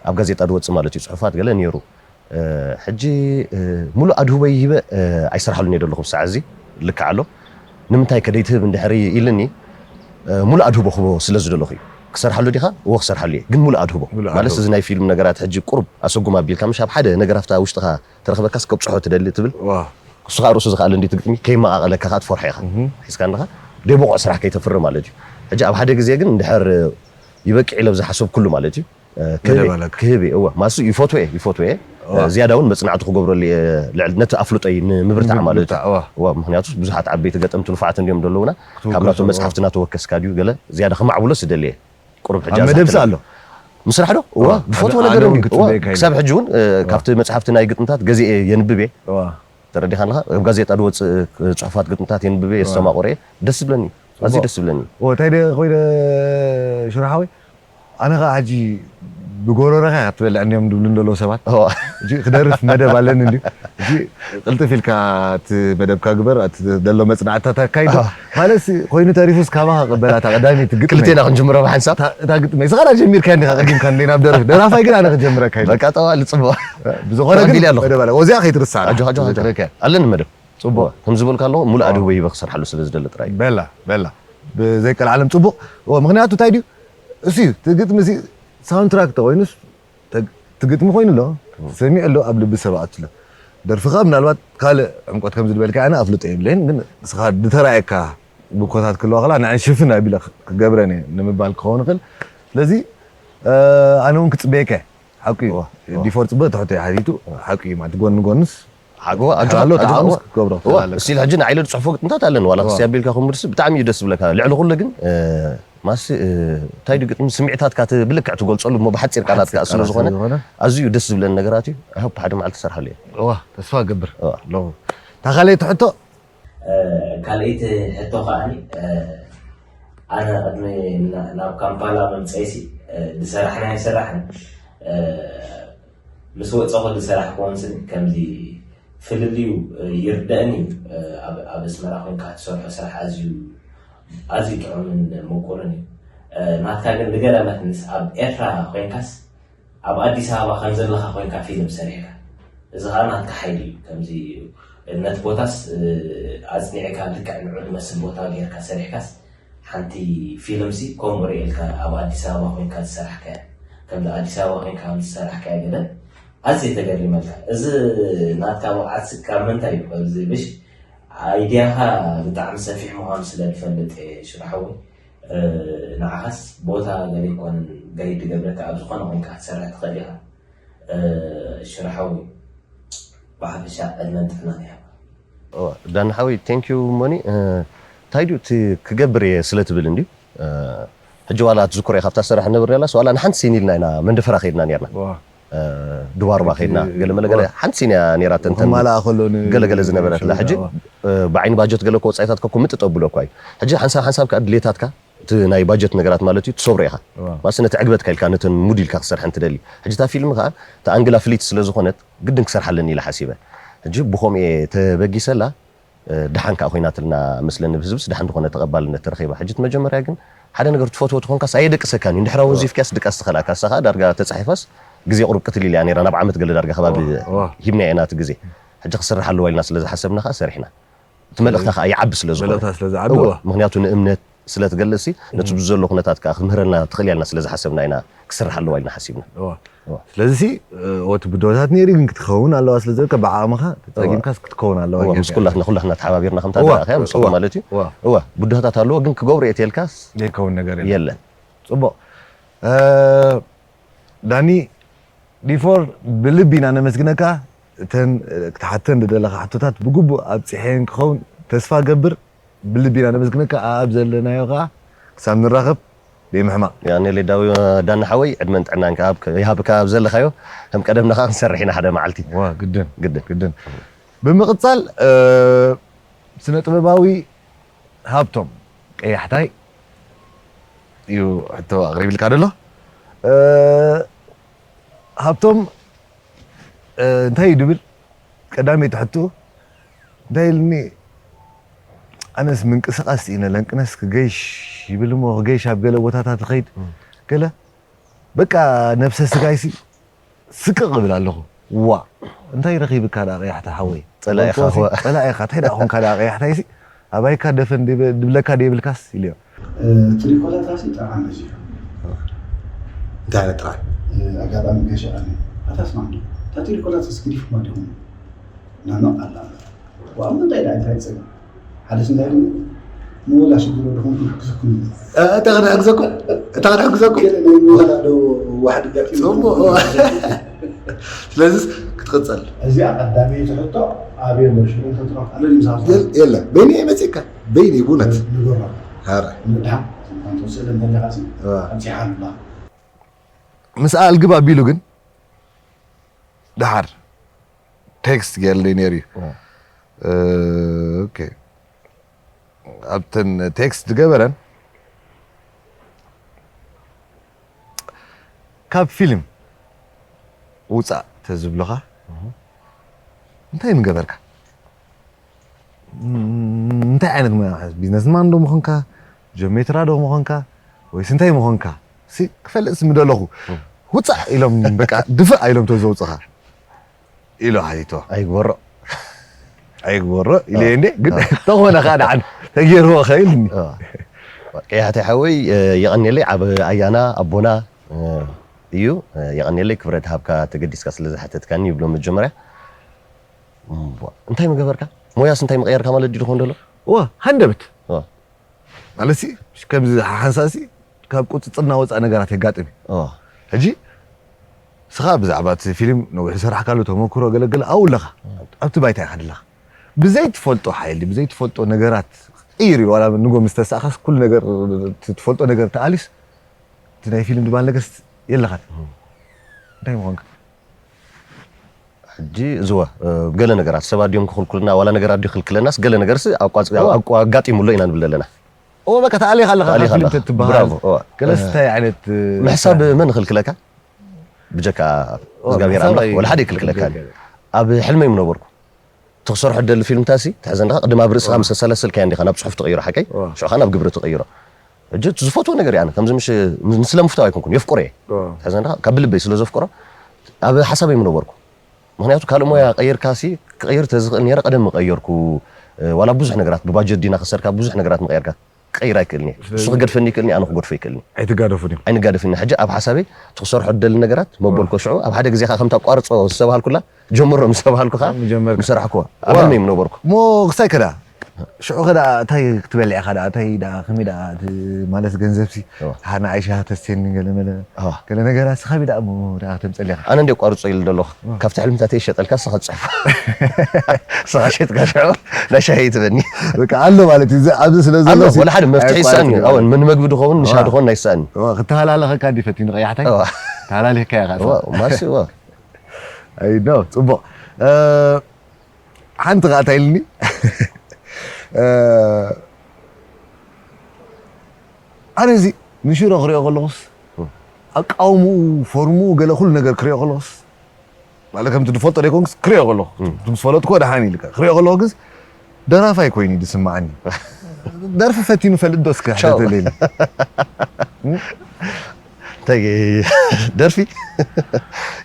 ኣብ ጋዜጣ ዝወፅእ ማለት እዩ ፅሑፋት ገለ ነይሩ ሕጂ ሙሉእ ኣድህቦይ ሂበ ኣይሰርሓሉን እየ ዘለኹ ብሳዕ እዚ ልክዕ ኣሎ ንምንታይ ከደይትህብ እንድሕር ኢልኒ ሙሉእ ኣድህቦ ክህቦ ስለ ዝደለኹ እዩ ክሰርሓሉ ዲኻ እዎ ክሰርሓሉ እየ ግን ሙሉእ ኣድህቦ ማለት እዚ ናይ ፊልም ነገራት ሕጂ ቁሩብ ኣሰጉም ኣቢልካ ምሽ ኣብ ሓደ ነገር ኣብታ ውሽጥኻ ተረኽበካስ ከብፅሖ ትደሊ ትብል እሱ ከዓ ርእሱ ዝኽኣለ እንዲ ትግጥሚ ከይመቓቐለካ ከዓ ትፈርሖ ኢኻ ሒዝካ ኣለኻ ደይ ብቑዕ ስራሕ ከይተፍሪ ማለት እዩ ሕጂ ኣብ ሓደ ግዜ ግን እንድሕር ይበቅዕ ኢለ ዝሓሰብኩሉ ማለት እዩ ክህብ እየ እወ ማሱ ይፈትዎ እየ ይፈትዎ እየ ዝያዳ እውን መፅናዕቲ ክገብረሉ እየ ልዕሊ ነቲ ኣፍልጦይ ንምብርታዕ ማለት እዩ ምክንያቱ ብዙሓት ዓበይቲ ገጠምቲ ንፉዓት እንዲዮም ዘለውና ካብ ናቶም መፅሓፍቲ እናተወከስካ ድዩ ገለ ዝያዳ ከማዕብሎ ስደሊ እየ ቁሩብ ሕጂ መደብሲ ኣሎ ምስራሕ ዶ? እዋ፣ ኣነ- ዝፈትዎ ኣነ ነገር እውን እንዲ ክጽበየካ ኢለ። ክሳብ ሕጂ እውን እ፣ ካብቲ መጽሓፍቲ ናይ ግጥምታት ገዚኤ የንብብ እየ። እዋ፣ ተረዲኻንኻ ኣብ ጋዜጣ ዝወፅእ እ፣ ፅሑፋት ግጥምታት የንብብ እየ እዋ። የስተማቕሮ እየ። ደስ ዝብለኒ እዩ። ኣዝዩ ደስ ዝብለኒ እዩ። እዎ፣ እንታይ ደ ኮይነ ሽርሓዊ ኣነ ከዓ ሕጂ ብጎረረኻ ክትበልዕ እንዲዮም ድብሉ እንደለዉ ሰባት እዋ። ሕጂ ክደርፍ መደብ ኣለኒ እንዲ ሕጂ ቅልጥፍ ኢልካ እቲ መደብካ ግበር እቲ ደሎ መፅናዕትታት ኣካይዶ ኣዋ። ማለት ኮይኑ ተሪፉስ ካባኻ ቅበላታ ቀዳሚት ግጥመይ ክልቴና ክንጅምሮ ብሓንሳብ እታ- እታ ግጥመይ ስኻ ጀሚርካ እንዲኻ ቀዲምካ እንደ ናብ ደርፍ ደራፋይ ግን ኣነ ክጀምረካ ኢለ በቃ ጠዋሊ ፅቡቅ ብዝኾነ ግን ተቐቢለ ኣለኹ። መደብ ኣለ ወዚኣ ከይትርሳዕ ኣጆኻ፣ ኣጆኻ፣ ኣጆኻ። ዝክረከ ኣለኒ መደብ ፅቡቅ ከምዚ ዝበልካ ኣለኹ ሙሉእ ኣድህቦ ሂበ ክሰርሓሉ ስለ ዝደሊ ጥራይ እዩ። በላ በላ ብዘይቀልዓለም ፅቡቅ እዎ፣ ምክንያቱ እንታይ ድዩ እሱ እዩ እቲ ግጥሚ እዚ ሳውንትራክ ተኮይኑስ ተ- እቲ ግጥሚ ኮይኑ ኣሎ ሰሚዑ ኣሎ ኣብ ልቢ ሰብ ኣትሎ ደርፍኻ ምናልባት ካልእ ዕምቆት ከምዚ ዝበልካ ኣነ ኣፍልጦ የብለይን ግን እስኻ ዝተረኣየካ ብኮታት ክለዋ ከላ ንዓይ ሽፍን ኣቢለ ክገብረን እየ ንምባል ክኸውን ይኽእል ስለዚ እ፣ ኣነ እውን ክፅበየካ እየ ሓቁ እዩ እዋ፣ እዋ። ዲፎር ፅበ ትሕቶ እዩ ሓቲቱ ሓቁ እዩ ማለት ጎኒ ጎንስ ሓጎ ኣጆኻ ኣሎ ኣጆኻ ተዓምስ እዋ። ክትገብሮ እዋ ኣለካ እስቲል ሕጂ ንዓይ ለድፅሕፎ ግጥምታት ኣለኒ ዋላ እዋ። ክስቲ ኣቢልካ ክምርስ ብጣዕሚ እዩ ደስ ዝብለካ ልዕሊ ኩሉ ግን እ፣ ማሲ እ፣ እንታይ ድዩ ግጥሚ ስምዒታትካ ት- ብልክዕ ትገልፀሉ እሞ ብሓፂር ቃላት ከዓ ስለ ዝኾነ ኣዝዩ ደስ ዝብለኒ ነገራት እዩ ኣሆፕ ሓደ መዓልቲ ትሰርሓሉ እየ እዋ ተስፋ ገብር እዋ። ኣለኹ እታ ካልኣይቲ ሕቶ ካልኣይቲ ሕቶ ከዓኒ ኣነ ቅድሚ ናብ ካምፓላ ምምፀይሲ ዝሰራሕናዮ ስራሕን ምስ ወፀኹ ዝሰራሕክዎን ስኒ ከምዚ ፍልልዩ ይርደእን እዩ ኣብ ኣስመራ ኮይንካ ትሰርሖ ስራሕ ኣዝዩ ኣዝዩ ጥዑምን ምቁርን እዩ ናትካ ግን ዝገረመትንስ ኣብ ኤርትራ ኮይንካስ ኣብ ኣዲስ ኣበባ ከም ዘለኻ ኮይንካ ፊልም ሰሪሕካ እዚ ከዓ ናትካ ሓይሊ እዩ ከምዚ ነቲ ቦታስ ኣፅኒዕካ ልክዕ ንዑ ዝመስል ቦታ ጌርካ ሰሪሕካስ ሓንቲ ፊልምሲ ከምኡ ርእየልካ ኣብ ኣዲስ ኣበባ ኮይንካ ዝሰራሕካያ ከምዚ ኣዲስ ኣበባ ኮይንካ ከም ዝሰራሕካያ ገለ ኣዝየ ተገሪመልካ እዚ ናትካ ብቕዓትሲ ካብ ምንታይ እዩ ከምዚ ብሽ ኣይድያኻ ብጣዕሚ ሰፊሕ ምዃኑ ስለ ዝፈልጥ እየ ሽርሓዊ ንዓኻስ ቦታ ገለ ይኮን ጋይድ ገብረካ ኣብ ዝኾነ ኮይንካ ክትሰርሕ ትኽእል ኢኻ ሽርሓዊ ብሓፈሻ ዕድመን ጥዕናን ይሃብ ዳኒ ሓወይ thank you ሞኒ እንታይ ድዩ እቲ ክገብር እየ ስለ ትብል እንድዩ ሕጂ ዋላ ትዝክሮ ኢኻ ኣብታ ስራሕ ነብር ያላስ ዋላ ንሓንቲ ሲን ኢልና ኢና መንደፈራ ከይድና ነርና ድባርባ ከይድና ገለመለ ገለ ሓንቲ ሲን እያ ነይራ ተንተን ከማልኣ ከሎ ን- ገለገለ ዝነበረትላ ሕጂ ብዓይኒ ባጀት ገለ እኮ ወፃኢታት ከኮ ምጥጥ ኣብሎ እኳ እዩ ሕጂ ሓንሳብ ሓንሳብ ከዓ ድሌታትካ እቲ ናይ ባጀት ነገራት ማለት እዩ ትሰብሮ ኢኻ ዋው። ማለት ነቲ ዕግበትካ ኢልካ ነተን ሙድ ኢልካ ክሰርሐ እንትደሊ ሕጂ እታ ፊልም ከዓ እቲ ኣንግላ ፍልይቲ ስለ ዝኾነት ግድን ክሰርሓ ኣለኒ ኢለ ሓሲበ ሕጂ ብኸምኡ እየ ተበጊሰላ ደሓን ከዓ ኮይናትልና መስለኒ ብህዝብስ ደሓን ዝኾነ ተቐባልነት ተረኺባ ሕጂ እቲ መጀመርያ ግን ሓደ ነገር ትፈትዎ ተኾንካስ ኣየደቅሰካን እዩ እንድሕራ ወዚፍካስ ድቃስ ትኸልኣካ እሳ ከዓ ዳርጋ ተፃሒፋስ ግዜ ቁሩብ ቅትል ኢልያ ነይራ ናብ ዓመት ገለ ዳርጋ ከባቢ ዋ። ሂብና ኢና እቲ ግዜ ሕጂ ክስራሕ ኣለዋ ኢልና ስለ ዝሓሰብና ከዓ ሰሪሕና እቲ መልእኽታ ከዓ ይዓቢ ስለ ዝኾነ መልእኽታ ስለ ዝዓቢ እወ፣ እዋ። ምክንያቱ ንእምነት ስለ ትገልጽ ሲ ነቲ ብዘሎ ኩነታት ከዓ ክትምህረና ትኽእል እያ ኢልና ስለ ዝሓሰብና ኢና ክስራሕ ኣለዋ ኢልና ሓሲብና እዋ። ስለዚ ሲ ወቲ ብድሆታት ነይሩ ግን ክትኸውን ኣለዋ ስለ ዝበልካ ብዓቕምኻ ተፀጊምካስ ክትከውን ኣለዋ እወ፣ ጌርካ ምስ ኩላትና ኩላትና ተሓባቢርና ከምታ እዋ፣ ደረእኽያ ምስኹም እዋ፣ ማለት እዩ እዋ። እወ ብድሆታት ኣለዎ ግን ክገብሩ እየ ተልካስ ዘይከውን ነገር የለን የለን ፅቡቕ እ፣ ዳኒ ዲፎር ብልቢ ኢና ነመስግነካ እተን ክትሓተን ዝደለኻ ሕቶታት ብግቡእ ኣብፂሐን ክኸውን ተስፋ ገብር ብልቢ ኢና ነመስግነካ ኣብ ዘለናዮ ከዓ ክሳብ ንራኸብ ብይምሕማቕ ያኔ ሌዳዊ ዳና ሓወይ ዕድመን ጥዕናን ከኣ ይሃብካ ኣብ ዘለኻዮ ከም ቀደምና ከኣ ክንሰርሕ ኢና ሓደ መዓልቲ ዋ ግድን ግድን። ግድን ብምቕፃል እ፣ ስነ ጥበባዊ ሃብቶም ቀያሕታይ እዩ ሕቶ ኣቕሪብልካ ደሎ እ፣ ሃብቶም እ፣ እንታይ እዩ ድብል ቀዳመይቲ ሕቶ እንታይ ኢልኒ ኣነስ ምንቅስቃስ ስኢነ ለንቅነስ ክገይሽ ይብል እሞ ክገይሽ ኣብ ገለ ቦታታት ይኸይድ ገለ በቃ ነብሰ ስጋይሲ ስቅቕ እብል ኣለኹ ዋ እንታይ ረኺብካ ደኣ ቀያሕቲ ሓወይ ጸላኢኻ ወንጦሲ ዋ። ጸላኢኻ እንታይ ደኣ ኾንካ ደኣ ቀያሕታይሲ ኣባይካ ደፈን ድበ- ድብለካ ደይብልካስ ኢልዮ ትሪኮላታሲ ጥዓም እዚ እዩ እንታይ ዓይነት ጥራይ ኣጋጣሚ ገሸ ኣነ ኣታ ስማዕ እንዶ እታ ትሪኮላታስ ግዲፍኩማ ዲኹም ናኖ ኣላ ዋእ እንታይ ደኣ እንታይ ጸገም ሓደ ስንታይ ግን ንወላ ሽግሮ ድኹም ክሕግዘኩም እዩ እታ ክንሕግዘኩም እታ ክንሕግዘኩም ገለ ናይ ምወላ ዶ ዋሕድ ጋጢሙ ጽቡቕ ስለዚስ ክትቕጸል እዚኣ ቀዳመይቲ ሕቶ ኣበይ ኣሎ ሽግር ተትረፍ ኣሎ ድዩ ምሳኻ የል- የለን በይነይ መጺእካ በይነይ ብእውነት ንገራ ኧረ ንድሓ ንስእለ እንተለኻ ሲ እዋ። ኣብዚሓ ኣላ ምስኣ ኣልግብ ኣቢሉ ግን ደሓር ቴክስት ገይርለይ ነይሩ እዩ። ኦኬ፣ ኣብተን ቴክስት ዝገበረን ካብ ፊልም ውፃእ ተዝብሉኻ እንታይ ምገበርካ? እንታይ ዓይነት ሞያ ቢዝነስማን ዶ ምኾንካ? ጆሜትራ ዶ ምኾንካ? ወይስ እንታይ ምኾንካ? ሲ ክፈልጥ ስምደለኹ ውፃእ ኢሎም በቃ ድፍእ ኢሎም ተዘውፅኻ ኢሉ ሓቲቶ። ኣይግበሮ ኣይግበሮ ኢለ እንዴ ግን ተኾነ ከዓ ደዓን ተገይርዎ ኸኢልኒ። ቀያሕተይ ሓወይ፣ የቐንየለይ። ዓብ ኣያና ኣቦና እዩ። የቐንየለይ፣ ክብረት ሃብካ ተገዲስካ ስለ ዝሓተትካኒ ይብሎ። መጀመርያ እንታይ ምገበርካ? ሞያስ እንታይ ምቀየርካ ማለት ድዩ? ድኾን ደሎ ዋ ሃንደበት ማለት ሲ ከምዚ ሓንሳሲ ካብ ቁፅፅርና ወፃእ ነገራት የጋጥም እዩ። ሕጂ ስኻ ብዛዕባ እቲ ፊልም ነዊሕ ዝሰራሕካሉ ተመክሮ ገለገለ ኣብኡ ኣለኻ። ኣብቲ ባይታ ኢኻ ዘለኻ። ብዘይትፈልጦ ሓይሊ ብዘይትፈልጦ ነገራት ቅይር ኢሉ ዋላ ንጎ ምስ ተሳእኻስ ኩሉ ነገር እቲ ትፈልጦ ነገር ተኣልዩስ እቲ ናይ ፊልም ድባል ነገርስ የለኻን። እንታይ ምኾንካ? ሕጂ እዝወ ገለ ነገራት ሰባት ድዮም ክኽልኩልና ዋላ ነገራት ድዩ ክልክለናስ ገለ ነገርስ ኣቋጽ- ኣቋ- ኣጋጢሙሎ ኢና ንብል ዘለና። ኦ በቃ ተኣሊኻ ኣለኻ ተኣሊኻ ካብ ፊልም ኣለኻ። ተትበሃል ብራቮ፣ ኦ። ገለስ እንታይ ዓይነት ምሕሳብ መን ይኽልክለካ? ብጀካ እግዚኣብሔር ምሕሳብ ኣምላኽ ኣይ- ወላ ሓደ ይክልክለካ። ኣብ ሕልመይ ምነበርኩ ትኽሰርሖ ደሊ ፊልምታሲ ትሕዘ እንዲኻ ቅድም ኣብ ርእስኻ ምስ ኣሰላሰልካያ እንዲኻ ናብ ጽሑፍ ትቕይሮ ሓቀይ ኦ። ሽዑኻ ናብ ግብሪ ትቕይሮ። ሕጂ እቲ ዝፈትዎ ነገር እየ ኣነ ከምዚ ምሽ ምስለ ምፍታው ኣይኮንኩን የፍቅሮ እየ። ኦ። ትሕዘ እንዲኻ ካብ ብልበይ ስለ ዘፍቅሮ ኣብ ሓሳበይ ምነበርኩ። ምክንያቱ ካልእ ሞያ ቀይርካሲ ክቕይር ተዝኽእል ነይረ ቀደም ምቐየርኩ። ዋላ ብዙሕ ነገራት ብባጀት ዲና ከሰርካ ብዙሕ ነገራት ምቐየርካ ክቐይር ኣይክእልን እየ። እሱ ክገድፈኒ ይክእልኒ ኣነ ክገድፎ ይክእልኒ። ኣይትጋደፉን እዮም። ኣይንጋደፍን ኢና። ሕጂ ኣብ ሓሳበይ ትኽሰርሖ ደሊ ነገራት መበልኮ ሽዑ ኣብ ሓደ ግዜ ከዓ ከምታ ቋርጾ ዝተባሃልኩላ ጀምሮ ምስ ተባሃልኩ ከዓ ምጀመርካ። ምሰራሕኩዋ ኣብ ሕልመይ ምነበርኩ። እሞ ክሳይ ከዳ ሽዑ ከዳ እንታይ ክትበልዕ ኢኻ ደኣ እንታይ ደኣ ከመይ ደኣ እቲ ማለት ገንዘብሲ እዋ። ሓና ዓይሻ ተስቴኒ ገለ መለ እዋ። ገለ ነገራት ሲ ከመይ ደኣ እሞ ደኣ ክተምፀል ኢኻ። ኣነ እንደ ቋርጾ ኢሉ ዘለኹ ካብቲ ሕልምታተይ ይሸጠልካ ንስኻ ትፅሕፎ ንስኻ ሸጥካ ሽዑ ናይ ሻሂ ትበኒ በቃ ኣሎ ማለት እዩ እዚ- ኣብዚ ስለ ዘሎ ኣሎ ሲ- ወላ ሓደ መፍትሒ ኣየቋርጽ ይሰኣን እዩ እዩ። ኣወን ምን መግቢ ድኸውን ንሻ እዋ። ድኸውን ኣይሰኣን እዩ እዋ፣ ክተሃላለኸካ እንዲ ፈቲኑ ቀያሕታይ እዋ። ተሃላሊኽካ ኢኻ እዋ ማሲ እዋ ኣይ ኖ ጽቡቕ እ፣ ሓንቲ ኸኣ እንታይ ኢልኒ እ፣ ኣነ እዚ ንሽሮ ክሪኦ ከለኹስ ኣቃውምኡ ፎርምኡ ገለ ኩሉ ነገር ክሪኦ ከለኹስ ማለት ከምቲ ዝፈልጦ ዘይኮንኩስ ክሪኦ ከለኹ ምስ ፈለጥኩ ደሓን ኢልካ ክሪኦ ከለኹ ግንስ ደራፋይ ኮይኑ እዩ ዝስምዓኒ። ደርፊ ፈቲኑ ፈልጥ ዶ እስከ ቻው። ሕተተለይኒ እንታይ ደርፊ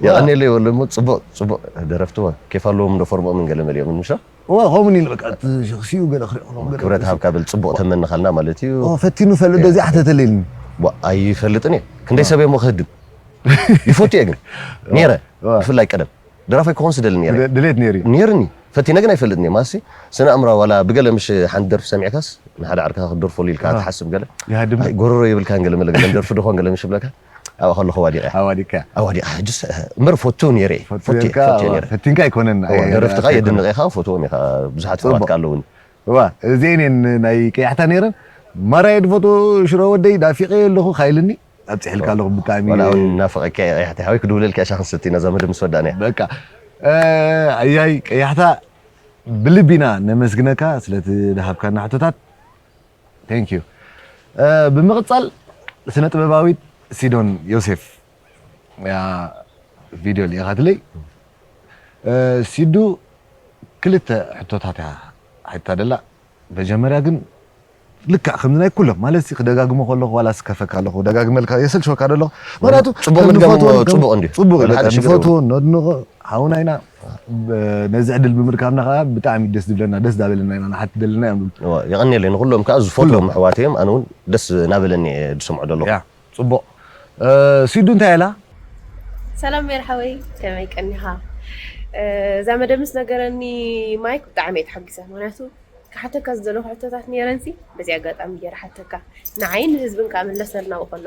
የቐኔለይ ወለ እሞ ፅቡቕ ፅቡቕ ደረፍቲ ዋ ኬፍ ኣለዎም ዶ ፎርሞምን ገለ መሊኦም ምሻ እዋ ከምኡ ኢሉ በቃ እቲ ሸኽሲኡ ገለ ክሪኦ ከለኹ ገለ ክብረት ሃብካ ብል ፅቡቕ ተመንኻልና ማለት እዩ። ኦ፣ ፈቲኑ ፈልጥ ዶ እዚኣ ሕተተለይኒ ዋ ኣይፈልጥን እየ ክንደይ ሰብ እየ ሞ ክህድም ይፈቱ እየ ግን ነይረ ዋ። ብፍላይ ቀደም ደራፋይ ክኾን ስደሊ ነይረ ድሌት ነይሩ እዩ። ነይርኒ ፈቲነ ግን ኣይፈልጥን እየ ማሲ ስነ ኣእምራ ዋላ ብገለ ምሽ ሓንቲ ደርፊ ሰሚዕካስ ንሓደ ዓርካ ክደርፈሉ ኢልካ ትሓስብ ገለ ይሃድም ኣይ፣ ጎረሮ የብልካን ገለ መለ ገለ ደርፊ ድኾን ገለ ምሽ ብለካ ኣብኣ ከለኹ ዋዲቐ ኣዋዲካ ኣዋዲኣ ሕጅስ እምበር ፈቱ ነይረ እየ። ፈቱ እየ፣ ፈትካ ፈቱ እየ ነይረ ፈቲንካ ኣይኮነን እዋ፣ ኣይ- ደረፍትኻ ኣይ- የድንቐኻ ፈትዎም ኢኻ ብዙሓት ጽቡቕ። ሰባት ኣለውኒ እዋ እዚአን እየን ናይ ቀያሕታ ነይረን ማራየ ድፈቶ ሽሮ ወደይ ናፊቐ ኣለኹ ካይልኒ ኣብፅሕልካ ኣለኹ ብጣዕሚ ዋላ እውን ናፈቐካ እየ ቀያሕቲ ሓወይ ክድውለልካ እሻ ክንሰቲ ነዛ መደብ ምስ ወዳእና እያ በቃ እ፣ ኣያይ ቀያሕታ ብልቢና ነመስግነካ ስለቲ ዝሃብካና ሕቶታት thank you እ፣ ብምቕፃል ስነ ጥበባዊት ሲዶን ዮሴፍ ያ ቪድዮ ልኢኻትለይ እ፣ ሲዱ ክልተ ሕቶታት እያ ሓታ ደላ መጀመርያ ግን ልክዕ ከምዚ ናይ ኩሎም ማለት ሲ ክደጋግሞ ከለኹ ዋላ ስከፈካ ኣለኹ ደጋግመልካ የሰልችወካ ዶ ኣለኹ ምክንያቱ ጽቡቕ ከም ምድጋም ንፈትዎ- ጽቡቕ እንድዩ። ጽቡቕ እዩ ወላ ሓደ በቃ ሽግር ንፈትዎ ነድንቖ ሓውና ኢና ብ- ነዚ ዕድል ብምርካብና ከዓ ብጣዕሚ ደስ ዝብለና ደስ ዳበለና ኢና ንሓቲ ደለና እዮም ዝብሉ እዋ፣ የቐንየለይ ንኩሎም ከዓ ዝፈትዎም ኣሕዋት እዮም ኣነ እውን ደስ ናበለኒ እየ ዝሰምዖ ዘለኹ ያ ጽቡቕ እ፣ ሲዱ እንታይ ኢላ ሰላም ሜር ሓወይ ከመይ ቀኒኻ? እ፣ እዛ መደብ ምስ ነገረኒ ማይክ ብጣዕሚ እየ ተሓጊሰ። ምክንያቱ ክሓተካ ዝደለኹ ሕቶታት ነይረንሲ በዚ ኣጋጣሚ ገይረ ሓተካ ንዓይን ንህዝብን ከዓ ምለሰልና ከሎ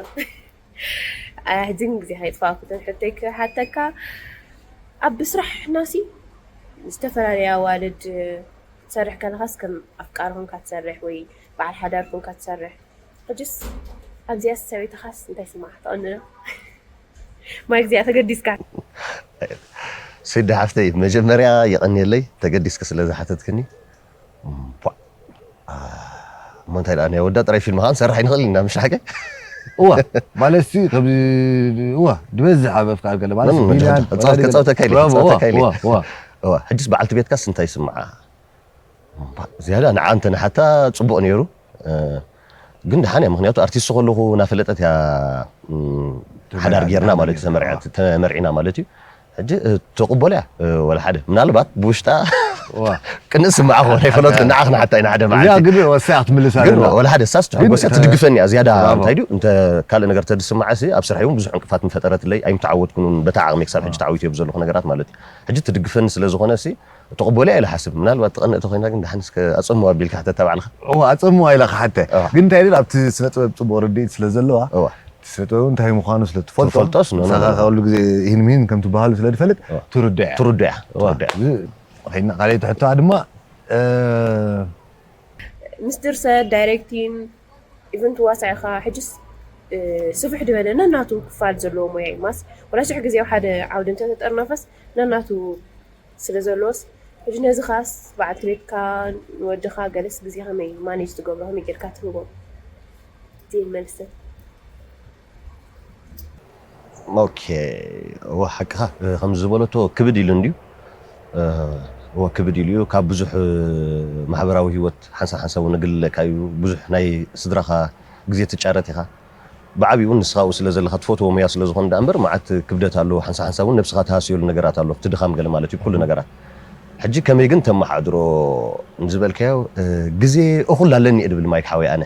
ሕጂ ግን ግዜ ከይጥፋእኩትን ሕቶይ ክሓተካ ኣብ ብስራሕናሲ ዝተፈላለየ ኣዋልድ ትሰርሕ ከለኻስ ከም ኣፍቃሪ ኮንካ ትሰርሕ ወይ በዓል ሓዳር ኮንካ ትሰርሕ ሕጅስ ኣብዚኣስ ሰበይትኻስ እንታይ ስምዓ ተቐንኖ ማይክ እዚኣ ተገዲስካ። ሲዲ ሓፍተይ፣ መጀመርያ የቐንየለይ ተገዲስኪ ስለ ዝሓተትክኒ። እምቧ። እሞ እንታይ ደኣ፣ ናይ ወዳ ጥራይ ፊልም ከዓ ንሰርሕ ኣይንኽእል ኢና፣ ምሽ ሓቀ? እዋ፣ ማለት ሲ ከምዚ፣ እዋ፣ ድበዝሕ ኣብ ኣፍቃር ገለ ማለት ምን ቢልያን ምን ጻውት ከጻውተካ ኢለ ብራቮ፣ እዋ፣ ጻውተካ ኢለ እዋ፣ እዋ። እዋ፣ ሕጅስ በዓልቲ ቤትካስ እንታይ ይስምዓ? እምባ፣ ዝያዳ ንዓ እንተ ንሓታ ጽቡቕ ነይሩ። እ፣ ግን ደሓን እያ፣ ምኽንያቱ ኣርቲስት ከለኹ እናፈለጠት እያ። እም፣ ሓዳር ጌርና ማለት እዩ፣ ተመርዒ- ተመርዒና ማለት እዩ። ሕጂ እ፣ ተቕበሎ እያ፣ እ፣ ወላ ሓደ ምናልባት ብውሽጣ እዋ። ቅንእ ስምዓ ኾነ ኣይፈለጥኩ። ንዓ ክንሓታ ኢና ሓደ እዚኣ መዓልቲ። ግን ወሳያ ክትምልሳ ግን ዘለዋ። ወላ ሓደ ሳስ ግን ተሕጎሰ እተ- ትድግፈኒ እያ ዝያዳ ብራቮ። እንታይ ድዩ እንተ ካልእ ነገር ተድስምዓ ሲ ኣብ ስራሕ እውን ብዙሕ ዕንቅፋት ምፈጠረትለይ ኣይምተዓወትኩን እውን በታ ዓቕሚ ክሳብ ሕጂ ተዓዊት እየ ብዘለኹ ነገራት ማለት እዩ። ሕጂ ትድግፈኒ ስለ ዝኾነ ሲ ተቕበሎ እያ ኢለ ሓስብ። ምናልባት ትቐንእ ተኾይና ግን ደሓን እስከ ኣጸምዋ ኣቢልካ ሕተታ ባዕልኻ። እዋ፣ ኣጸምዋ ኢላ ክሓተ። እዋ። ግን እንታይ ኢሉ ኣብቲ ስነ ጥበብ ጽቡቕ ርድኢት ስለ ዘለዋ፣ እዋ። ትፈልጦስ፣ ኖ፣ ኖ፣ ንሳኻ ኖ። ከሉ ግዜ ይህን ምሂን ከም ትበሃሉ ስለ ትፈልጥ እዋ። ትርድኦ እያ። ትርድኦ እያ። እዋ። ትርድኦ እያ። እዚ ኸይድና ካልኣይቲ ሕቶ ድማ እ፣ ምስ ድርሰት፣ ዳይሬክቲን፣ ኢቨን ትዋሳኢኻ ሕጅስ እ፣ ስፍሕ ዝበለ ነናቱ ክፋል ዘለዎ ሞያ እዩ። ማስ ወላ ሽሕ ግዜ ኣብ ሓደ ዓውዲ እንተተጠርነፈስ ነናቱ ስለ ዘለዎስ ሕጂ ነዚ ኻስ በዓልቲ ቤትካ ንወድኻ ገለስ ግዜ ከመይ ማኔጅ ትገብሮ፣ ከመይ ጌርካ ትህቦም? ዜን መልሰን ኦኬ፣ እወ ሓቅኻ። እ፣ ከምዚ ዝበለቶ ክብድ ኢሉ እንድዩ። እ፣ እወ ክብድ ኢሉ እዩ። ካብ ብዙሕ እ፣ ማሕበራዊ ህይወት ሓንሳብ ሓንሳብ እውን እግልለካ እዩ። ብዙሕ ናይ ስድራኻ ግዜ ትጫረት ኢኻ። ብዓብኡ እውን ንስኻ ኣብኡ ስለ ዘለኻ ትፈትዎ ሙያ ስለ ዝኾነ ደኣ እምበር መዓት ክብደት ኣለዎ። ሓንሳብ ሓንሳብ እውን ነብስኻ ትሃስየሉ ነገራት ኣሎ። እቲ ድኻም ገለ ማለት እዩ ኩሉ ነገራት። ሕጂ ከመይ ግን ተመሓድሮ ንዝበልካዮ እ፣ ግዜ እኹል ኣለኒ እየ ድብል ማይክ ሓወይ ኣነ።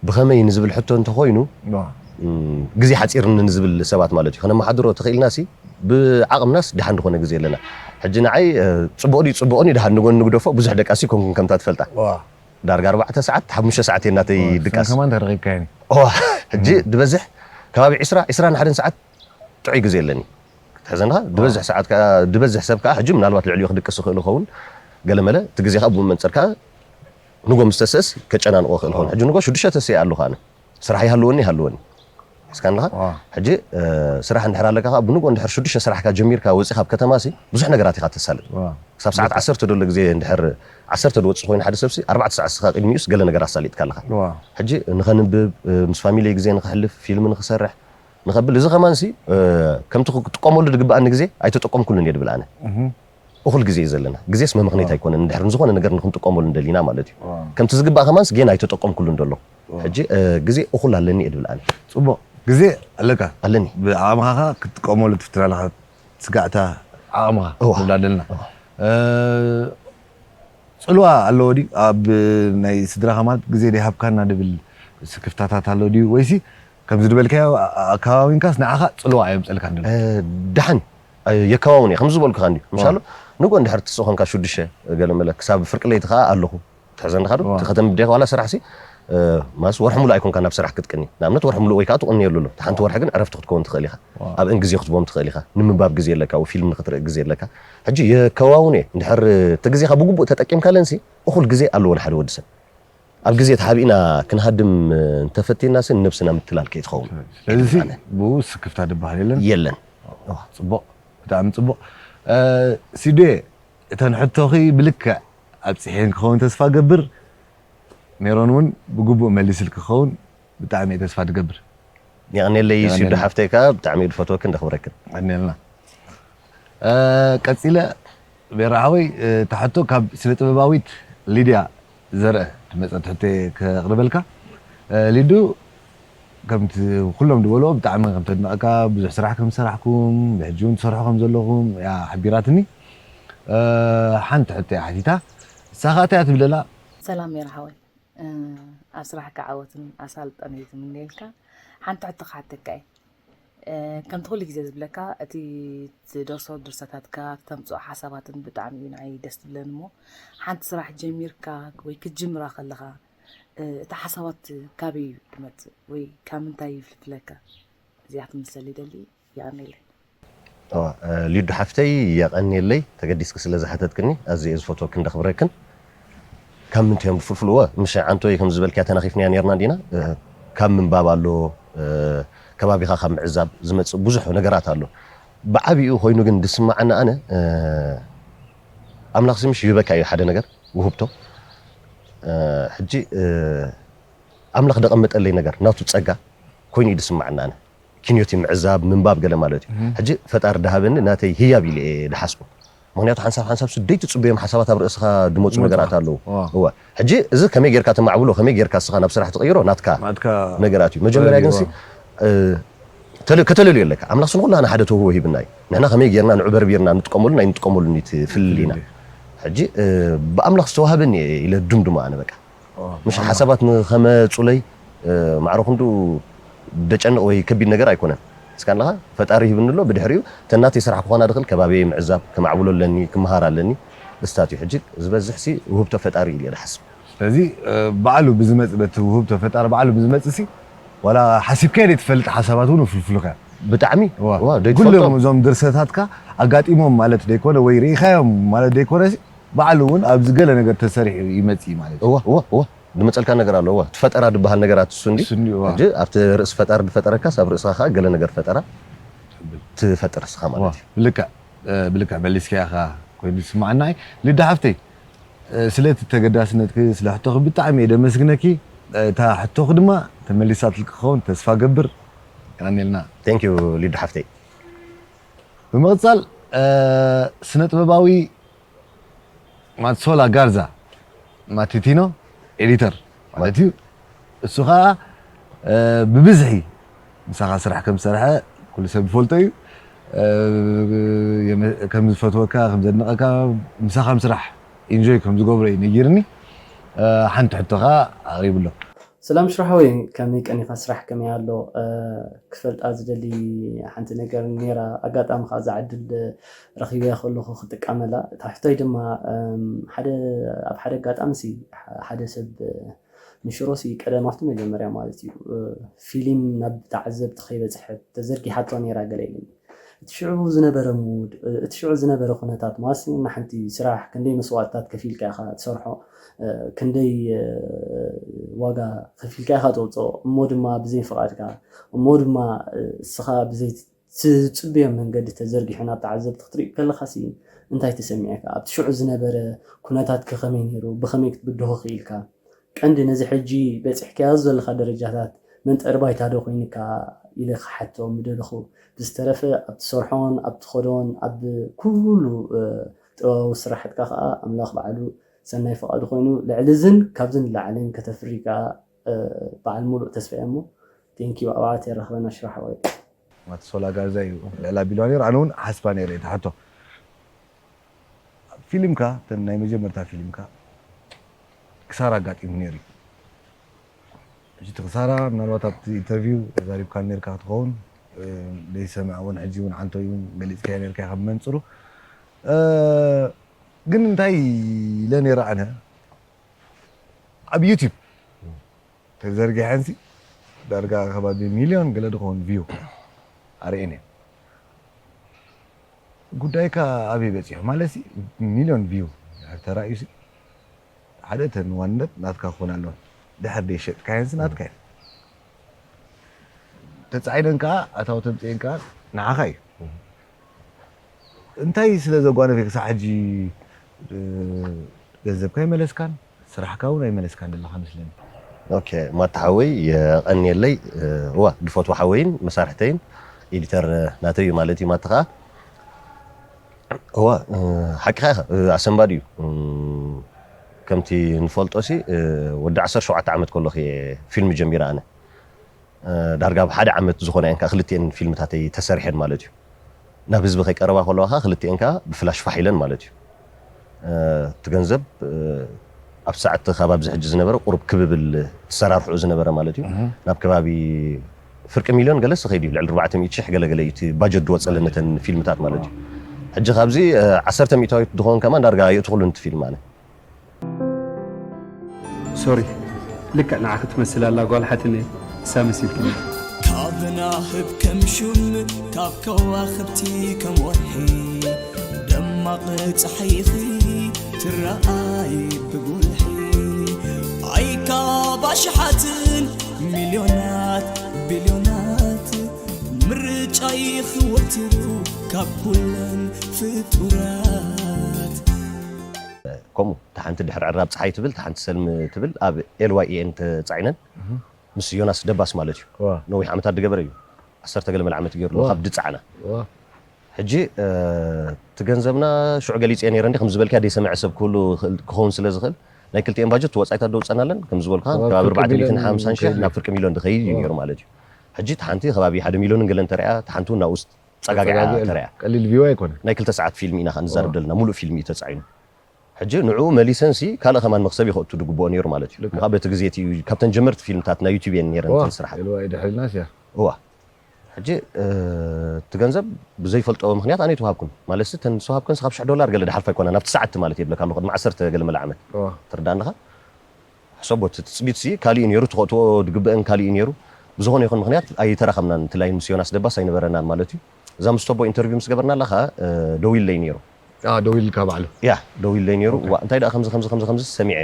ብኸመይ ንዝብል ሕቶ እንተኾይኑ ዋ። እም፣ ግዜ ሓፂርኒ ንዝብል ሰባት ማለት እዩ። ከነመሓድሮ ተኽኢልና ሲ ብዓቕምናስ ደሓን ዝኾነ ግዜ ኣለና። ሕጂ ንዓይ እ፣ ፅቡቕ ድዩ ፅቡቕን እዩ ደሓን ንጎኒ ንግደፎ ብዙሕ ደቃሲ ኮንኩን ከምታ ትፈልጣ። ዋ። ዳርጋ ኣርባዕተ ሰዓት ሓሙሽተ ሰዓት እየ እናተይ ዋ፣ ድቃስ። ከማን ተረኺብካኒ። እዋ፣ ሕጂ ድበዝሕ ከባቢ ዕስራ ዕስራን ሓደን ሰዓት ጥዑይ ግዜ ኣለኒ ክትሕዘንኻ ድበዝሕ ሰዓት ከኣ ድበዝሕ ሰብ ከኣ ሕጂ ምናልባት ልዕሊኡ ክድቅስ ይኽእል ይኸውን። ገለመለ እቲ ግዜ ከኣ ብኡ መንፅር ከኣ ንጎ ምስ ተስእስ ከጨናንቆ ይኽእል ይኸውን። ሕጂ ንጎ ሽዱሽተ ተስእ ኣለኹ ኣነ ስራሕ ይሃልወኒ ይሃልወኒ እስካ ኣለኻ። ዋ። ሕጂ እ፣ ስራሕ እንድሕር ኣለካ ከኣ ብንጎ እንድሕር ሽዱሽተ ስራሕካ ጀሚርካ ወፂኻ ኣብ ከተማ ሲ ብዙሕ ነገራት ኢኻ ተሳልጥ። ዋ። ክሳብ ሰዓት ዓሰርተ ደሎ ግዜ እንድሕር ዓሰርተ ዝወፅእ ኮይኑ ሓደ ሰብሲ ኣርባዕተ ሰዓት ስኻ ቅድሚኡስ ገለ ነገር ኣሳሊጥካ ኣለኻ። ዋ። ሕጂ ንኸንብብ እ፣ ምስ ፋሚሊ ግዜ ንኸሕልፍ ፊልም ንኽሰርሕ ንኸብል እዚ ከማንሲ እ፣ ከምቲ ክጥቀመሉ ዝግበኣኒ ግዜ ኣይተጠቀምኩሉን እየ ድብል ኣነ። እኹል ግዜ እዩ ዘለና። ግዜስ መምኽኔት ኣይኮነን እንድሕር ንዝኾነ ነገር ንክንጥቀመሉ እንደሊና ማለት እዩ። ከምቲ ዝግባእ ከማንስ ጌና ኣይተጠቀምኩሉን ደሎ። ሕጂ እ፣ ግዜ እኹል ኣለኒ እየ ድብል ኣነ። ጽቡቕ ግዜ ኣለካ። ኣለኒ። ብዓቕምኻ ክትጥቀመሉ ትፍትን ኣለኻ። ስጋዕታ ዓቕምኻ እዋ። ንብላ ኣለና። እ፣ ጽልዋ ኣለዎ ድዩ ኣብ ናይ ስድራኻ ማለት ግዜ ደይሃብካና ድብል ስክፍታታት ኣሎ ድዩ ወይሲ ከምዚ ዝበልካዮ ኣከባቢንካስ ንዓኻ ጽልዋ ኣየምጸልካን ድብል? እ፣ ደሓን እ፣ የከባውን እየ ከምዚ ዝበልኩኻ እንድዩ ምሻሎ ንጎ እንድሕር ትስእ ኮንካ ሽዱሽተ ገለ መለ ክሳብ ፍርቂ ለይቲ ከዓ ኣለኹ ትሕዘኒ ዶ ዋ። እቲ ከተንብብ ዲኻ ዋላ ስራሕ ሲ እ፣ ማስ ወርሒ ሙሉእ ኣይኮንካ ናብ ስራሕ ክትቅኒ ንኣብነት ወርሒ ሙሉእ ወይ ከዓ ትቕንየሉ ኣሎ ሓንቲ ወርሒ ግን ዕረፍቲ ክትከውን ትኽእል ኢኻ ዋ። ኣብእን ግዜ ክትቦም ትኽእል ኢኻ ንምንባብ ግዜ ኣለካ ወይ ፊልም ንክትርኢ ግዜ ኣለካ ሕጂ የከባውን እየ እንድሕር እቲ ግዜኻ ብግቡእ ተጠቂምካለን ሲ እኹል ግዜ ኣለዎ ንሓደ ወዲ ሰብ ኣብ ግዜ ተሓቢእና ክንሃድም እንተፈቲና ሲ ንነብስና ምትላል ከይትኸውን ስለዚ የድሊ ኣነ። ብኡ ስክፍታ ዝበሃል የለን። የለን ጽቡቕ ብጣዕሚ ጽቡቕ። እ፣ ሲዱየ እተን ሕቶኺ ብልክዕ ኣብጽሕየን ክኸውን ተስፋ ገብር። ሜሮን እውን ብግቡእ መሊስልኪ ክኸውን ብጣዕሚ እየ ተስፋ ትገብር። የቐኔለይ የቐኔለይ። ሲዱ ሓፍተይ ከዓ ብጣዕሚ እዩ ዝፈትወክን ደኽብረክን ቀኒልና። እ፣ ቀጺለ ቤራ ሓወይ እ፣ እታ ሕቶ ካብ ስነ ጥበባዊት ሊድያ ዘርአ ትመጸት ሕቶ ከቕርበልካ። እ፣ ሊዱ ከምቲ ኩሎም ዝበልዎ ብጣዕሚ ከም ተድንቐካ ብዙሕ ስራሕ ከም ዝሰራሕኩም ብሕጂ እውን ትሰርሑ ከም ዘለኹም እያ ሓቢራትኒ። እ፣ ሓንቲ ሕቶ እያ ሓቲታ። ንሳ ኸኣ እንታይ እያ ትብለላ? ሰላም ሜራ ሓወይ እ፣ ኣብ ስራሕካ ዓወትን ኣሳልጦን እየ ዝምነየልካ። ሓንቲ ሕቶ ክሓተካ እየ እ፣ ከምቲ ኩሉ ግዜ ዝብለካ እቲ ትደርሶ ድርሰታትካ ተምፅኦ ሓሳባትን ብጣዕሚ እዩ ንዓይ ደስ ትብለኒ እሞ ሓንቲ ስራሕ ጀሚርካ ወይ ክትጅምራ ከለኻ እ፣ እቲ ሓሳባት ካበይ እዩ ዝመፅእ ወይ ካብ ምንታይ ይፍልፍለካ? እዚኣ ትምልሰሉ ይደሊ። የቐንየለይ። እዋ፣ እ፣ ሊዱ ሓፍተይ የቐንየለይ ተገዲስኪ ስለ ዝሓተትክኒ ኣዝየ እየ ዝፈትወክን ደኽብረክን ካብ ምንታይ እዮም ዝፍልፍልዎ ምሽ ዓንቶይ ከም ዝበልክያ ተናኺፍናያ ነርና እንዲና እ፣ ካብ ምንባብ ኣሎ እ፣ ከባቢኻ ካብ ምዕዛብ ዝመጽእ ብዙሕ ነገራት ኣሎ። ብዓቢኡ ኮይኑ ግን ዝስማዓኒ ኣነ ኣምላኽ ምሽ ይህበካ እዩ ሓደ ነገር ውህብቶ። ሕጂ ኣምላኽ ደቐመጠለይ ነገር ናቱ ጸጋ ኮይኑ እዩ ዝስማዓኒ ኣነ። ኪንዮቲ ምዕዛብ ምንባብ ገለ ማለት እዩ። ሕጂ ፈጣሪ ድሃበኒ ናተይ ህያብ ኢለ እየ ድሓስቦ። ምክንያቱ ሓንሳብ ሓንሳብ ስደይ ትጽበዮም ሓሳባት ኣብ ርእስኻ ድመፁ ነገራት ኣለዉ። እዋ ሕጂ እዚ ከመይ ጌርካ ተማዕብሎ ከመይ ጌርካ እስኻ ናብ ስራሕ ትቕይሮ ናትካ ነገራት እዩ። መጀመርያ ግን ከተለልዮ ኣለካ። ኣምላኽ ስንኩላና ሓደ ተውህቦ ሂብና እዩ። ንሕና ከመይ ጌርና ንዑ በርቢርና ንጥቀመሉ ናይ ንጥቀመሉ ፍልል ኢና። ሕጂ ብኣምላኽ ዝተዋህበኒ ኢለ ድምድሞ ኣነ በቃ ምሽ ሓሳባት ንኸመፁለይ ማዕረ ክንዱ ደጨንቕ ወይ ከቢድ ነገር ኣይኮነን። እስካ ኣለኻ ፈጣሪ ሂብኒ ኣሎ ብድሕሪኡ ተናተይ ስራሕ ክኾና ድኽእል ከባቢየይ ምዕዛብ ክማዕብሎ ኣለኒ ክመሃር ኣለኒ። እስታት እዩ ሕጂ ዝበዝሕ ሲ ውህብቶ ፈጣሪ ኢለ ድሓስብ። ስለዚ ባዕሉ ብዝመፅ በቲ ውህብቶ ፈጣሪ ባዕሉ ብዝመፅ ሲ ዋላ ሓሲብካዮ ዘይትፈልጥ ሓሳባት እውን ፍልፍሉካ ብጣዕሚ ኩሎም እዞም ድርሰታትካ ኣጋጢሞም ማለት ደይኮነ ወይ ርኢኻዮም ማለት ደይኮነ ባዕሉ እውን ኣብዚ ገለ ነገር ተሰሪሑ ይመጽእ ማለት እዩ። እወ እወ እወ ድመጸልካ ነገር ኣሎ እወ ትፈጠራ ድበሃል ነገራት እሱ እንዲ እሱ እንዲ እወ። ሕጂ ኣብቲ ርእሲ ፈጣሪ ድፈጠረካስ ኣብ ርእስኻ ከዓ ገለ ነገር ፈጠራ ትፈጥር እስኻ ማለት እዩ። ብልክዕ ብልክዕ መሊስካያ ኢኻ ኮይኑ ዝስማዓና እዩ። ልዳ ሓፍተይ ስለቲ ተገዳስነትኪ ስለ ሕቶኺ ብጣዕሚ እየ ደመስግነኪ። እታ ሕቶኺ ድማ ተመሊሳትልኪ ክኸውን ተስፋ ገብር። ቀናኒልና። Thank you ሊዱ ሓፍተይ። ብምቕጻል ስነ ጥበባዊ ማትሶላ ጋርዛ ማቲቲኖ ኤዲተር ማለት እዩ። እሱ ከዓ ብብዝሒ ምሳኻ ስራሕ ከም ዝሰርሐ ኩሉ ሰብ ዝፈልጦ እዩ። ከም ዝፈትወካ ከም ዘድንቐካ ምሳኻ ምስራሕ ኢንጆይ ከም ዝገብሮ እዩ ነጊርኒ። ሓንቲ ሕቶ ከዓ ኣቕሪቡ ኣሎ። ሰላም ሽራሓወይ፣ ከመይ ቀኒኻ? ስራሕ ከመይ ኣሎ? ክፈልጣ ዝደሊ ሓንቲ ነገር ነይራ፣ ኣጋጣሚ ከኣ እዛ ዕድል ረኺበያ ከለኹ ክጥቀመላ። እታ ሕቶይ ድማ ሓደ ኣብ ሓደ ኣጋጣሚ ሲ ሓደ ሰብ ንሽሮ ሲ ቀደም ኣብቲ መጀመርያ ማለት እዩ ፊሊም ናብ ተዓዘብቲ ከይበጽሐት ተዘርጊሓቶ ነይራ ገለ ኢሉኒ። እቲ ሽዑ ዝነበረ ሙድ እቲ ሽዑ ዝነበረ ኩነታት ማለት ንሓንቲ ስራሕ ክንደይ መስዋእትታት ከፊልካ ኢኻ ትሰርሖ ክንደይ ዋጋ ከፊልካ ኢኻ ተውፅኦ እሞ ድማ ብዘይ ፍቓድካ እሞ ድማ እስኻ ብዘይ ትፅበዮ መንገዲ ተዘርጊሑ ናብ ተዓዘብቲ ክትሪእ ከለኻ ሲ እንታይ ተሰሚዐካ ኣብቲ ሽዑ ዝነበረ ኩነታት ከ ከመይ ነይሩ ብኸመይ ክትብድሆ ክኢልካ ቀንዲ ነዚ ሕጂ በጺሕካዮ ዘለኻ ደረጃታት መንጠሪ ባይታ ዶ ኮይኑካ ኢለ ክሓቶ ምደለኹ። ብዝተረፈ ኣብ ትሰርሖን ኣብ ትኸዶን ኣብ ኩሉ ጥበባዊ ስራሓትካ ከኣ ኣምላኽ ባዕሉ ሰናይ ፍቓዱ ኮይኑ ልዕሊ እዝን ካብዚ ንላዕልን ከተፍሪ ከኣ በዓል ሙሉእ ተስፋ እየ እሞ thank you ኣብዓት የራኽበና ሽራሓወይ። ማትሶላ ጋርዛ እዩ ልዕል ኣቢልዋ ነይሩ ኣነ እውን ሓስባ ነይረ እየ ትሓቶ ፊልምካ እተን ናይ መጀመርታ ፊልምካ ክሳራ ኣጋጢሙ ነይሩ እዩ ሕጂ እቲ ክሳራ ምናልባት ኣብቲ ኢንተርቪው ተዛሪብካ ነርካ ክትኸውን ዘይሰምዐ እውን ሕጂ እውን ዓንቶ እዩ ገሊፅካዮ ነርካ ካብ መንፅሩ ግን እንታይ ኢለ ነይረ ኣነ ኣብ ዩቲብ ተዘርጊሐንሲ ዳርጋ ከባቢ ሚልዮን ገለ ድኸውን ቪው ኣርእየን እየን ጉዳይካ ኣበይ በፂሑ ማለት ሚልዮን ቪው ድሕር ተራእዩ ሓደ እተን ዋንነት ናትካ ክኾን ኣለወን ድሕር ደይሸጥካየንሲ ናትካ እየን ተፃዒደን ከዓ ኣታዊ ተምፅኤን ከዓ ንዓኻ እዩ እንታይ ስለ ዘጓነፈ ክሳዕ ሕጂ ገንዘብካ ኣይመለስካን ስራሕካ እውን ኣይመለስካን ዘለኻ መስለኒ። ኦኬ ማታ ሓወይ የቐንየለይ እዋ ድፈትዎ ሓወይን መሳርሕተይን ኤዲተር ናተይ እዩ ማለት እዩ ማታ ኸዓ እዋ ሓቅኻ ኢኻ ኣሰንባዲ እዩ ከምቲ ንፈልጦ ሲ ወዲ ዓሰርተ ሸውዓተ ዓመት ከለኹ እየ ፊልም ጀሚረ ኣነ ዳርጋ ኣብ ሓደ ዓመት ዝኾና እየን ከዓ ክልቲኤን ፊልምታተይ ተሰሪሐን ማለት እዩ ናብ ህዝቢ ከይቀረባ ከለዋ ከዓ ክልቲኤን ከዓ ብፍላሽ ፋሕ ኢለን ማለት እዩ እቲ ገንዘብ ኣብ ሰዓት ካብ ኣብዚ ሕጂ ዝነበረ ቁሩብ ክብብል ትሰራርሕኡ ዝነበረ ማለት እዩ ናብ ከባቢ ፍርቂ ሚልዮን ገለ ስኸይድ እዩ ልዕሊ ኣርባዕተ ሚእቲ ሽሕ ገለ ገለ እዩ እቲ ባጀት ዝወፀለነተን ፊልምታት ማለት እዩ ሕጂ ካብዚ ዓሰርተ ሚእታዊት ድኾን ከማን ዳርጋ የእትኽሉን እቲ ፊልም ኣነ ሶሪ ልክዕ ንዓኺ ትመስል ኣላ ጓል ሓትነ እሳ መሲልክኒ ካብ ናህብ ከም ሹም ካብ ከዋኽብቲ ከም ወርሒ ደማቕ ፀሓይኺ ትረኣይ ብጉልሒ ኣይካ ባሽሓትን ሚልዮናት ቢልዮናት ጣይኽ ወትሩ ካብ ኩለን ፍጡራት። ከምኡ እታ ሓንቲ ድሕሪ ዕራብ ፀሓይ ትብል እታ ሓንቲ ሰልሚ ትብል ኣብ ኤልዋይኤን ተፃዒነን ምስ ዮናስ ደባስ ማለት እዩ። ነዊሕ ዓመታት ዝገበረ እዩ። ዓሰርተ ገለ መለ ዓመት ገይሩ ካብ ድፃዕና ሕጂ እቲ ገንዘብና ሽዑ ገሊፀ ነይረ እንዲ ከም ዝበልካ ደይሰምዐ ሰብ ክህሉ ክኸውን ስለ ዝኽእል ናይ ክልቲኤን ባጀት ወፃኢታት ደውፀናለን ከም ዝበልካ ከባቢ ኣርባዕተ ሚእትን ሓምሳን ሺሕ ናብ ፍርቂ ሚሊዮን ድኸይድ እዩ ነይሩ ማለት እዩ። ሕጂ እቲ ሓንቲ ከባቢ ሓደ ሚሊዮንን ገለን ተሪኣ እቲ ሓንቲ እውን ናብኡ ፀጋጊዓ ተሪኣ። ቀሊል ቪው ኣይኮነ። ናይ ክልተ ሰዓት ፊልም ኢና ንዛረብ ዘለና ሙሉእ ፊልም እዩ ተፃዒኑ። ሕጂ ንዕኡ መሊሰንሲ ካልእ ከማን መክሰብ ይኸእቱ ድግብኦ ነይሩ ማለት እዩ። ምካ በቲ ግዜ እቲ ካብተን ጀመርቲ ፊልምታት ናይ ዩቲብ እየን ነይረን ስራሓት። ድሕልናስ እያ እዋ ሕጂ እቲ ገንዘብ ብዘይፈልጦ ምክንያት ኣነ ይተዋሃብኩን ማለት ተን ዝተዋሃብከን ካብ ሽሕ ዶላር ገለ ድሓልፋ ኣይኮና ናብቲ ሰዓት ማለት የብለካ ኣሎ ቅድሚ ዓሰርተ ገለ መለ ዓመት ትርዳእ ኣለካ። ሕሰቦ እቲ ትፅቢት ሲ ካሊእ ነይሩ ትኸእትዎ ድግበአን ካሊእ ነይሩ። ብዝኾነ ይኹን ምክንያት ኣይተራኸብናን። እቲ ላይን ምስ ዮናስ ደባስ ኣይነበረናን ማለት እዩ። እዛ ምስ ቶቦ ኢንተርቪው ምስ ገበርና ኣለኻ ደዊለይ ነይሩ። ደዊልካ ባዕሉ ያ ደዊለይ ነይሩ። ዋ እንታይ ደኣ ከምዚ ከምዚ ከምዚ ከምዚ ሰሚዐ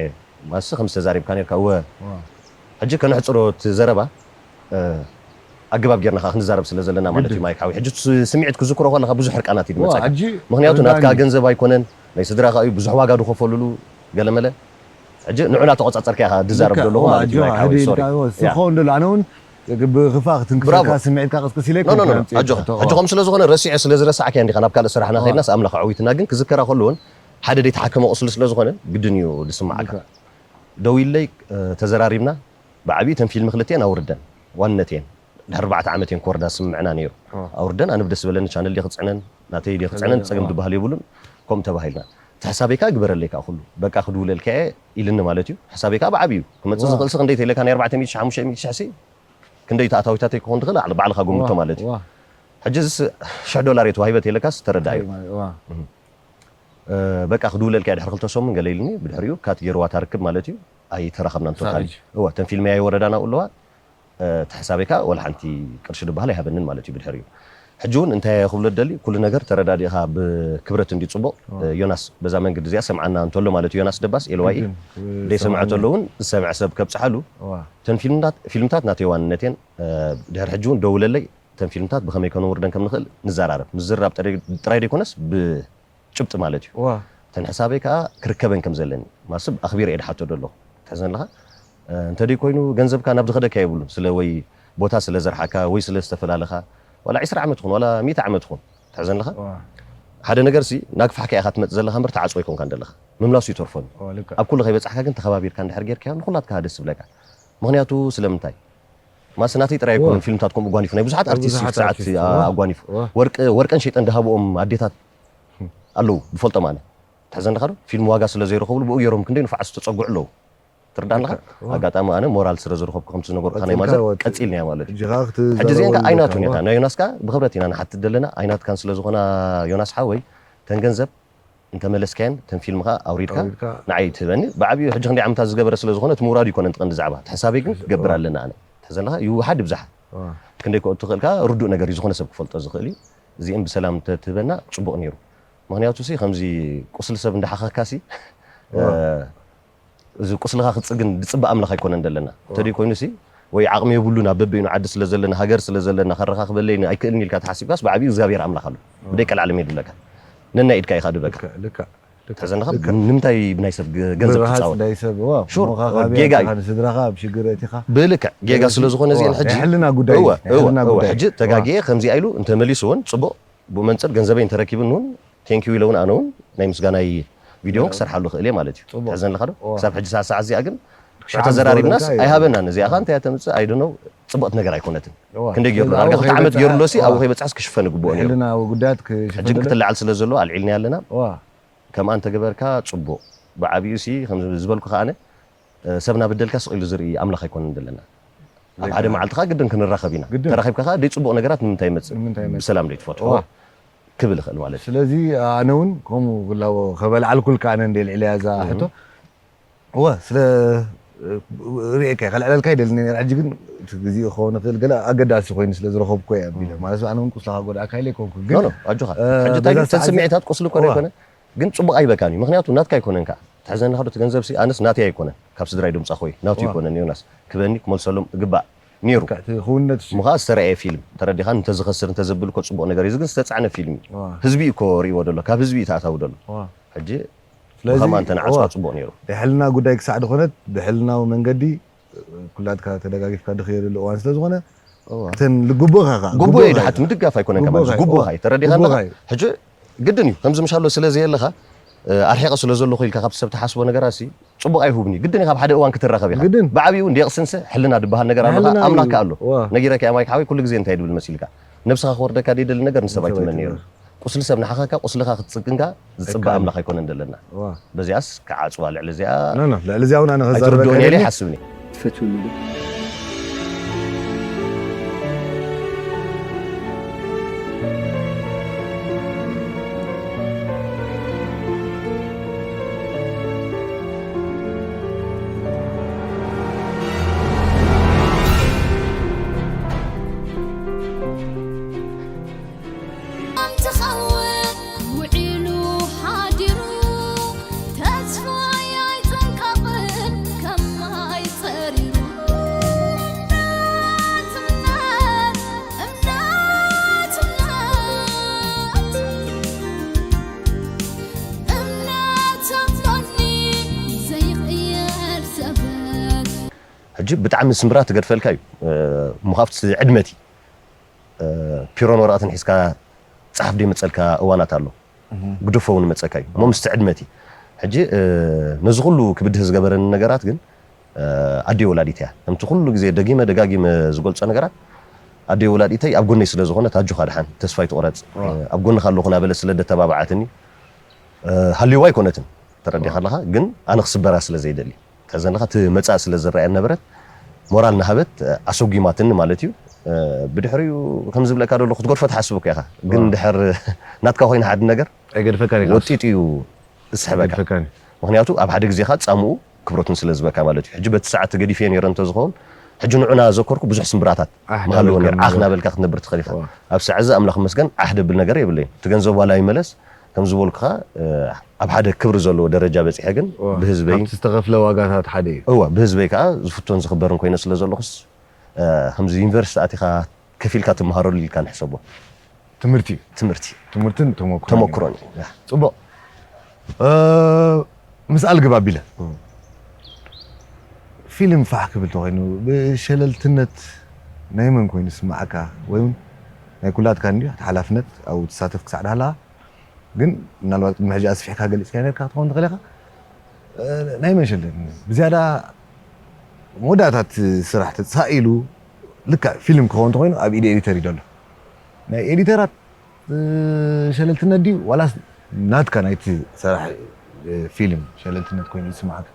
ማስ ከም ዝተዛሪብካ ነርካ እወ። ሕጂ ከነሕፅሮ እቲ ዘረባ ኣገባብ ጌርና ከዓ ክንዛረብ ስለ ዘለና ማለት እዩ። ማይክ ሓዊ ሕጂ ስምዒት ክዝክሮ ከለካ ብዙሕ ሕርቃናት እዩ ዝመፀካ። ምክንያቱ ናትካ ገንዘብ ኣይኮነን ናይ ስድራካ እዩ ብዙሕ ዋጋ ዝኸፈልሉ ገለመለ ሕጂ ንዑ እናተቆፃፀርካ ኢካ ዝዛረብ ዘለኹ ማለት እዩ። ማይክ ሓዊ ሶሪ ስኮ እንደሎ ኣነ እውን ብክፋ ክትንክሰካ ስምዒትካ ቅስቅስ ኢለ ኣጆኻ ሕጂ ከም ስለ ዝኾነ ረሲዐ ስለ ዝረሳዕካ እንዲካ ናብ ካልእ ስራሕና ከድናስ ኣምላኽ ኣዕዊትና ግን ክዝከራ ከለውን ሓደ ደይተሓከመ ቁስሊ ስለ ዝኾነ ግድን እዩ ዝስማዓካ። ደው ኢለይ ተዘራሪብና ብዓብዩ ተን ፊልሚ ክልቲኤን ኣውርደን ዋንነት እየን ድሕሪ ኣርባዕተ ዓመት እየን ክወርዳ ዝስምዕና ነይሩ። ኣውርደን ኣነ ብደስ ዝበለኒ ቻነል ድየ ክፅዕነን ናተይ ድየ ክፅዕነን ፀገም ዝበሃል የብሉን። ከምኡ ተባሂልና እቲ ሕሳበይ ከዓ ግበረለይ ከዓ ኩሉ በቃ ክድውለልካ እየ ኢልኒ ማለት እዩ። ሕሳበይ ከዓ ብዓብዩ ክመፅእ ዝኽእል ሲ ክንደይ ተይለካ ናይ ኣርባዕተ ሚእቲ ሺሕ ሓሙሽተ ሚእቲ ሺሕ ሲ ክንደይ ተኣታዊታተይ ክኾን ትኽእል ኣዕ- ባዕልኻ ጎምቶ ማለት እዩ። ሕጂ እዚ ሽሕ ዶላር እየ ተዋሂበ ተይለካስ ተረዳእዩ። በቃ ክድውለልካ እየ ድሕሪ ክልተ ሰሙን ገለ ኢልኒ ብድሕሪኡ ካት ገይርዋ ታርክብ ማለት እዩ። ኣይተራኸብናን ቶታሊ። እወ ተን ፊልመይ ኣይወረዳን ኣብኡ ኣለዋ። እቲ ሕሳበይ ከዓ ወላ ሓንቲ ቅርሺ ዝበሃል ኣይሃበንን ማለት እዩ ብድሕሪኡ። ሕጂ እውን እንታይ ክብሎ ደሊ ኩሉ ነገር ተረዳዲእኻ ብክብረት እንዲ ፅቡቕ። ዮናስ በዛ መንገዲ እዚኣ ሰምዓና እንተሎ ማለት እዩ ዮናስ ደባስ ኤልዋይ ደይሰምዐ ተሎ እውን ዝሰምዐ ሰብ ከብፅሓሉ። ተን ፊልምታት ናተይ ዋንነት እየን። ድሕሪ ሕጂ እውን ደውለለይ ተን ፊልምታት ብኸመይ ከነውርደን ከም ንኽእል ንዘራረብ። ምዝራብ ጥራይ ደይኮነስ ብጭብጢ ማለት እዩ። ተን ሕሳበይ ከዓ ክርከበን ከም ዘለኒ ማስብ ኣኽቢረ እየ ድሓቶ ደለኹ። ትሕዘን ኣለኻ እንተደይ ኮይኑ ገንዘብካ ናብ ዝኸደካ የብሉን። ስለ ወይ ቦታ ስለ ዘርሓካ ወይ ስለ ዝተፈላለኻ ዋላ ዒስራ ዓመት ይኹን ዋላ ሚእቲ ዓመት ይኹን ትሕዘን ኣለኻ ሓደ ነገር ሲ ናግፋሕካ ኢኻ ትመጽእ ዘለኻ እምበር ተዓጽዎ ኣይኮንካን ዘለኻ ምምላሱ ይተርፎን እዩ። ኣብ ኩሉ ከይበጻሕካ ግን ተኸባቢርካ እንድሕር ጌርካዮ ንኹላትካ ደስ ዝብለካ። ምኽንያቱ ስለምንታይ ማስ ናተይ ጥራይ ኣይኮነን ፊልምታት ከምኡ ጓኒፉ ናይ ብዙሓት ኣርቲስት እዩ ሰዓት ኣጓኒፉ ወርቀን ሸይጠን ድሃብኦም ኣዴታት ኣለዉ ብፈልጦም ኣነ ትሕዘን ኣለኻ ዶ ፊልም ዋጋ ስለ ዘይረኸብሉ ብኡ ገይሮም ክንደይ ንፉዓት ዝተጸግዑ ኣለዉ። ትርዳእ ኣለኻ ኣጋጣሚ ኣነ ሞራል ስለ ዝረኸብኩ ከምቲ ዝነበርኩኻ ናይ ማዘር ቀጺልናያ ማለት እዩ። ሕጂ እዚአን ከዓ ኣይናቱን እየን ናይ ዮናስ ከዓ ብኽብረት ኢና ንሓትት ዘለና ኣይናትካን ስለ ዝኾና ዮናስ ሓወይ ተን ገንዘብ እንተመለስካየን ተን ፊልምኻ ኣውሪድካ ንዓይ ትህበኒ ብዓብዩ ሕጂ ክንደይ ዓመታት ዝገበረ ስለ ዝኾነ እቲ ምውራዱ ይኮነን እቲ ቀንዲ ዛዕባ እቲ ሕሳበይ ግን ክገብር ኣለና ኣነ ትሕዘን ኣለኻ ይውሓድ ይብዛሓ ክንደይ ክእቱ ትኽእል ከዓ ርዱእ ነገር እዩ ዝኾነ ሰብ ክፈልጦ ዝኽእል እዩ። እዚአን ብሰላም እንተትህበና ፅቡቕ ነይሩ። ምኽንያቱ ሲ ከምዚ ቁስሊ ሰብ እንዳሓኸካ ሲ እዚ ቁስልኻ ክፅግን ዝፅበ ኣምላኽ ኣይኮነን ዘለና እንተደይ ኮይኑ ሲ ወይ ዓቕሚ የብሉን ኣብ በበይኑ ዓዲ ስለ ዘለና ሃገር ስለ ዘለና ከረኻኽበለይ ኣይክእልን ኢልካ ተሓሲብካስ ብዓብዩ እግዚኣብሔር ኣምላኽ ኣሎ ብደይ ቀልዓለም የድለካ ነናይ ኢድካ ኢኻ ድበካ ተዘንኻ ንምንታይ ብናይ ሰብ ገንዘብ ትፃወት ጌጋ እዩ ስድራኻ ኣብ ሽግር እቲኻ ብልክዕ ጌጋ ስለ ዝኾነ እዚአን ሕጂ ሕልና ጉዳይ ሕልና ጉዳይ ሕጂ ተጋጊኤ ከምዚኣ ኢሉ እንተመሊሱ እውን ፅቡቕ ብኡ መንፅር ገንዘበይ እንተረኪብኒ እውን ቴንኪዩ ኢለ እውን ኣነ እውን ናይ ምስጋናይ ቪድዮ እውን ክሰርሓሉ ክእል እየ ማለት እዩ ትሕዘን ኣለኻ ዶ ክሳብ ሕጂ ሰዓት ሰዓት እዚኣ ግን ተዘራሪብናስ ኣይሃበናን እዚኣ ኸ እንታይ ተምፅእ ኣይደነው ፅቡቕቲ ነገር ኣይኮነትን ክንደይ ገይሩ ዳርጋ ክልተ ዓመት ገይሩ ሎሲ ኣብኡ ከይበፅሓስ ክሽፈን ይግብኦ ነይሩ ሕልናዊ ጉዳያት ሕጂ ግን ክትልዓል ስለ ዘሎ ኣልዒልናያ ኣለና ከምኣ እንተገበርካ ፅቡቕ ብዓብዩ ሲ ዝበልኩ ከኣነ ሰብ ናበደልካ ስቕ ኢሉ ዝርኢ ኣምላኽ ኣይኮነን ዘለና ኣብ ሓደ መዓልቲ ከዓ ግድን ክንራኸብ ኢና ተራኺብካ ከዓ ደይ ፅቡቕ ነገራት ንምንታይ ይመፅእ ብሰላም ደይ ትፈትሖ ክብል ይኽእል ማለት እዩ ስለዚ ኣነ እውን ከምኡ ክላዎ ከበልዓልኩልካ ኣነ እንደ ልዕልያ እዛ ሕቶ እወ ስለ ርእየካ ከልዕለልካ ይደልኒ ነይረ ሕጂ ግን እቲ ግዜ ክኸውን ይኽእል ገለ ኣገዳሲ ኮይኑ ስለ ዝረኸብኩ እየ ኣቢለ ማለት ኣነ እውን ቁስልኻ ጎድኣካ ኢለ ኣይኮንኩ ግን ኣጆኻ ሕጂ እንታይ ግን ስምዒታት ቁስሊ እኮ ዘይኮነ ግን ፅቡቕ ኣይበካን እዩ ምክንያቱ ናትካ ኣይኮነን ከዓ ትሕዘኒ ከዶ እቲ ገንዘብ ሲ ኣነስ ናተይ ኣይኮነን ካብ ስድራይ ድምፃ ኮይ ናቱ ይኮነን ዮናስ ክበኒ ክመልሰሎም እግባእ ነይሩ። እቲ ክውነት እሱ ምኻ ዝተረኣየ ፊልም ተረዲኻ፣ እንተዝኸስር እንተዘብል እኮ ጽቡቕ ነገር እዩ። እዚ ግን ዝተጻዕነ ፊልም እዩ። ዋ። ህዝቢ እዩ እኮ ርእይዎ ዘሎ፣ ካብ ህዝቢ እዩ ተኣታዊ ዘሎ። ዋ። ሕጂ ስለዚ ብኸማ እንተ ንዓጽዋ ዋ። ጽቡቕ ነይሩ። ናይ ሕልና ጉዳይ ክሳዕ ድኾነት ብሕልናዊ መንገዲ ኩላትካ ተደጋጊፍካ ድኽየደሉ እዋን ስለ ዝኾነ እተን ልግቡእካ ከዓ ጉቡእ እዩ ድሓት ምድጋፍ ኣይኮነን። ከማን ጉቡእካ እዩ ተረዲኻ ኣለኻ። ሕጂ ግድን እዩ ከምዚ ምሻሎ ስለ ዘየለኻ ኣርሒቐ ስለ ዘለኹ ኢልካ ካብ ሰብ ትሓስቦ ነገራት ሲ ጽቡቕ ኣይሁብን እዩ። ግድን እዩ ካብ ሓደ እዋን ክትራኸብ ኢኻ። ግድን። ብዓብኡ እንዲቕስንሰ ሕልና ድበሃል ነገር ኣለኻ። ኣምላኽካ ኣሎ። ነጊረካ እያ ማይክ ሓወይ፣ ኩሉ ግዜ እንታይ ድብል መሲልካ? ነብስኻ ክወርደካ ደይደሊ ነገር ንሰብ ኣይትመን ነይሩ። ቁስሊ ሰብ ንሓኸካ ቁስልኻ ክትጽግንካ ዝጽበ ኣምላኽ ኣይኮነን ዘለና። በዚኣስ ክዓጽዋ ልዕሊ እዚኣ ኖ ኖ ልዕሊ እዚኣ እውን ኣነ ከዛርበካ ኣይትርድኡን እየ ኢለ ይደሊ። ይሓስብን እየ። ትፈትውኒ ዶ? ኣንትኸውን ውዒሉ ሓዲሩ ተስፋይ ኣይጽንቀቕን ከም ማይ ጸሪሩ። እምነት፣ እምነት፣ እምነት፣ እምነት፣ እምነት ኣሎኒ ዘይቕየር ዘበት። ሕጂ ብጣዕሚ ስምብራት ትገድፈልካ እዩ። ምኻፍቲ ዕድመቲ ፒሮን ወረቐትን ሒዝካ ጸሓፍ ደይመጸልካ እዋናት ኣሎ። ግደፎ እውን ይመጸካ እዩ። እሞ ምስቲ ዕድመቲ ሕጂ ነዚ ኩሉ ክብድህ ዝገበረኒ ነገራት ግን ኣደይ ወላዲት እያ። ከምቲ ኩሉ ግዜ ደጊመ ደጋጊመ ዝገልጾ ነገራት ኣደይ ወላዲተይ ኣብ ጎነይ ስለ ዝኾነት ኣጆኻ ድሓን ተስፋ ኣይትቑረጽ። ኣብ ጎንኻ ኣለኹ ናበለት ስለ ደተባብዓትኒ ሃልይዋ ኣይኮነትን ተረዲኻ ኣለኻ። ግን ኣነ ክስበራ ስለ ዘይደሊ ከዘንኻ እቲ መጻእ ስለ ዝረኣየን ነበረት ሞራል ናሃበት ኣሰጒማትኒ ማለት እዩ። ብድሕሪኡ ከም ዝብለካ ደሎ ክትገድፎ ትሓስብ እኮ ኢኻ። ግን ድሕር ናትካ ኮይና ሓደ ነገር ኣይገድፈካን እዩ ወጢጡ እዩ ዝስሕበካ። ኣይገድፈካን እዩ። ምክንያቱ ኣብ ሓደ ግዜኻ ጻምኡ ክብረቱን ስለ ዝበካ ማለት እዩ። ሕጂ በቲ ሰዓት ተገዲፈ ነይረ እንተዝኸውን ሕጂ ንዑና ዘከርኩ ብዙሕ ስምብራታት ኣሕ መሃልዎ ነይሩ። ዳበልካ ዓኽ ናበልካ ክትነብር ትኽእል ኢኻ። ዋ። ኣብ ሰዓዚ ኣምላኽ መስገን ዓሕ ደብል ነገር የብለይን። እቲ ገንዘብ ዋላ ይመለስ ከም ዝበልኩኻ ኣብ ሓደ ክብሪ ዘለዎ ደረጃ በጺሐ ግን ዋ። ብህዝበይ ካብቲ ዝተኸፍለ ዋጋታት ሓደ እዩ። እዋ ብህዝበይ ከዓ ዝፍቶን ዝኽበርን ኮይነ ስለ ዘለኹስ ከምዚ ዩኒቨርሲቲ ኣቲኻ ከፊልካ ትመሃረሉ ኢልካ ንሕሰቦ ትምህርቲ እዩ። ትምህርቲ ትምህርትን ተመክሮን እዩ። ተመክሮን እዩ። ፅቡቕ እ፣ ምስ ኣልግብ ኣቢለ ፊልም ፋሕ ክብል ተኮይኑ ብሸለልትነት ናይ መን ኮይኑ ስማዓካ ወይ እውን ናይ ኩላትካ እንዲ እቲ ሓላፍነት ኣብኡ ትሳተፍ ክሳዕ ዳሃለካ ግን ምናልባት ቅድሚ ሕጂ ኣስፊሕካ ገሊፅካ ነርካ ክትኸውን ትኽእል ኢኻ። እ፣ ናይ መን ሸለልትነት ብዝያዳ መወዳእታት ስራሕ ተሳኢሉ ልክዕ ፊልም ክኸውን ተኮይኑ ኣብ ኢድ ኤዲተር እዩ ዘሎ ናይ ኤዲተራት ሸለልትነት ድዩ ዋላስ ናትካ ናይቲ ሰራሕ ፊልም ሸለልትነት ኮይኑ ይስምዓካ?